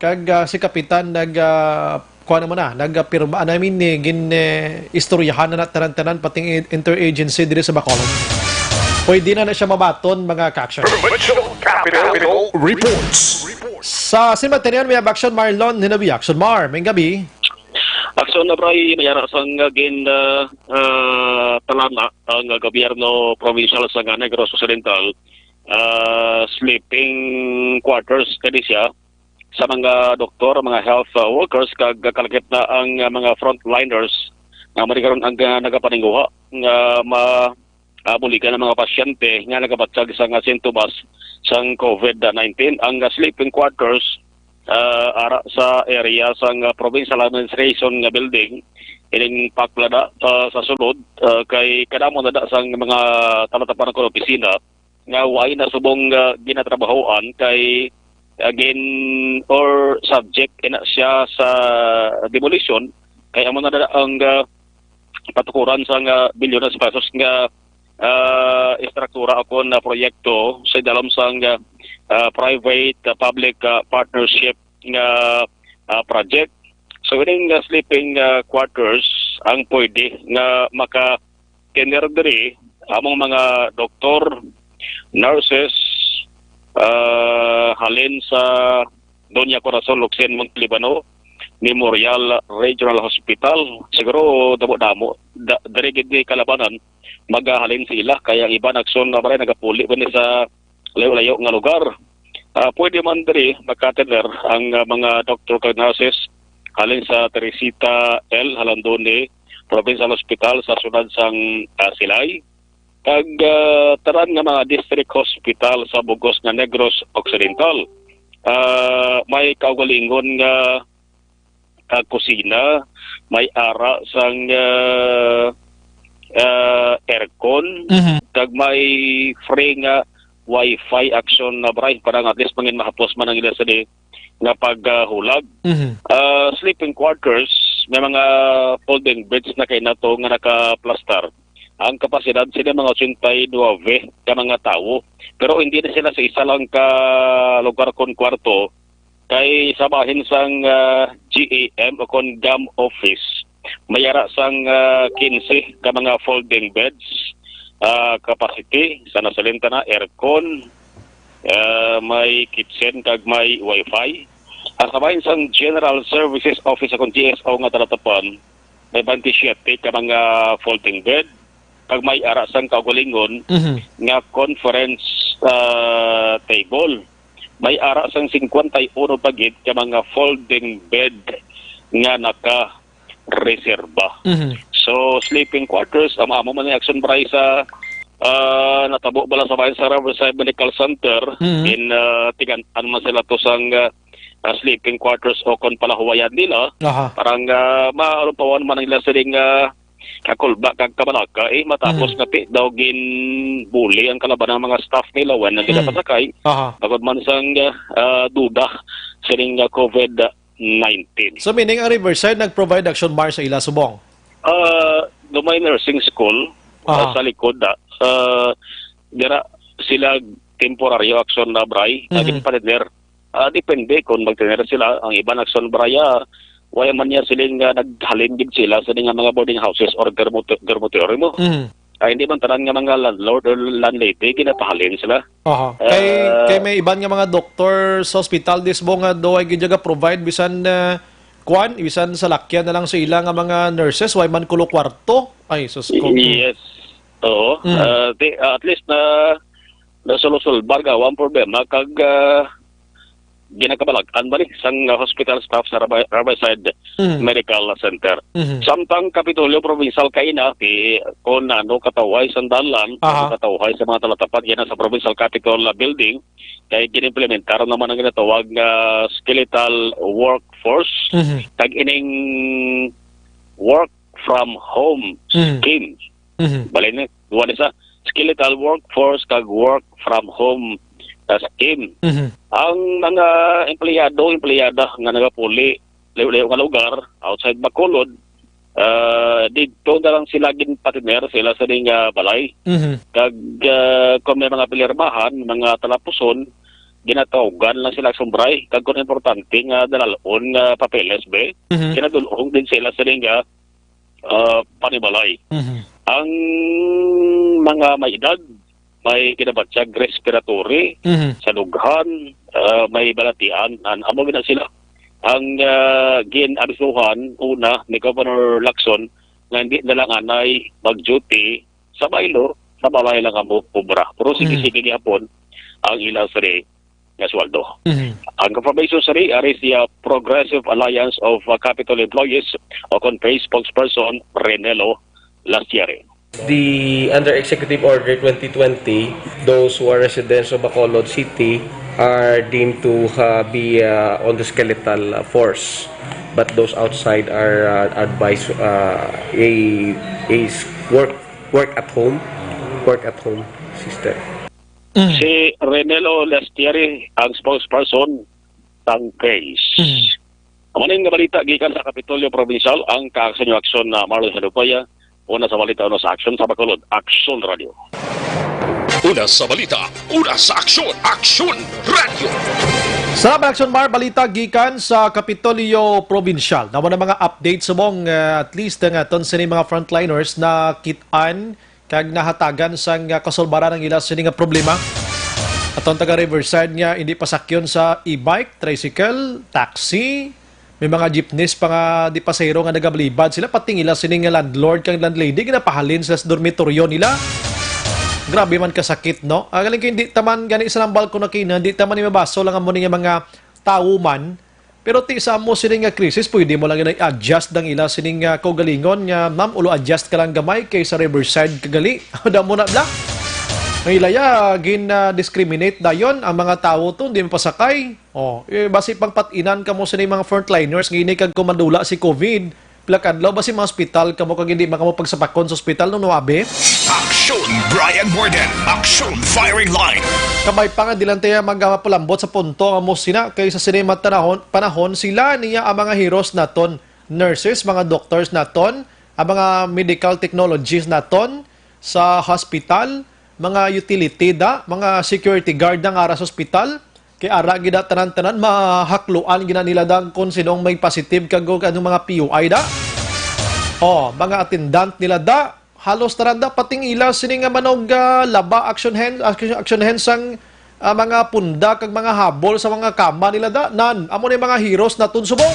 Kag, ah, si Kapitan nag, ah, kuan naman na, nagpirma, I mean, eh, gin, eh, istoryahan na na tanan-tanan, pati ang interagency diri sa Bacolod. Pwede na na siya mabaton, mga ka-action. Provincial Capitol Reports. Sa Simaterian, may action, Marlon Hinabi. Action, Mar, may gabi. Action na, Bri, may ara sang, uh, gin, uh, uh, talana ang, uh, gobyerno provincial sa, uh, Negros Occidental, uh, sleeping quarters kani siya sa mga doktor, mga health, uh, workers, kag kalakip na ang, uh, mga frontliners nga mari karon ang, uh, nagapaninguha nga ma-, uh, buligan ang mga pasyente nga nagabatyag sa nga sintomas sang COVID nineteen. Ang, uh, sleeping quarters, uh, ara sa area sang, uh, provincial administration nga building, ining paklada, uh, sa sulod, uh, kay kadamo na da sang mga talatapan kon opisina nga way na subong, ah, ginatrabahoan kay, ah, gin-, or subject ina siya sa demolition, kay amo na da ang, ah, patukuran sang, ah, bilyones pesos nga, ah, estruktura o kon, ah, proyekto sa idalom sang, ah, ah, private, ah, public, ah, partnership nga, ah, project. So, ining, ah, sleeping, ah, quarters ang pwede nga maka-tener diri among mga doktor, nurses, ah, halin sa Doña Corazon Locsin Montelibano Memorial Regional Hospital. Siguro damo-damo, da-, diri gid ni kalabanan, magahalin sila. Kaya ang iban, Action, na balay nagapuli ba ni sa layo-layo nga lugar. Ah, pwede man diri makatener ang, ah, mga doktor kag nurses halin sa Teresita L. Jalandoni Provincial Hospital sa siyudad sang, ah, Silay, kag, ah, tanan nga mga district hospital sa bugos nga Negros Occidental. Ah, may kaugalingon nga, ah, kusina, may ara sang, ah, ah, aircon, Mhm. kag may free nga wifi, Action, na, Bri, para nga at least mangin mahapos man ang ila sa di nga paghulag. Mhm. Ah, sleeping quarters, may mga folding beds na kay nato nga nakaplastar. Ang kapasidad sila mga ochenta y nueve ka mga tawo. Pero hindi na sila sa isa lang ka lugar kon kwarto, kay sa bahin sang, ah, G A M o kon GAM office, may ara sang, ah, quince ka mga folding beds, ah, capacity, sa nasalin ta na, aircon, ah, may kitchen kag may wifi. Ah, sa bahin sang General Services Office o kon G S O nga talatapan, may twenty-seven ka mga folding bed, kag may ara sang kaugalingon Mhm. nga conference, ah, table. may ara sang singkwenta y uno pa gid ka mga folding bed nga naka-reserba. Mhm. So, sleeping quarters, amo, amo man ang action, Bri, sa, ah, natabo bala sa bahin sa Riverside Medical Center, Mhm. in, ah, tigan-an man sila to sang, ah, ah, sleeping quarters o kon palahuwayan nila, Aha. parang, ah, marupawan man nila sining, ah, kakulba kag kabalaka, eh, matapos Mhm. nga ti daw ginbuli ang kalaban ng mga staff nila when ang Mm. ginapasakay, Aha. bangod man sang, ah, duda sining, ah, COVID nineteen. So, meaning ang Riverside nag-provide action, Mar, sa ila subong? Ah, do may nursing school, ah, Aha. sa likod, ah, ah, dira sila temporaryo action na, Bri, Mhm. agin pa dinner. Ah, depende kung magtinir sila. Ang iban action, Bri, ah, wala man niya siling nga naghalin gid sila sa nga mga boarding houses or dormito-, dormitory mo. Mhm. Ah, hindi man tanan nga mga landlord or landlady ginapahalin sila. Aha. Kay, Ah. kay may iban nga mga doktor sa hospital, dis mo nga do ay gid provide bisan, ah, kwan, bisan sa lakyan na lang sa ila nga mga nurses, way man kulo kwarto. Ay, sus ko. Yes. Oo. Mm. Ah, di, ah, at least na, nasulusulbar gawa ang problema kag, ah, ginakabalag-an ba ni sang, ah, hospital staff sa Rabay-, Riverside Mm. Medical Center. Mhm. Samtang Kapitolyo Provincial kaina, ti, kung ano katawhay sang dalan, Aha. ano katawhay sa mga talatapad, yan sa Provincial Capitol, ah, Building, kay ginimplementar naman ang ginatawag nga skeletal workforce. Mhm. Kag ining work from home Mhm. scheme. Mhm. Bali na, duwa ni sa skeletal workforce kag work from home, uh, scheme. Mhm. Ang mga empleyado, empleyada nga nagapuli layo-layo nga lugar outside Bacolod, uh, didto na lang sila ginpatiner sila sa ning, uh, balay. Mhm. Kag, uh, kung may mga pinirmahan, mga talapuson, ginatawgan lang sila sumbray. Kag kung importante nga dalal-on nga papeles, be, Mhm. kinadulong din sila sa ning, uh, ah, panimalay. Mhm. Ang mga may edad, may kinabatyag respiratory, Mhm. sa dughan, ah, may balatian, an-, amo gina sila. Ang, ah, gin-abisuhan, una, ni Governor Lacson, nga hindi na lang anay mag-duty sa baylo, sa balay lang amo obra. Pero sige, Mhm. sige gihapon ang ila sini nga sweldo. Mhm. Ang confirmation sini ari siya Progressive Alliance of, uh, Capitol Employees o kon P A C E spokesperson Renelo Lastiere. The, under Executive Order twenty twenty, those who are residents of Bacolod City are deemed to, uh, be, uh, on the skeletal, uh, force, but those outside are, uh, advised, uh, a, a s-, work, work at home, work at home system. Mm. Si Renelo Lestieri ang spokesperson sang P A C E. Mm. Amo ning nga balita gikan sa Kapitolyo Provincial, ang Kaaksyon Aksyon na Marlon Hadupaya, una sa balita, una sa aksyon sa Bacolod, Aksyon Radio. Una sa balita, una sa aksyon, Aksyon Radio. Salamat, Aksyon Mar. Balita gikan sa Kapitolyo Provincial. Namo na mga updates subong, uh, at least, uh, nga aton sini mga frontliners na kit-an kag nahatagan sang, ah, kasulbaran ang ila sini nga problema. Aton taga Riverside nga hindi pasakyon sa e-bike, tricycle, taxi, may mga jeepneys pa nga di pasahero nga nagabalibad sila, pati ang ila sini nga landlord kag landlady ginapahalin sila sa dormitoryo nila. Grabe man kasakit, no? Ang galing kay hindi taman gani sa nambal ko na kina, hindi taman ni mabaso lang amo ni nga mga tawo man. Pero ti sa amo sini nga krisis, pwede mo lang gani adjust ang ila sini nga kaugalingon nga, "Ma'am, ulo adjust ka lang gamay kay sa Riverside ka gali." Damo na bla. Ang ilaya, gin, ah, discriminate dayon ang mga tawo to, di mapasakay. Oh, eh, basi pang pat-inan kamo sini mga frontliners, ngini kag kumadula si COVID. Pila ka adlaw ba si mga ospital kamo kag hindi man kamo pagsapakon sa ospital, no, no, abi? Aksyon Brian Morden, Aksyon Firing Line. Kabay pa nga di lang tayo magpalambot sa punto nga mo sina kay sa sini mga tanahon, panahon sila niya ang mga heroes naton, nurses, mga doctors naton, ang mga medical technologies naton sa hospital, mga utility da, mga security guard na nga ara sa ospital. Kay ara gid da tanan-tanan, mahakluan gid na nila da kung sinong may positive kag kung anong mga P U I da. Oh, mga attendant nila da, halos tanan da, pating ila sini nga manog, ah, laba, action hand, action, action hand sang, ah, mga punda kag mga habol sa mga kama nila da. Nan, amo ni mga heroes naton subong.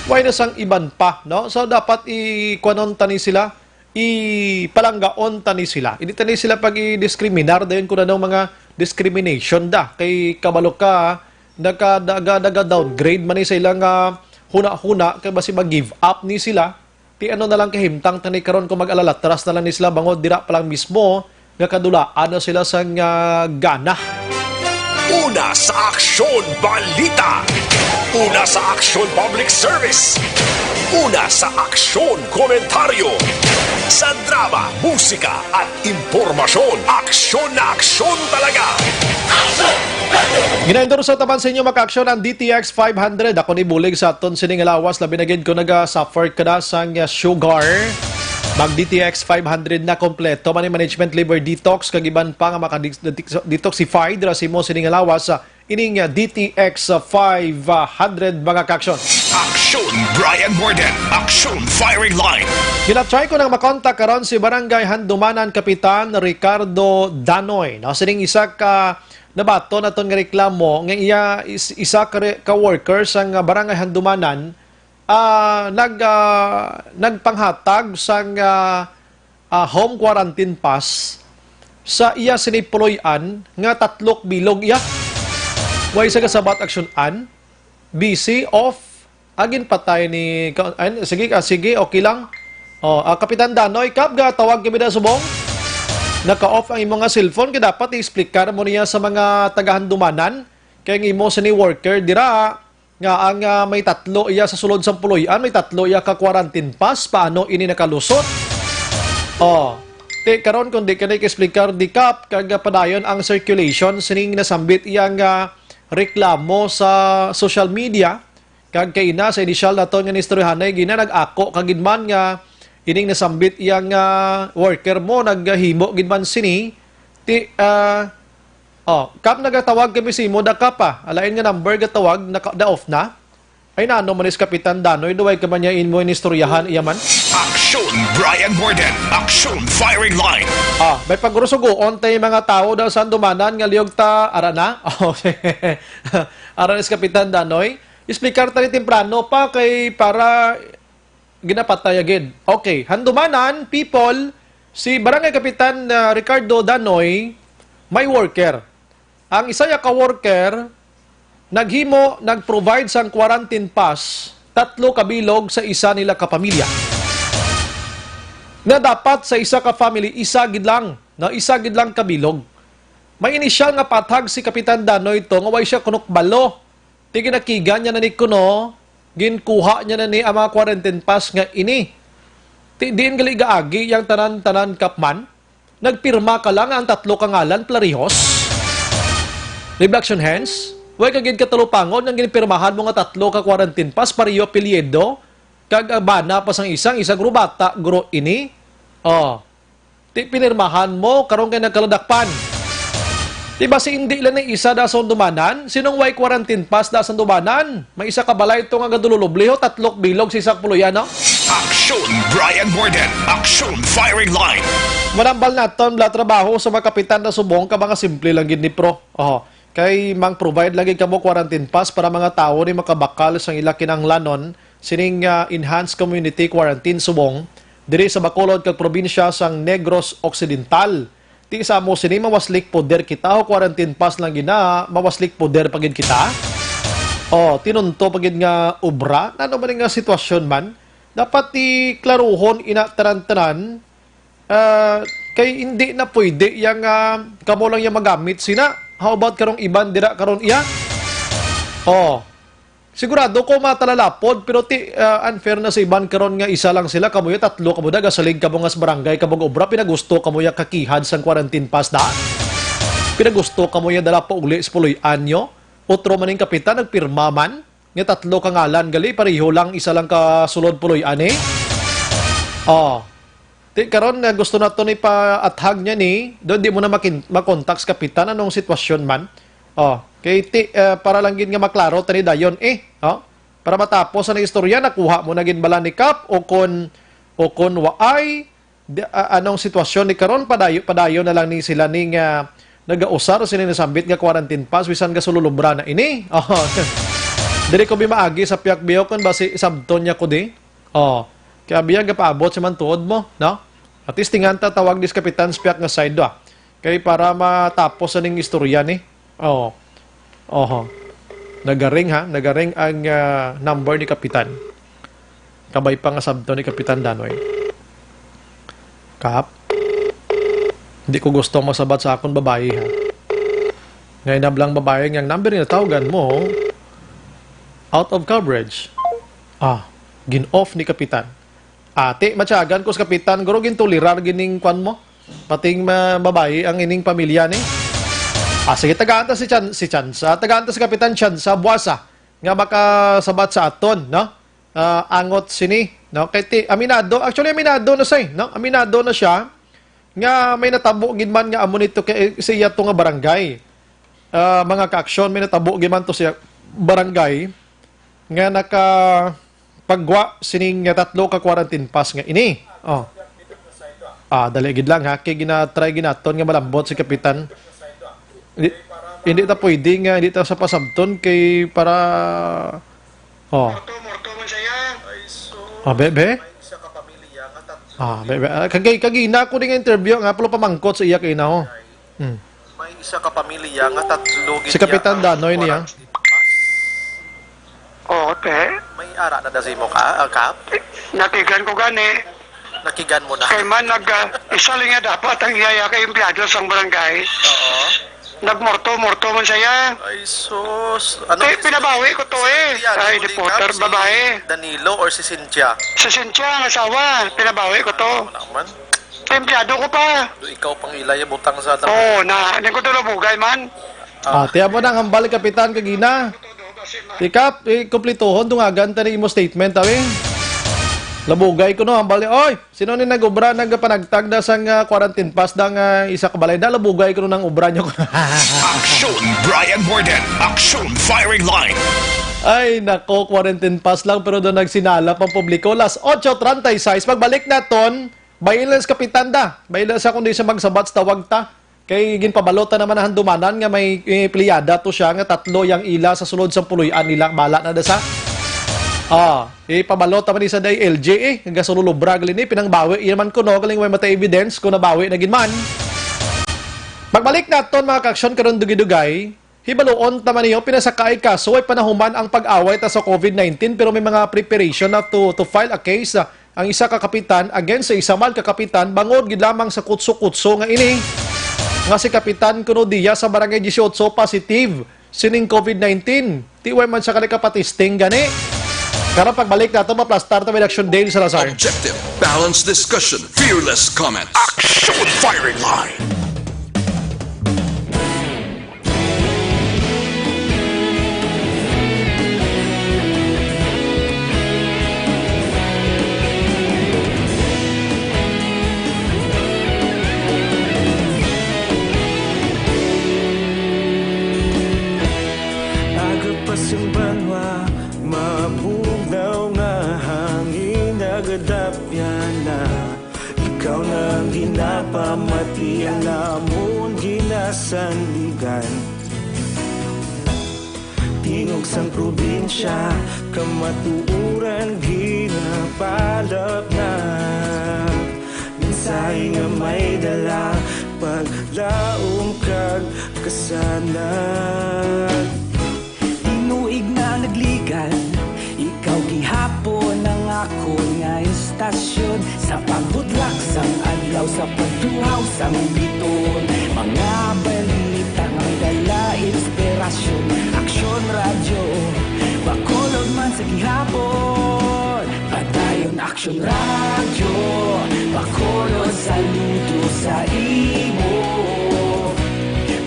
Way na sang iban pa, no? So, dapat i-, kuwanon ta ni sila, ipalanggaon ta ni sila. Hindi ta ni sila pag-i-discriminar dayon kung anong mga discrimination da. Kay kabalo ka, nagka-, naga-, naga-downgrade man ni sa ilang, ah, huna-huna, kay basi mag-give up ni sila. Ti ano na lang kahimtang tani karon kung mag-alalatras na lang ni sila bangod dira pa lang mismo nga kadulaan na sila sang, ah, gana. Una sa aksyon, balita. Una sa aksyon, public service. Una sa aksyon, komentaryo. Sa drama, musika, at impormasyon, aksyon na aksyon talaga. Ginaendorso taban sa inyo, mga aksyon, ang D T X five hundred. Ako ni bulig sa aton sining lawas, labi na gid kung naga-suffer ka na sang, uh, sugar. Mag D T X five hundred na, kompleto man ni management, liver detox, kag iban pa nga maka-detoxify dira sa imo sining lawas, uh, ining, uh, D T X five hundred, mga kaaksyon. Aksyon Brian Morden, Aksyon Firing Line. Gina-try ko nang makontak karon si Barangay Handumanan Kapitan Ricardo Danoy, no? Sining isa ka nabaton naton nga reklamo nga iya is-, isa ka re-, ka worker sang, ah, Barangay Handumanan, ah, nag-, ah, nagpanghatag sang, ah, ah, home quarantine pass sa iya sini puloy-an nga tatlo ka bilog iya. Way sa kasabat aksyon-an, busy, off, agin patay ni ka-, ay, sige, ah, sige, okay lang. Oh, ah, Kapitan Danoy, Kap, gatawag kami na subong. Naka-off ang imo nga cellphone, kay dapat i-explicar mo niya sa mga taga Handumanan. Kay ang imo sini worker dira, nga ang, ah, may tatlo iya sa sulod sang puloy-an, may tatlo iya ka quarantine pass, paano ini nakalusot? Oh, ti karon kung di ka na explicar, di, Kap, kag, ah, padayon ang circulation sining nasambit iya nga reklamo sa social media, kag kay ina sa inisyal naton nga nistoryahanay, gina nag-ako ka gid man nga ining nasambit iya nga worker mo naghimo gid man sini, ti, ah, Oh, Kap, nagatawag kami sa imo, da, Kap, ah. Alain nga number gatawag, naka, da-off na. Ay, nano man is Kapitan Danoy, duway ka man niya imo inistoryahan, iya man? Aksyon Brian Morden, Aksyon Firing Line. Ah, may pagrusugoon tay mga tawo daw sa Handumanan nga liyog ta, ara na? Oh, ara na is Kapitan Danoy. Explicar ta ni temprano pa kay para ginapatay agid. Okay, Handumanan, people, si Barangay Kapitan, ah, Ricardo Danoy, may worker. Ang isa ya ka worker, naghimo, nag-provide sang quarantine pass, tatlo ka bilog sa isa nila ka pamilya. Nga dapat sa isa ka family, isa gid lang, no, isa gid lang ka bilog. May inisyal nga pathag si Kapitan Danoy to nga way siya kunok balo. Ti ginakigan niya na ni kuno, ginkuha niya na ni ang mga quarantine pass nga ini. Ti diin gali gaagi yang tanan-tanan, Kap, man? Nagpirma ka lang ang tatlo ka ngalan, parehos? Reduction hands? Way ka gid katalupangon nga ginpirmahan mo nga tatlo ka quarantine pass, pareho apelyido, kag ang bana pa sang isang, isa guro bata, guro ini? Oh. Ti pinirmahan mo, karon kay nagkaladakpan. Ti basi indi lang ni isa da sa Handumanan? Sinong way quarantine pass da sa Handumanan? May isa ka balay to nga gadululubliho, tatlo ka bilog sa isa ka puloy-an, no? Aksyon Brian Morden, Aksyon Firing Line. Manambal naton, bala trabaho sa mga kapitan na subong ka mga simple lang gid ni, pro. Oh. Kay mang-provide lagi kamo quarantine pass para mga tawo ni makabakal sang ila kinahanglanon sining, ah, enhanced community quarantine subong diri sa bakulod kag probinsya sang Negros Occidental. Ti sa amo sini mawaslik poder kita, o quarantine pass lang gina, mawaslik poder pa gid kita? O, tinunto pa gid nga obra? Ano man nga sitwasyon man? Dapat ti klaruhon ina tanan-tanan. Ah, kay hindi na pwede yang, ah, kamo lang yang magamit sina. How about karong iban dira karon iya? Oh. Sigurado ko matalalapod, pero ti, ah, unfair na sa iban karon nga isa lang sila, kamo ya tatlo, kamo da gasalig kamo nga sa barangay, kamo ga obra, pinagusto kamo ya kakihad sang quarantine pass da? Pinagusto kamo ya dala pa uli sa puloy-an nyo? Otro man ning kapitan nagpirma man. Nga tatlo ka ngalan gali, pareho lang, isa lang ka sulod puloy ani. Oh. Ti karon nga gusto nato ni paathag niya ni, do di mo na makin-, makontak sa kapitan anong sitwasyon man. Oh, kay ti, eh, para lang gid nga maklaro tani dayon eh, oh. Para matapos ang istorya, nakuha mo na gid bala ni Kap o kon, o kon waay, Di, a-, anong sitwasyon ni karon? Padayo, padayo na lang ni sila ni nga nagausar sini nasambit nga quarantine pass, bisan gasululubra na ini. Oh. Diri ko bimaagi sa piyak biyo kon basi sabton niya ko di. Oh. Kaya biyang gapaabot si man tuod mo, no? At least tingan ta tawag dis kapitan sa piyak nga side do, ah. Kay para matapos na ning istorya ni. Oo. Oho. Nagaring, ha? Nagaring ang, ah, number ni Kapitan. Kabay pa nga sabton ni Kapitan Danoy. Kap, hindi ko gusto masabat sa akon babayi, ha? Nga inablang babayi nga ang number nga tawagan mo, out of coverage. Ah, gin-off ni Kapitan. Ate, matyagan ko sa Kapitan, guro, gintulirar gining kwan mo. Pating ma-, babayi ang ining pamilya ni. Ah, sige, tagaan ta si Chan-, si Chansa. Tagaan ta si Kapitan Chansa Buasa nga makasabat sa aton, no? Ah, angot sini, no? Kay ti-, aminado, actually, aminado na siya, eh, no? Aminado na siya nga may natabo gid man nga amo nito kay, sa iya to nga barangay. Ah, mga kaaksyon, may natabo gid man to sa barangay nga nakapagwa sining tatlo ka quarantine pass nga ini. Oh. Ah, dali gid lang, ha, kay gina-try gid naton nga malambot si Kapitan. Hindi, hindi ta pwede nga, hindi ta sa pasabton kay para, oh. Morto, morto man siya. Ah, be, be? Ah, be, be. Ah, kagay, kagina ko din nga interview nga, pulo pamangkot sa iya kay na, oh. Hmm. May isa ka pamilya nga tatlo gid. Si Kapitan Danoy niya. Oo, te. May ara na da sa imo ka, ah, Kap? Nakigan ko gani. Nakigan mo na. Kay man nag, ah, isa lang nga dapat ang iyaya kay empleyado sang barangay. Oo. Nagmorto-morto man siya. Ay, sus. Ano, eh, si pinabawi ko to, eh. Cynthia, ay, di po, reporter, Kap, si babae. Danilo or si Cynthia? Si Cynthia, ang asawa. Pinabawi ko to. Wala man. Empleyado ko pa. Do ikaw pang ilay butang sa Oo, na, nang ko to labugay man. Ah, tiyan mo na ang hambal ni Kapitan kagina. Tikap, eh, kumplituhon, dungagan ta ni imo statement, awi. Labugay ko, no, hambal ni, oy, sino ni nag-obra, nagpanagtag na sang, ah, quarantine pass da nga isa ka balay? Da, labugay ko, no, nang obra nyo. Aksyon, Brian Morden. Aksyon, firing line. Ay, nako, quarantine pass lang, pero doon nagsinala pang publiko. Las ocho treinta y seis, pagbalik naton, baila sa kapitan da. Baila sa kung di siya magsabat sa tawag ta. Kay ginpabalo ta naman na handumanan nga may, eh, pliyada to siya nga tatlo yang ila sa sulod sang puloy-an nila. Bala na da sa. Ah, ipabalo ta man ni sa day L J, eh. Nga gasululubra gali ni, pinangbawi. Iya man kuno, galing may mata evidence kung nabawi na gid man. Pagbalik naton, mga kaaksyon, karon dugay-dugay. Hibaluon ta man ninyo, pinasakaay kaso way panahuman ang pag-away ta sa covid nineteen, pero may mga preparation na to, to file a case, ah, ang isa ka kapitan against sa isa man ka kapitan bangod gid lamang sa kutso-kutso nga ini nga si Kapitan kuno diya sa Barangay Dieciocho positive sining covid nineteen. Ti way man siya kani kapatisting gani. Karon pagbalik nato, maplastar ta may Action Dale Salazar. Objective, balanced discussion, fearless comments. Action Firing Line. Agapas ang banwa, mabugnaw nga hangin, nagadapyan na. Ikaw na ang ginapamati, ang amon ginasandigan. Tingog sang probinsya, kamatuoran ginapalapnap. Mensahe nga may dala, paglaom kag kasanag. Tinuig na nagligad, ikaw gihapon ang akon nga istasyon. Sa pagbudlak sang adlaw, sa pagtuhaw sang biton, mga balita nga dala inspirasyon. Aksyon Radyo, Bacolod man sa gihapon. Padayon Aksyon Radyo, Bacolod, saludo sa imo.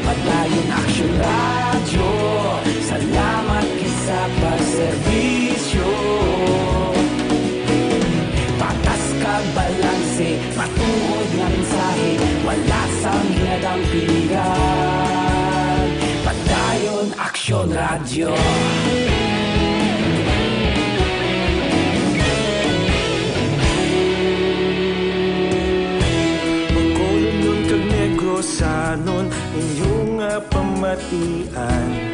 Padayon Aksyon Radyo, salamat gid sa pagserbisyo. Patas kag balanse, matuod nga mensahe, wala sang hinadang piligan. Padayon Aksyon Radyo. Bacolodnon kag Negrosanon, inyo nga pamatian.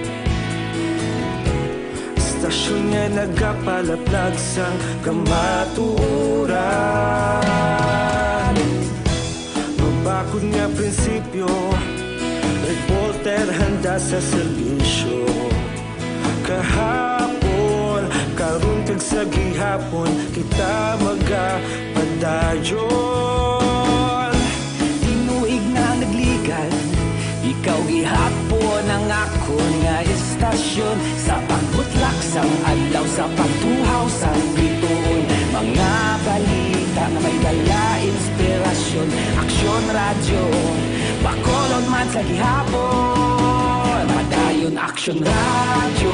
Istasyon nga nagapalaplag sang kamatuoran. Akon nga prinsipyo, reporter handa sa serbisyo. Kahapon, karon kag sa gihapon, kita magapadayon. Tinuig na nagligan, ikaw gihapon ang akon nga istasyon. Sa pagbutlak sang adlaw, sa pagtuhaw sang bituon, mga balita nga may dala inspirasyon. Aksyon Radyo, Bacolod man sa gihapon. Padayon Aksyon Radyo,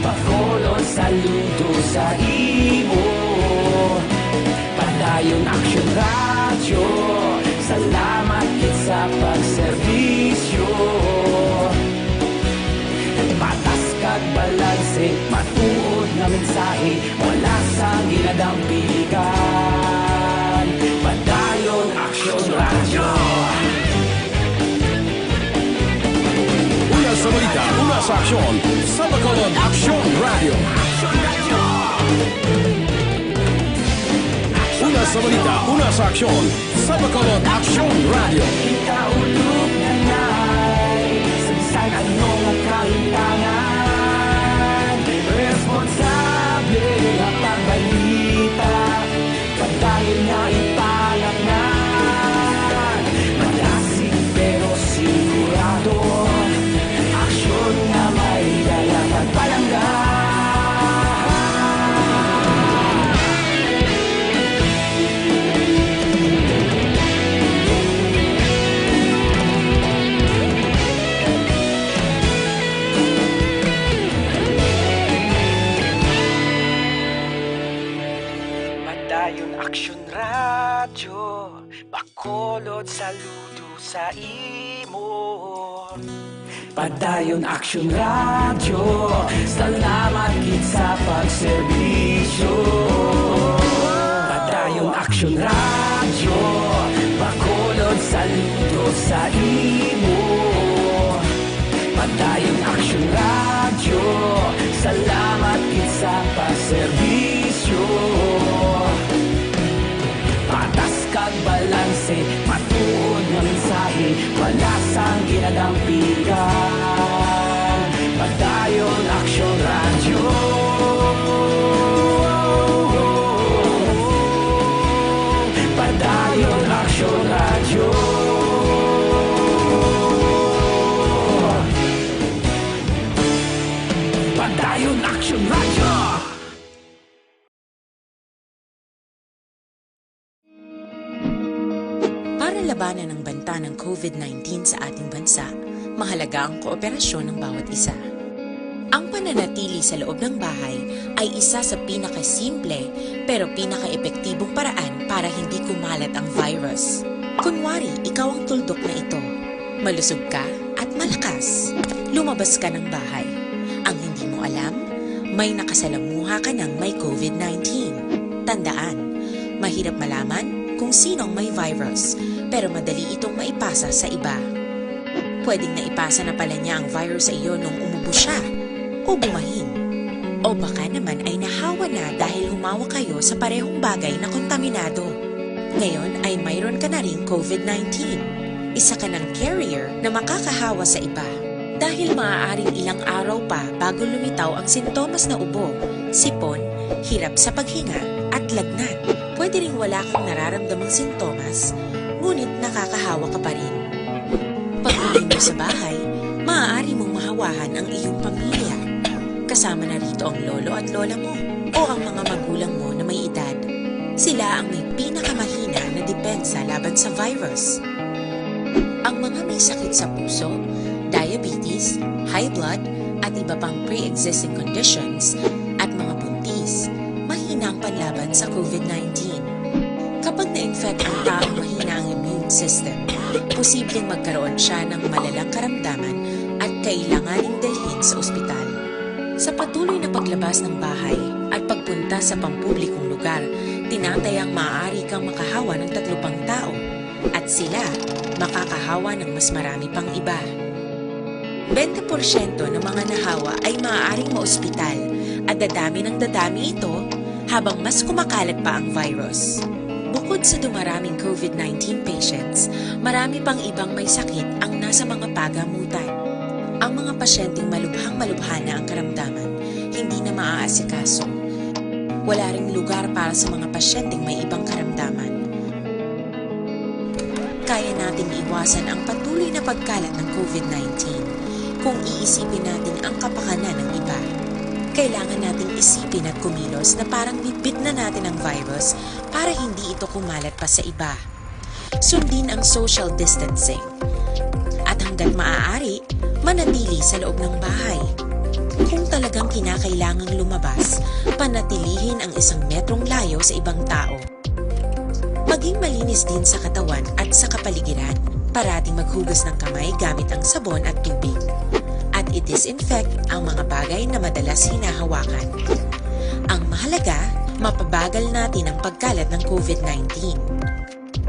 Bacolod saludo sa imo. Padayon Aksyon Radyo, salamat gid sa pagserbisyo. Patas kag balanse, matuod nga mensahe, wala sang ginadampigan. Padayon Aksyon Radyo. Una sa balita, una sa aksyon, sa Bacolod Aksyon Radyo. Una sa balita, una sa aksyon, sa Bacolod Aksyon Radyo. Ikaulog na nay, sa bisan ano nga kahitangan, responsable nga pagbalita, padayon nga ipalaknag. Malasig pero sigurado, aksyon nga may dala kag palangga. Padayon Aksyon Radyo, Bacolod saludo sa imo. Padayon Aksyon Radyo, salamat gid sa pagserbisyo. Padayon Aksyon Radyo, Bacolod saludo sa imo. Padayon Aksyon Radyo, salamat gid sa pagserbisyo. Patas kag balanse, matuod nga mensahe, wala sang ginadampigan. Padayon Aksyon Radyo. Padayon Aksyon Radyo. Padayon Aksyon Radyo. Para labanan ang banta ng COVID nineteen sa ating bansa, mahalaga ang kooperasyon ng bawat isa. Ang pananatili sa loob ng bahay ay isa sa pinakasimple pero pinakaepektibong paraan para hindi kumalat ang virus. Kunwari, ikaw ang tuldok na ito. Malusog ka at malakas. Lumabas ka ng bahay. Ang hindi mo alam, may nakasalamuha ka ng may COVID nineteen. Tandaan, mahirap malaman kung sino ang may virus, pero madali itong maipasa sa iba. Pwedeng naipasa na pala niya ang virus sa iyo nung umubo siya o bumahin. O baka naman ay nahawa na dahil humawak kayo sa parehong bagay na kontaminado. Ngayon ay mayroon ka na ring COVID nineteen. Isa ka ng carrier na makakahawa sa iba. Dahil maaaring ilang araw pa bago lumitaw ang sintomas na ubo, sipon, hirap sa paghinga, at lagnat. Pwede ring wala kang nararamdamang sintomas, ngunit nakakahawa ka pa rin. Pag-uwi mo sa bahay, maaari mong mahawahan ang iyong pamilya. Kasama na rito ang lolo at lola mo o ang mga magulang mo na may edad. Sila ang may pinakamahina na depensa laban sa virus. Ang mga may sakit sa puso, diabetes, high blood, at iba pang pre-existing conditions, at mga buntis, mahina ang panlaban sa COVID nineteen. Kapag na-infect ang taong mahina ang immune system, posibleng magkaroon siya ng malalang karamdaman at kailanganing dalhin sa ospital. Sa patuloy na paglabas ng bahay at pagpunta sa pampublikong lugar, tinatayang maaari kang makahawa ng tatlo pang tao at sila makakahawa ng mas marami pang iba. Bente porsyento ng mga nahawa ay maaaring maospital at dadami ng dadami ito habang mas kumakalat pa ang virus. Bukod sa dumaraming COVID nineteen patients, marami pang ibang may sakit ang nasa mga pagamutan. Ang mga pasyenteng malubhang-malubha na ang karamdaman, hindi na maaasikaso. Wala ring lugar para sa mga pasyenteng may ibang karamdaman. Kaya nating iwasan ang patuloy na pagkalat ng COVID nineteen kung iisipin natin ang kapakanan ng iba. Kailangan nating isipin at kumilos na parang bitbit na natin ang virus para hindi ito kumalat pa sa iba. Sundin ang social distancing. At hanggat maaari, manatili sa loob ng bahay. Kung talagang kinakailangang lumabas, panatilihin ang isang metrong layo sa ibang tao. Maging malinis din sa katawan at sa kapaligiran. Parating maghugas ng kamay gamit ang sabon at tubig. At i-disinfect ang mga bagay na madalas hinahawakan. Ang mahalaga, mapabagal natin ang pagkalat ng COVID nineteen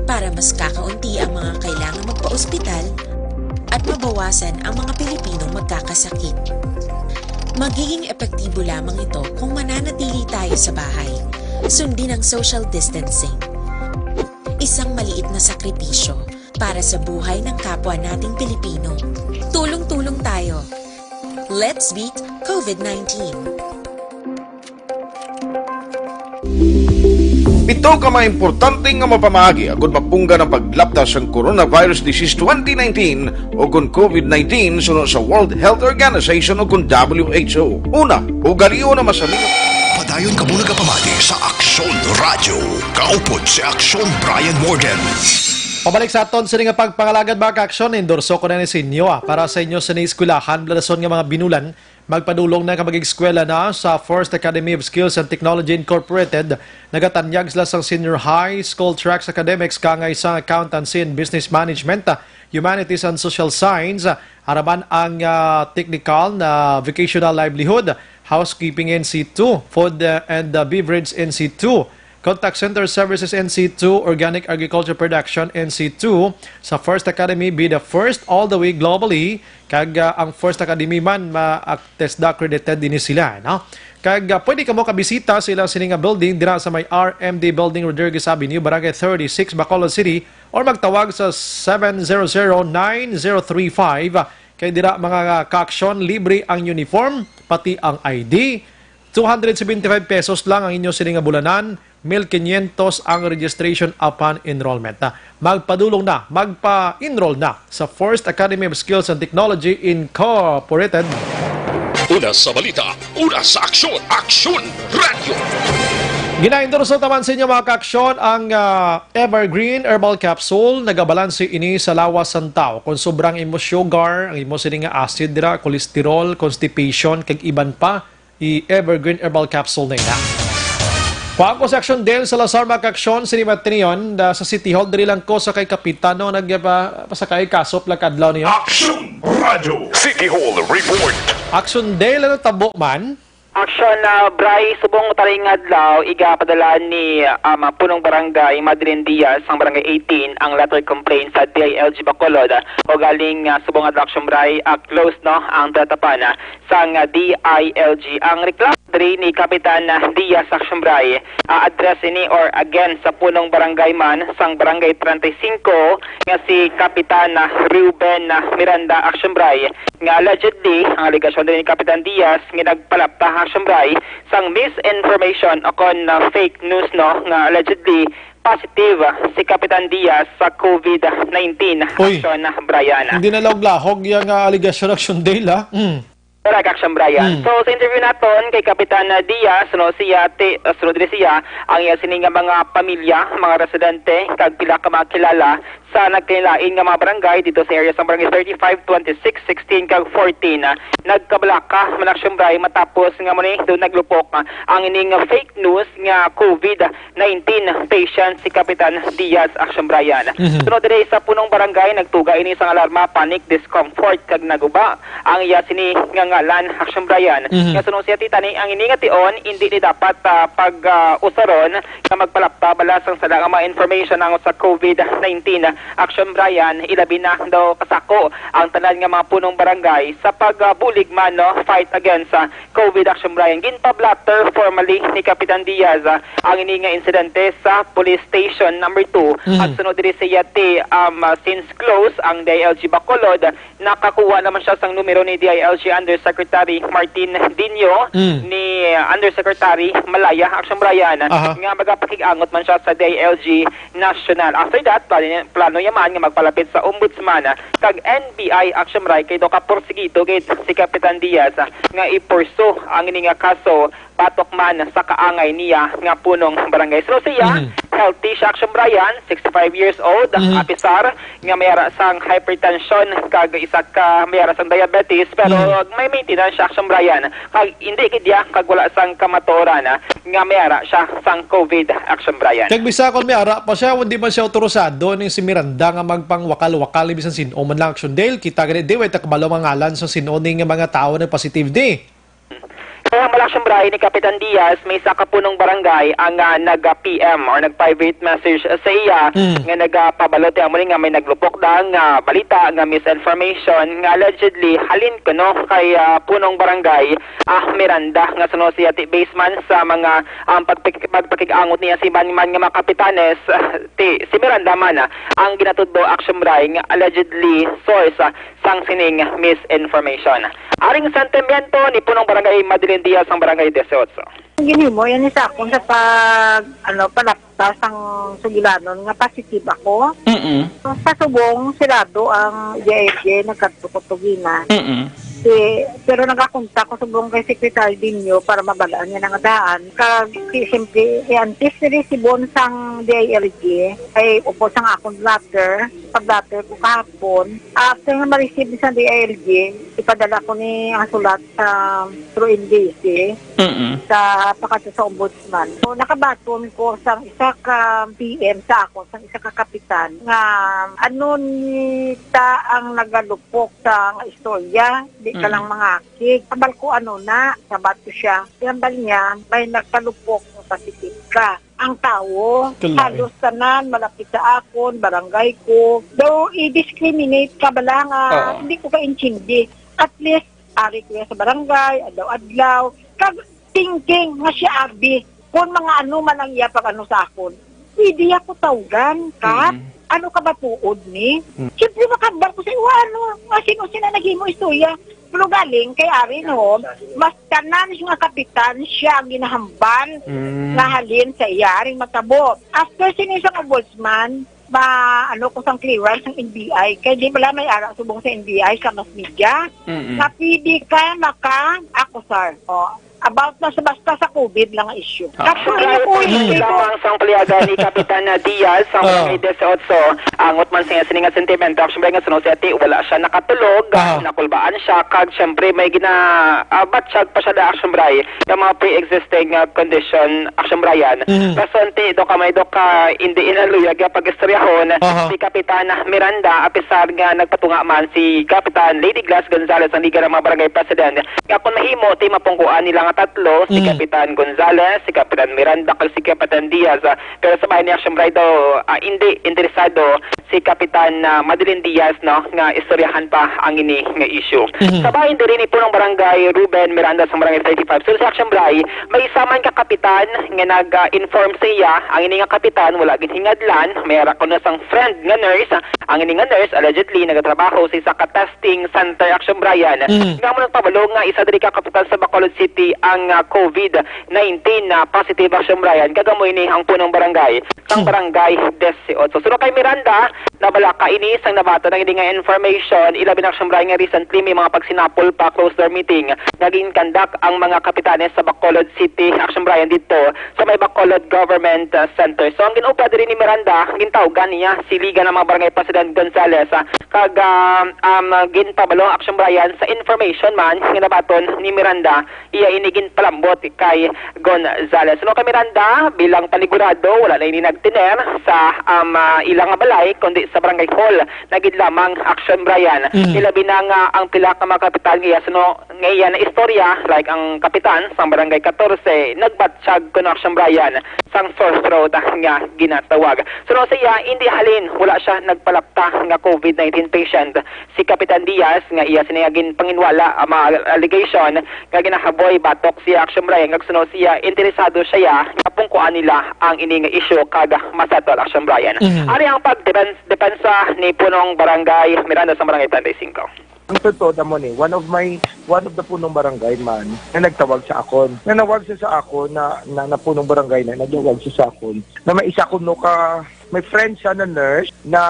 para mas kakaunti ang mga kailangang magpa-ospital at mabawasan ang mga Pilipinong magkakasakit. Magiging epektibo lamang ito kung mananatili tayo sa bahay. Sundin ang social distancing. Isang maliit na sakripisyo para sa buhay ng kapwa nating Pilipino. Tulong-tulong tayo. Let's beat COVID nineteen. Pito ka mga importante nga mapamaagi agud mapunggan ang paglapta sang coronavirus disease twenty nineteen o kon COVID nineteen suno sa World Health Organization o kon W H O. Una, ugalion na masami. Padayon kamo nagapamati sa Aksyon Radyo. Kaupod si Aksyon Brian Warden. Pabalik sa aton sini nga pagpangalagad, mga ka-aksyon, endorso ko na ni sinyo, ah, para sa inyo sini eskwelahan, balason nga mga binulan, magpadulong na ka mag-eskwela na sa First Academy of Skills and Technology Incorporated. Nagatanyag sila sang senior high school tracks academics, kangay sang accountancy and business management, humanities and social science, araman ang, ah, technical na vocational livelihood, housekeeping N C two, food, uh, and, uh, beverage N C two, contact center services N C two, organic agriculture production N C two, sa First Academy, be the first all the way globally, kag, uh, ang First Academy man, ma-, TESDA accredited ini sila, no? Kag, uh, pwede kamo kabisita sa ilang sini nga building dira sa may R M D Building, Rodriguez Avenue, Barangay thirty-six, Bacolod City, or magtawag sa seven zero zero nine zero three five. Kay dira, mga ka-aksyon, libre ang uniform, pati ang I D. Two hundred seventy-five pesos lang ang inyo sini nga bulanan, mil quinientos ang registration upon enrollment. Ah, magpadulong na, magpa-enroll na sa First Academy of Skills and Technology Incorporated. Una sa balita, una sa aksyon, Aksyon Radyo. Ginaendorso taman sa inyo, mga ka-aksyon, ang, ah, Evergreen Herbal Capsule. Nagabalanse ini sa lawas sang tawo. Kung sobrang imo sugar, ang imo sini nga acid dira, cholesterol, constipation, kag iban pa, i-Evergreen Herbal Capsule na ina. Kuha ko sa Aksyon Dale Salazar, mga ka-aksyon, sini Matinion, da, sa City Hall, diri lang ko sa kay Kapitano, nagpasakay kasop lang kadlaw niyo. Aksyon Radyo. City Hall Report. Aksyon Dale, ano tabo man? Aksyon na Bray, subong taring adlaw, igapadala ni, um, Punong Barangay Madeline Diaz sang Barangay eighteen ang letter complaint sa D I L G Bacolod. O galing, ah, subong adlaw, Aksyon Bray, ah, close, no, ang tatapan, ah, sang, ah, D I L G. Ang reklamo diri ni Kapitan, ah, Diaz, Aksyon Bray, ah, address ini or against sa Punong Barangay man sang Barangay treinta y cinco nga si Kapitan, ah, Ruben, ah, Miranda, Aksyon Bray, nga allegedly, ang alegasyon diri ni Kapitan Diaz nga nagpalapta, Aksyon Bray, sang misinformation o kon, ah, fake news, no, nga allegedly positive, ah, si Kapitan Diaz sa COVID nineteen. Uy, Aksyon, ah, Brian. Hindi na lahog-lahog yang, ah, alegasyon, Aksyon Dale, ah. Mm. Correct, Aksyon Brian. Mm. So, sa interview naton kay Kapitan, ah, Diaz, no, siya, ti, ah, sunod diri siya, ang iya sini nga mga pamilya, mga residente, kag pila ka mga kilala sa nagkalain-lain nga mga barangay dito sa area sa Barangay thirty-five, twenty-six, sixteen, kag fourteen, ah, nagkabalaka man, Aksyon Bray, matapos nga mo ni doon naglupok, ah, ang ining fake news nga COVID nineteen patient si Kapitan Diaz, Aksyon Brian. Mhm. Sunod diri sa Punong Barangay, nagtuga ini sang alarma, panic, discomfort, kag naguba ang iya sini nga, Kalan, Action Brian. Mhm. Nga suno siya ti tani ang ini nga tion, hindi ni dapat, ah, pag, ah, usaron nga magpalapta bala sang sala nga mga information ang sa COVID nineteen. Action Brian, ilabi na daw kasako ang tanan nga mga punong barangay sa pagbulig man, no, fight against sa COVID. Action Brian, ginpa-blotter formally ni Kapitan Diaz, ah, ang ini nga insidente sa Police Station Number Two. Mhm. At sunod diri sa iya ti, um, ah, since close ang D I L G Bacolod, nakakuha naman siya sang numero ni D I L G Undersecretary Martin Dinho, Mm. ni Undersecretary Malaya, Action Brian, Aha. nga magapakig-angot man siya sa D I L G National. After that, plano niya, plano niya man nga magpalapit sa Ombudsman kag N B I, Action Brian, kay daw kaporsigido gid si Kapitan Diaz nga ipurso ang ini nga kaso batok man sa kaangay niya nga punong barangay. So siya, Mhm. healthy siya, Action Brian, sixty-five years old, Mhm. apisar nga may ara sang hypertension kag isa ka may ara sang diabetes, pero Mhm. may maintenance siya, Action Brian, kag hindi gid iya kag wala sang kamatuoran, ah, nga may ara siya sang COVID, Action Brian. Kag bisa kon may ara pa siya, hindi man siya autorisado ning si Miranda nga magpangwakal-wakal ni bisan sin-o man lang, Action Dale. Kita gani, di, way ta kabalo mga ngalan sa sin-o ni nga mga tawo nga positive, di. Kaya, Action Brian, ni Kapitan Diaz, may isa ka punong barangay ang, ah, nag-P M or nag-private message sa iya Mm. nga nagapabalo ti amo ni nga may naglupok da nga balita nga misinformation nga allegedly halin kuno kay, ah, punong barangay, ah, Miranda, nga suno siya ti based man sa mga, um, pagpik-, pagpakig-angot niya si man, man nga mga kapitanes, ah, ti si Miranda man, ah, ang ginatudlo, Action Brian, nga allegedly source, ah, sang sining misinformation. Aring sentimiento ni Punong Barangay Madeline Diaz sang Barangay Dieciocho. Ang ginhimo yan sa akon sa pag, ano, palapta sang sugilanon nga positive ako. Mm-mm. Sa subong, sirado ang D I L G, nagkadto ko tugina. Mm-mm. Si, pero nagakontak ko subong kay Secretary Dinho para mabalaan niya nga daan. Kag, si, siyempre, eh, antes ni Lisibon sang D I L G, ay upo sang akon blotter. Pag-blotter ko kahapon, after nga ma-receive sa D I L G, ipadala ko ni ang sulat sa through M D C Mm-mm. sa pakadto sa ombudsman. So, nakabaton ko sang isa ka P M sa ako, sang isa ka kapitan, nga ano ni ta ang nagalupok sa nga istorya, di ka Mm. lang mangakig. Hambal ko ano na, sabat ko siya. Hambal niya, may nagkalupok nga positive ka. Ang tawo, Kalain. halos tanan, malapit sa akon, barangay ko. Daw, i-discriminate ka bala nga, Oo. hindi ko kaintindi. At least, ari ko sa barangay, adlaw-adlaw. Kag thinking nga siya abi, kung mga ano man ang iya pag-ano sa akon, pwede ako tawgan, Kap? Mm. Ano ka ba tuod ni? Mm. Siyempre, makabal ko sa iya, ano, nga sino sila naghimo istorya. Pero galing kay Ari, no, mas tanan nga kapitan siya ang ginahambal Mm. nga halin sa iya, aring matabo. After sini sa ombudsman, ma, ano ko sang clearance ng N B I, kay di bala may ara subong sa N B I sa mass media, Mm-mm. nga pwede ka maka, ako, sir, oh, about na sa basta sa COVID lang nga issue. Ah. Kaso Ay, ina po, po, hindi ito ko lamang sang paliyagan ni Kapitan na Diaz, sang Ah. Barangay Dieciocho, angot man siya sini nga sentimento. Actually, nga suno siya, ti, wala siya nakatulog, Ah. nakulbaan siya, kag siyempre may gina, ah, batsyag pa siya da, Action Bray, yung mga pre-existing, ah, condition, Action Brian. Mhm. Rason ti, do ka may do ka, hindi inaluyag yung pag-istoryahon, Aha. si Kapitan Miranda, apisar nga nagpatunga man si Kapitan Lady Glass Gonzalez, ang liga ng mga barangay president, nga kung mahimo, ti mapungkuan nila nga tatlo, si Mm. Kapitan Gonzalez, si Kapitan Miranda, kag si Kapitan Diaz, ah, pero sa bahin ni Action Bright daw, ah, hindi interesado si Kapitan, ah, Madeline Diaz, no, nga istoryahan pa ang ini nga issue. Mhm. Sa bahin diri ni Punong Barangay Ruben Miranda sa Barangay thirty-five. So, si Action Bright, may isa man ka kapitan nga nag-, ah, inform sa iya, ang ini nga kapitan, wala gid hingadlan, may ara kuno sang friend nga nurse, ang ini nga nurse, allegedly, nagatrabaho sa isa ka testing center, Action Brian. Mm. Nga mo nagpabalo nga isa diri ka kapitan sa Bacolod City ang, ah, COVID nineteen na positive, Action Brian. Kag amo ini ang punong barangay sang Hmm. Barangay Dieciocho. So, kay Miranda, nabalaka ini sang nabaton ang ini nga information, ilabi na, Action Brian, nga recently may mga pagsinapol pa, closed door meeting nga ginkandak ang mga kapitanes sa Bacolod City, Action Brian, dito sa may Bacolod Government, uh, Center. So, ang gin-upad diri ni Miranda, gintawgan niya si Liga ng mga Barangay President Gonzales, uh, kag, um, um, ginpabalo, Action Brian, sa information man nga nabaton ni Miranda, iya ini iginpalambot kay Gonzales. Suno kay Miranda, bilang panigurado, wala na ini nagtener sa, um, ah, ila nga balay, kundi sa barangay hall na gid lamang, Action Brian. Mm. Ilabi na nga ang pila ka mga kapitan nga iya suno, nga iya na istorya, like ang kapitan sa barangay katorse, nagbatsyag kuno, Action Brian, sang sore throat nga ginatawag. Suno sa iya, hindi halin, wala siya nagpalapta nga COVID nineteen patient. Si Kapitan Diaz, nga iya sini nga ginpanginwala ang mga allegation nga ginahaboy batok si Action Brian, kag suno siya, interesado siya nga pungkuan nila ang ini nga isyu kag masatol, Action Brian. Mhm. Ari ang pagdepensa ni Punong Barangay Miranda sa Barangay treinta y cinco. Ang totoo na mo ni, one of my, one of the punong barangay man na nagtawag sa akon. Nanawag siya sa akon na, na, na punong barangay na nagtawag siya sa akon na may isa ko no ka, may friend siya na nurse na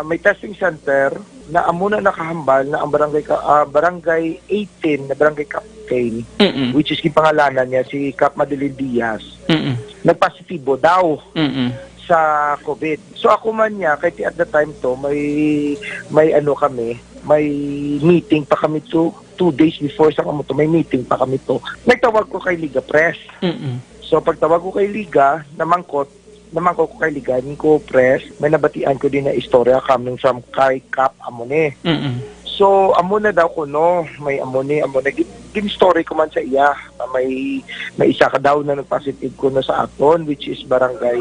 may testing center na amo na nakahambal na ang barangay ka, ah, barangay eighteen na barangay captain, Mm-mm. which is gipangalanan niya si Cap Madeline Diaz, Mm-mm. nagpositibo daw Mm-mm. sa COVID. So ako man niya, kay ti at the time to, may, may ano kami, may meeting pa kami to, two days before sa kamo to, may meeting pa kami to. Nagtawag ko kay Liga Press. Mm-mm. So pagtawag ko kay Liga, namangkot, namangkot ko kay Liga, ni ko, "Press, may nabatian ko din na istorya coming from kay Cap Amone." Mm-mm. So, amo na daw ko, no, may amo ni, amo na, gin-, gin-story ko man sa iya, na may, may isa ka daw na nag-positive ko na sa aton, which is Barangay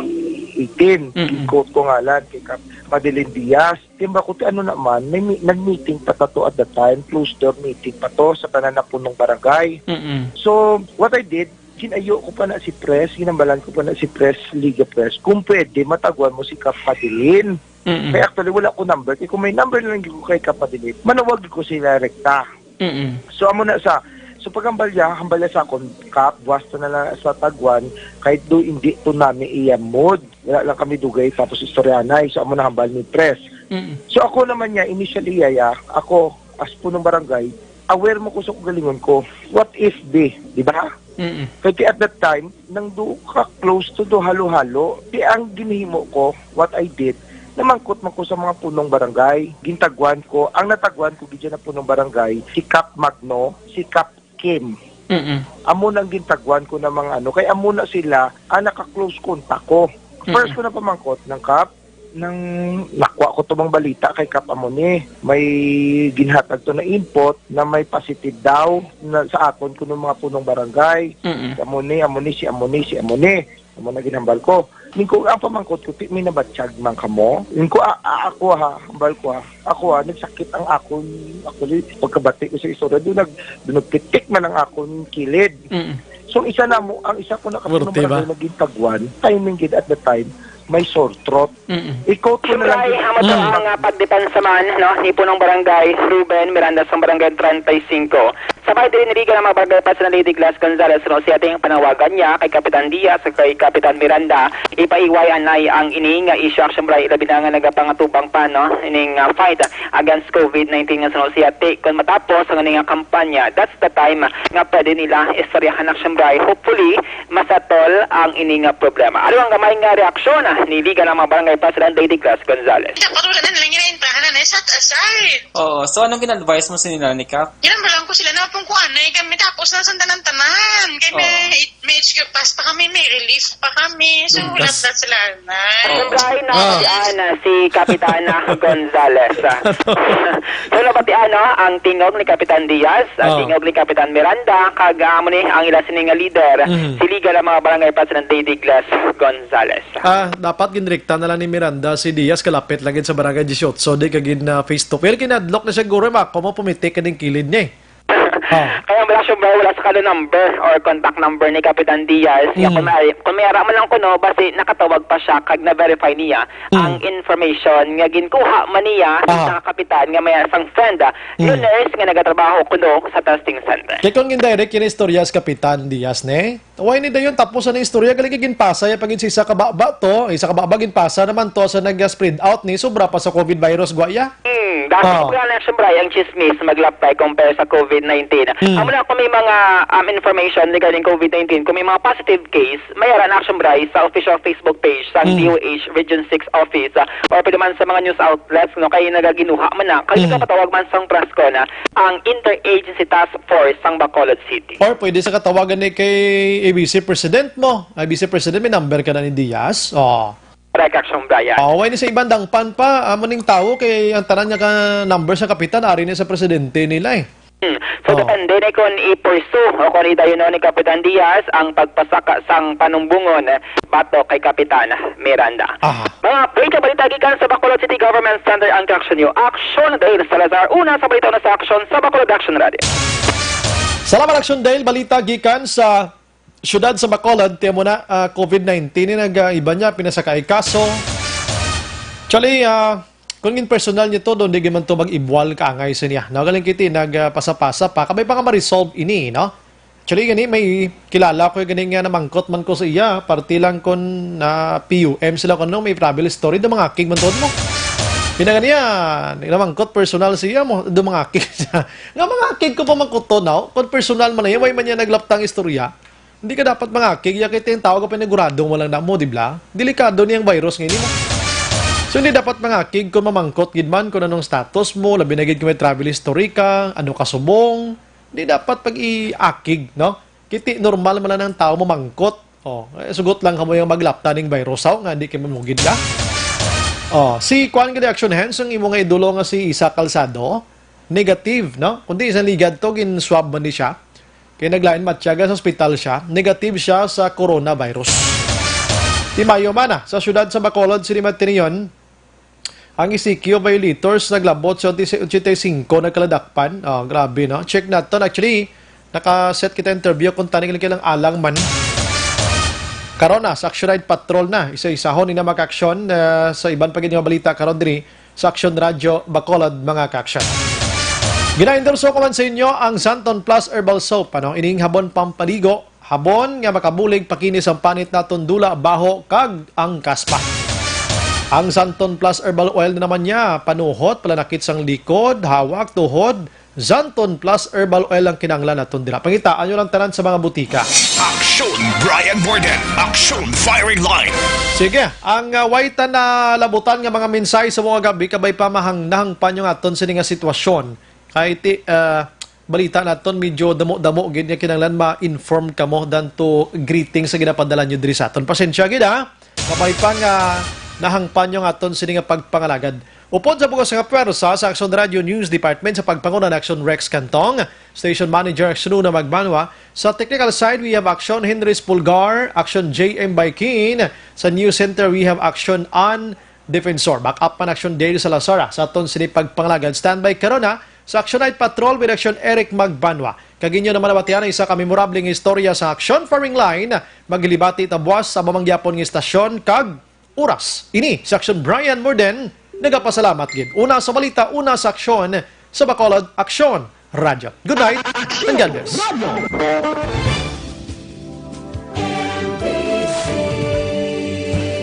eighteen. Mm-mm. Gin-quote ko ngalan kay Cap Madeline Diaz. Timba ko, ti ano naman, may mi-, nag-meeting pa ta to at the time, closed door meeting pa to sa tanan na punong barangay. Mm-mm. So, what I did, ginayo ko pa na si Pres, ginambalan ko pa na si Pres, Liga Pres, kung pwede, mataguan mo si Cap Madeline. Mm-mm. Kaya actually, wala ko number. Kaya kung may number na lang ko kay Cap Madeline, manawag ko sila rekta. Mm-mm. So, amo na sa, so pag hambalya, hambalya sa akon, Cap, buwas to na lang sa taguan, kahit do hindi to nami iya mood. Wala lang kami dugay, tapos istoryanay. So, amo na hambal ni Pres. Mm-mm. So, ako naman niya, initially, yaya, ako, as punong barangay, aware mo ko sa kagalingon ko. What if, di? Di ba? Mm-mm. Kaya at that time, nang do ka close to do halo-halo, di ang ginhimo ko, what I did, namangkot man ko sa mga punong barangay. Gintagwan ko, ang natagwan ko gid na punong barangay, si Cap Magno, si Cap Kim. Mm-mm. Amo nang gintagwan ko na mga ano, kay amo na sila ang naka-close contact ko. First Mm-mm. ko na pamangkot ng Cap, nang nakuha ko tumang balita kay Cap Amone, may ginhatag to na input na may positive daw na sa aton kuno mga punong barangay. Mm-mm. Si Amone, Amone, si Amone, si Amone. Amo na ginhambal ko. Ning ko, ang pamangkot ko, "Ti, may nabatyag man kamo?" Ning ko, "A, a, ako ha, hambal ko ha. Ako ha, nagsakit ang akon, actually, pagkabati ko sa istorya, do nag, do nagpitik man ang akon kilid." Mm. So, isa na mo, ang isa ko na kapunong Forte ba? barangay na gintagwan, timing gid at the time, may sore throat. Mm-mm. Ikaw to na lang Siyempre, gid. amo to Mm. ang, ah, pagdepensa man, no, ni Punong Barangay Ruben Miranda sa Barangay treinta y cinco. Sabay diri ni Liga ng mga Barangay President Lady Glass Gonzales, no, siya ting panawagan niya kay Kapitan Diaz, kay Kapitan Miranda, ipaiway anay ang ini nga issue, Action Brian, ilabi na nga nagapangatubang pa, no, ining, ah, fight against COVID nineteen nga suno siya. Ti, kung matapos ang ini nga kampanya, that's the time nga pwede nila istoryahan, Action Brian. Hopefully, masatol ang ini nga problema. Ano ang gamay nga reaksyon, ah, ni Liga ng mga Barangay President Lady Glass Gonzales? Dapat wala na nilang ginaintahan na, eh, set aside. Oo, so anong gin-advise mo sa nila ni Cap? Ginambalan ko sila na pungkuan na, eh, kami tapos na sa tanan-tanan. Kay may, Oo. may H Q pass pa kami, may relief pa kami. So, Ligtas. wala na sila na. Oo. Siyempre, ay Ah. nabatian na si Kapitana Gonzales. So, nabatian, no, ang tingog ni Kapitan Diaz, ang Ah. tingog ni Kapitan Miranda, kag, ah, amo ni ang ila sini nga leader, Mhm. si Liga ng mga Barangay President Lady Glass Gonzales. Ah, dapat ginrekta na lang ni Miranda si Diaz, kalapit lang gid sa Barangay Dieciocho, di ka gid na face to face. Pero kinadlok na siya, guro, ma, kamo pumitik ka ning kilid niya, eh. Ah. Kaya wala siya, bro, wala sa kano number or contact number ni Kapitan Diaz. Nga Mm. kung may, kung may ara man lang kuno, basi nakatawag pa siya, kag na-verify niya Mm. ang information nga ginkuha man niya Ah. sa kapitan nga may isang friend, ah, Mm. nga nurse nga nagatrabaho kuno sa testing center. Kaya kung gindirect yun istorya sa Kapitan Diaz, ne? Why ni dayon tapos na istorya, gali kay ginpasa ya pagin sa isa ka baba to, isa ka baba ginpasa naman to sa nag-spread out ni sobra pa sa COVID virus, gwa ya? Hmm, Dati, oh, wala na, siyempre, ang chismis maglapay compare sa COVID nineteen. Hmm. Amo na, kung may mga, um, information regarding COVID nineteen, kung may mga positive case, may ara na, siyempre, sa official Facebook page sang, hmm, D O H Region six Office, ah, or pwede man sa mga news outlets, no, kay nagaginuha man na, kay, hmm, nagapatawag man sang press con na ang Interagency Task Force sang Bacolod City. Or pwede sa katawagan ni kay A B C President mo. A B C President, may number ka na ni Diaz. Oh. Correct, Action Brian. Oh, way ni sa ibang dangpan pa, amo ning tawo kay ang tanan niya ka number sa kapitan, ari ni sa presidente nila eh. Hmm. So, oh, depende ni kung i-pursue o kung idayon ni Kapitan Diaz ang pagpasaka sang panumbongon batok kay Kapitan Miranda. Aha. Mga break, balita gikan sa Bacolod City Government Center ang Action News. Action Dale Salazar, una sa balita, una sa aksyon sa Bacolod Action Radio. Salamat, Action Dale. Balita gikan sa siyudad sa Bacolod, tiyan mo na, ah, COVID nineteen, ni nag, ah, iba niya, pinasakay kaso. Actually, ah, kung in personal niya to, doon di man to mag-ibwal kaangay sa niya. No, galing kiti, nag, ah, pasa-pasa pa. Kabay pa nga ma-resolve ini, no? Actually, gani, may kilala ko gani nga namangkot man ko sa iya, parte lang kun na P U M sila, kun ano, may travel story, do mga akig man to mo. Pinaganiya, namangkot personal siya mo, do mga akig siya. Nga mga akig ko pa man ko to, no? Kung personal man niya, way man niya naglaptang istorya. Hindi ka dapat mangakig, ya kay tiyang tao ka panigurado mo lang na mo, di ba? Delikado niyang virus nga ini mo. So, hindi dapat mangakig kung mamangkot gid man kung anong status mo, labi na gid kung may travel history ka, ano ka subong. Hindi dapat pag-iakig, no? Kiti normal man lang ang tao mamangkot. Oh, eh, sugot lang kamo yung maglapta ning virus, aw, nga hindi kayo mamugid na. Oh, si Kwan gid, Action Hands, ang imo nga idolo nga si Isa Calzado, negative, no? Kundi isang ligad to, gin-swab man ni siya. Kaya naglain matyaga sa ospital siya, negative siya sa coronavirus. Timayo man, ah, sa siyudad sa Bacolod, City Matinion, ang E C Q violators naglabot sa eighty-five na kaladakpan. Oh, grabe, no? Check naton. Actually, naka-set kita interview kung taning lang kilang alang man. Karon na, sa Action Night Patrol na. Isa-isahon ni na mga aksyon, ah, sa iban pa gid nga balita karon diri sa Action Radio Bacolod, mga ka-action. Gina-endorso ko man sa inyo ang Santon Plus Herbal Soap. Ano, ining habon pampaligo, habon nga makabulig pakinis ang panit naton dula, baho, kag ang kaspa. Ang Santon Plus Herbal Oil na naman niya, panuhot, palanakit sang likod, hawak, tuhod. Santon Plus Herbal Oil ang kinahanglan naton dira. Pangitaan nyo lang tanan sa mga butika. Action Brian Borden. Action Firing Line. Sige, ang, ah, way ta nalabutan nga mga mensahe sa mga gabi, kabay pa mahang-, nahangpan nyo nga aton sini nga sitwasyon. Kay ti-, ah, balita naton, medyo damo-damo gid nga kinahanglan ma-inform kamo than to greetings sa ginapadala nyo diri sa aton. Pasensya gid, ha? Mapay pa nga nahangpan nyo nga aton sini nga pagpangalagad. Upod sa bug-os nga pwersa sa Action Radio News Department sa pagpanguna ni Action Rex Cantong, Station Manager Action Una Magbanwa. Sa technical side, we have Action Henry Spulgar, Action J M Baikin. Sa News Center, we have Action An Defensor. Back up man, Action Dale Salazar, ah, sa aton sini pagpangalagad. Standby karon, ah, sa Action Night Patrol with Action Eric Magbanwa. Kag inyo naman nabatian ang isa ka memorable nga istorya sa Action Firing Line. Maghilibati ta buwas sa mamangyapon nga istasyon kag oras. Ini si Action Brian Morden, nagapasalamat gid. Una sa balita, una sa aksyon, sa Bacolod Aksyon Radyo. Good night and God bless.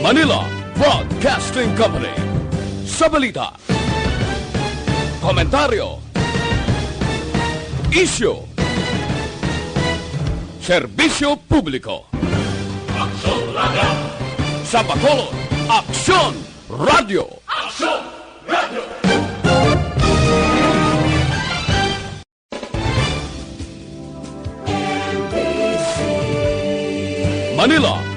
Manila Broadcasting Company. Sa balita, komentaryo, isyu, serbisyo publiko. Aksyon Radio. Sa Bacolod, Aksyon Radio. Aksyon Radio. Manila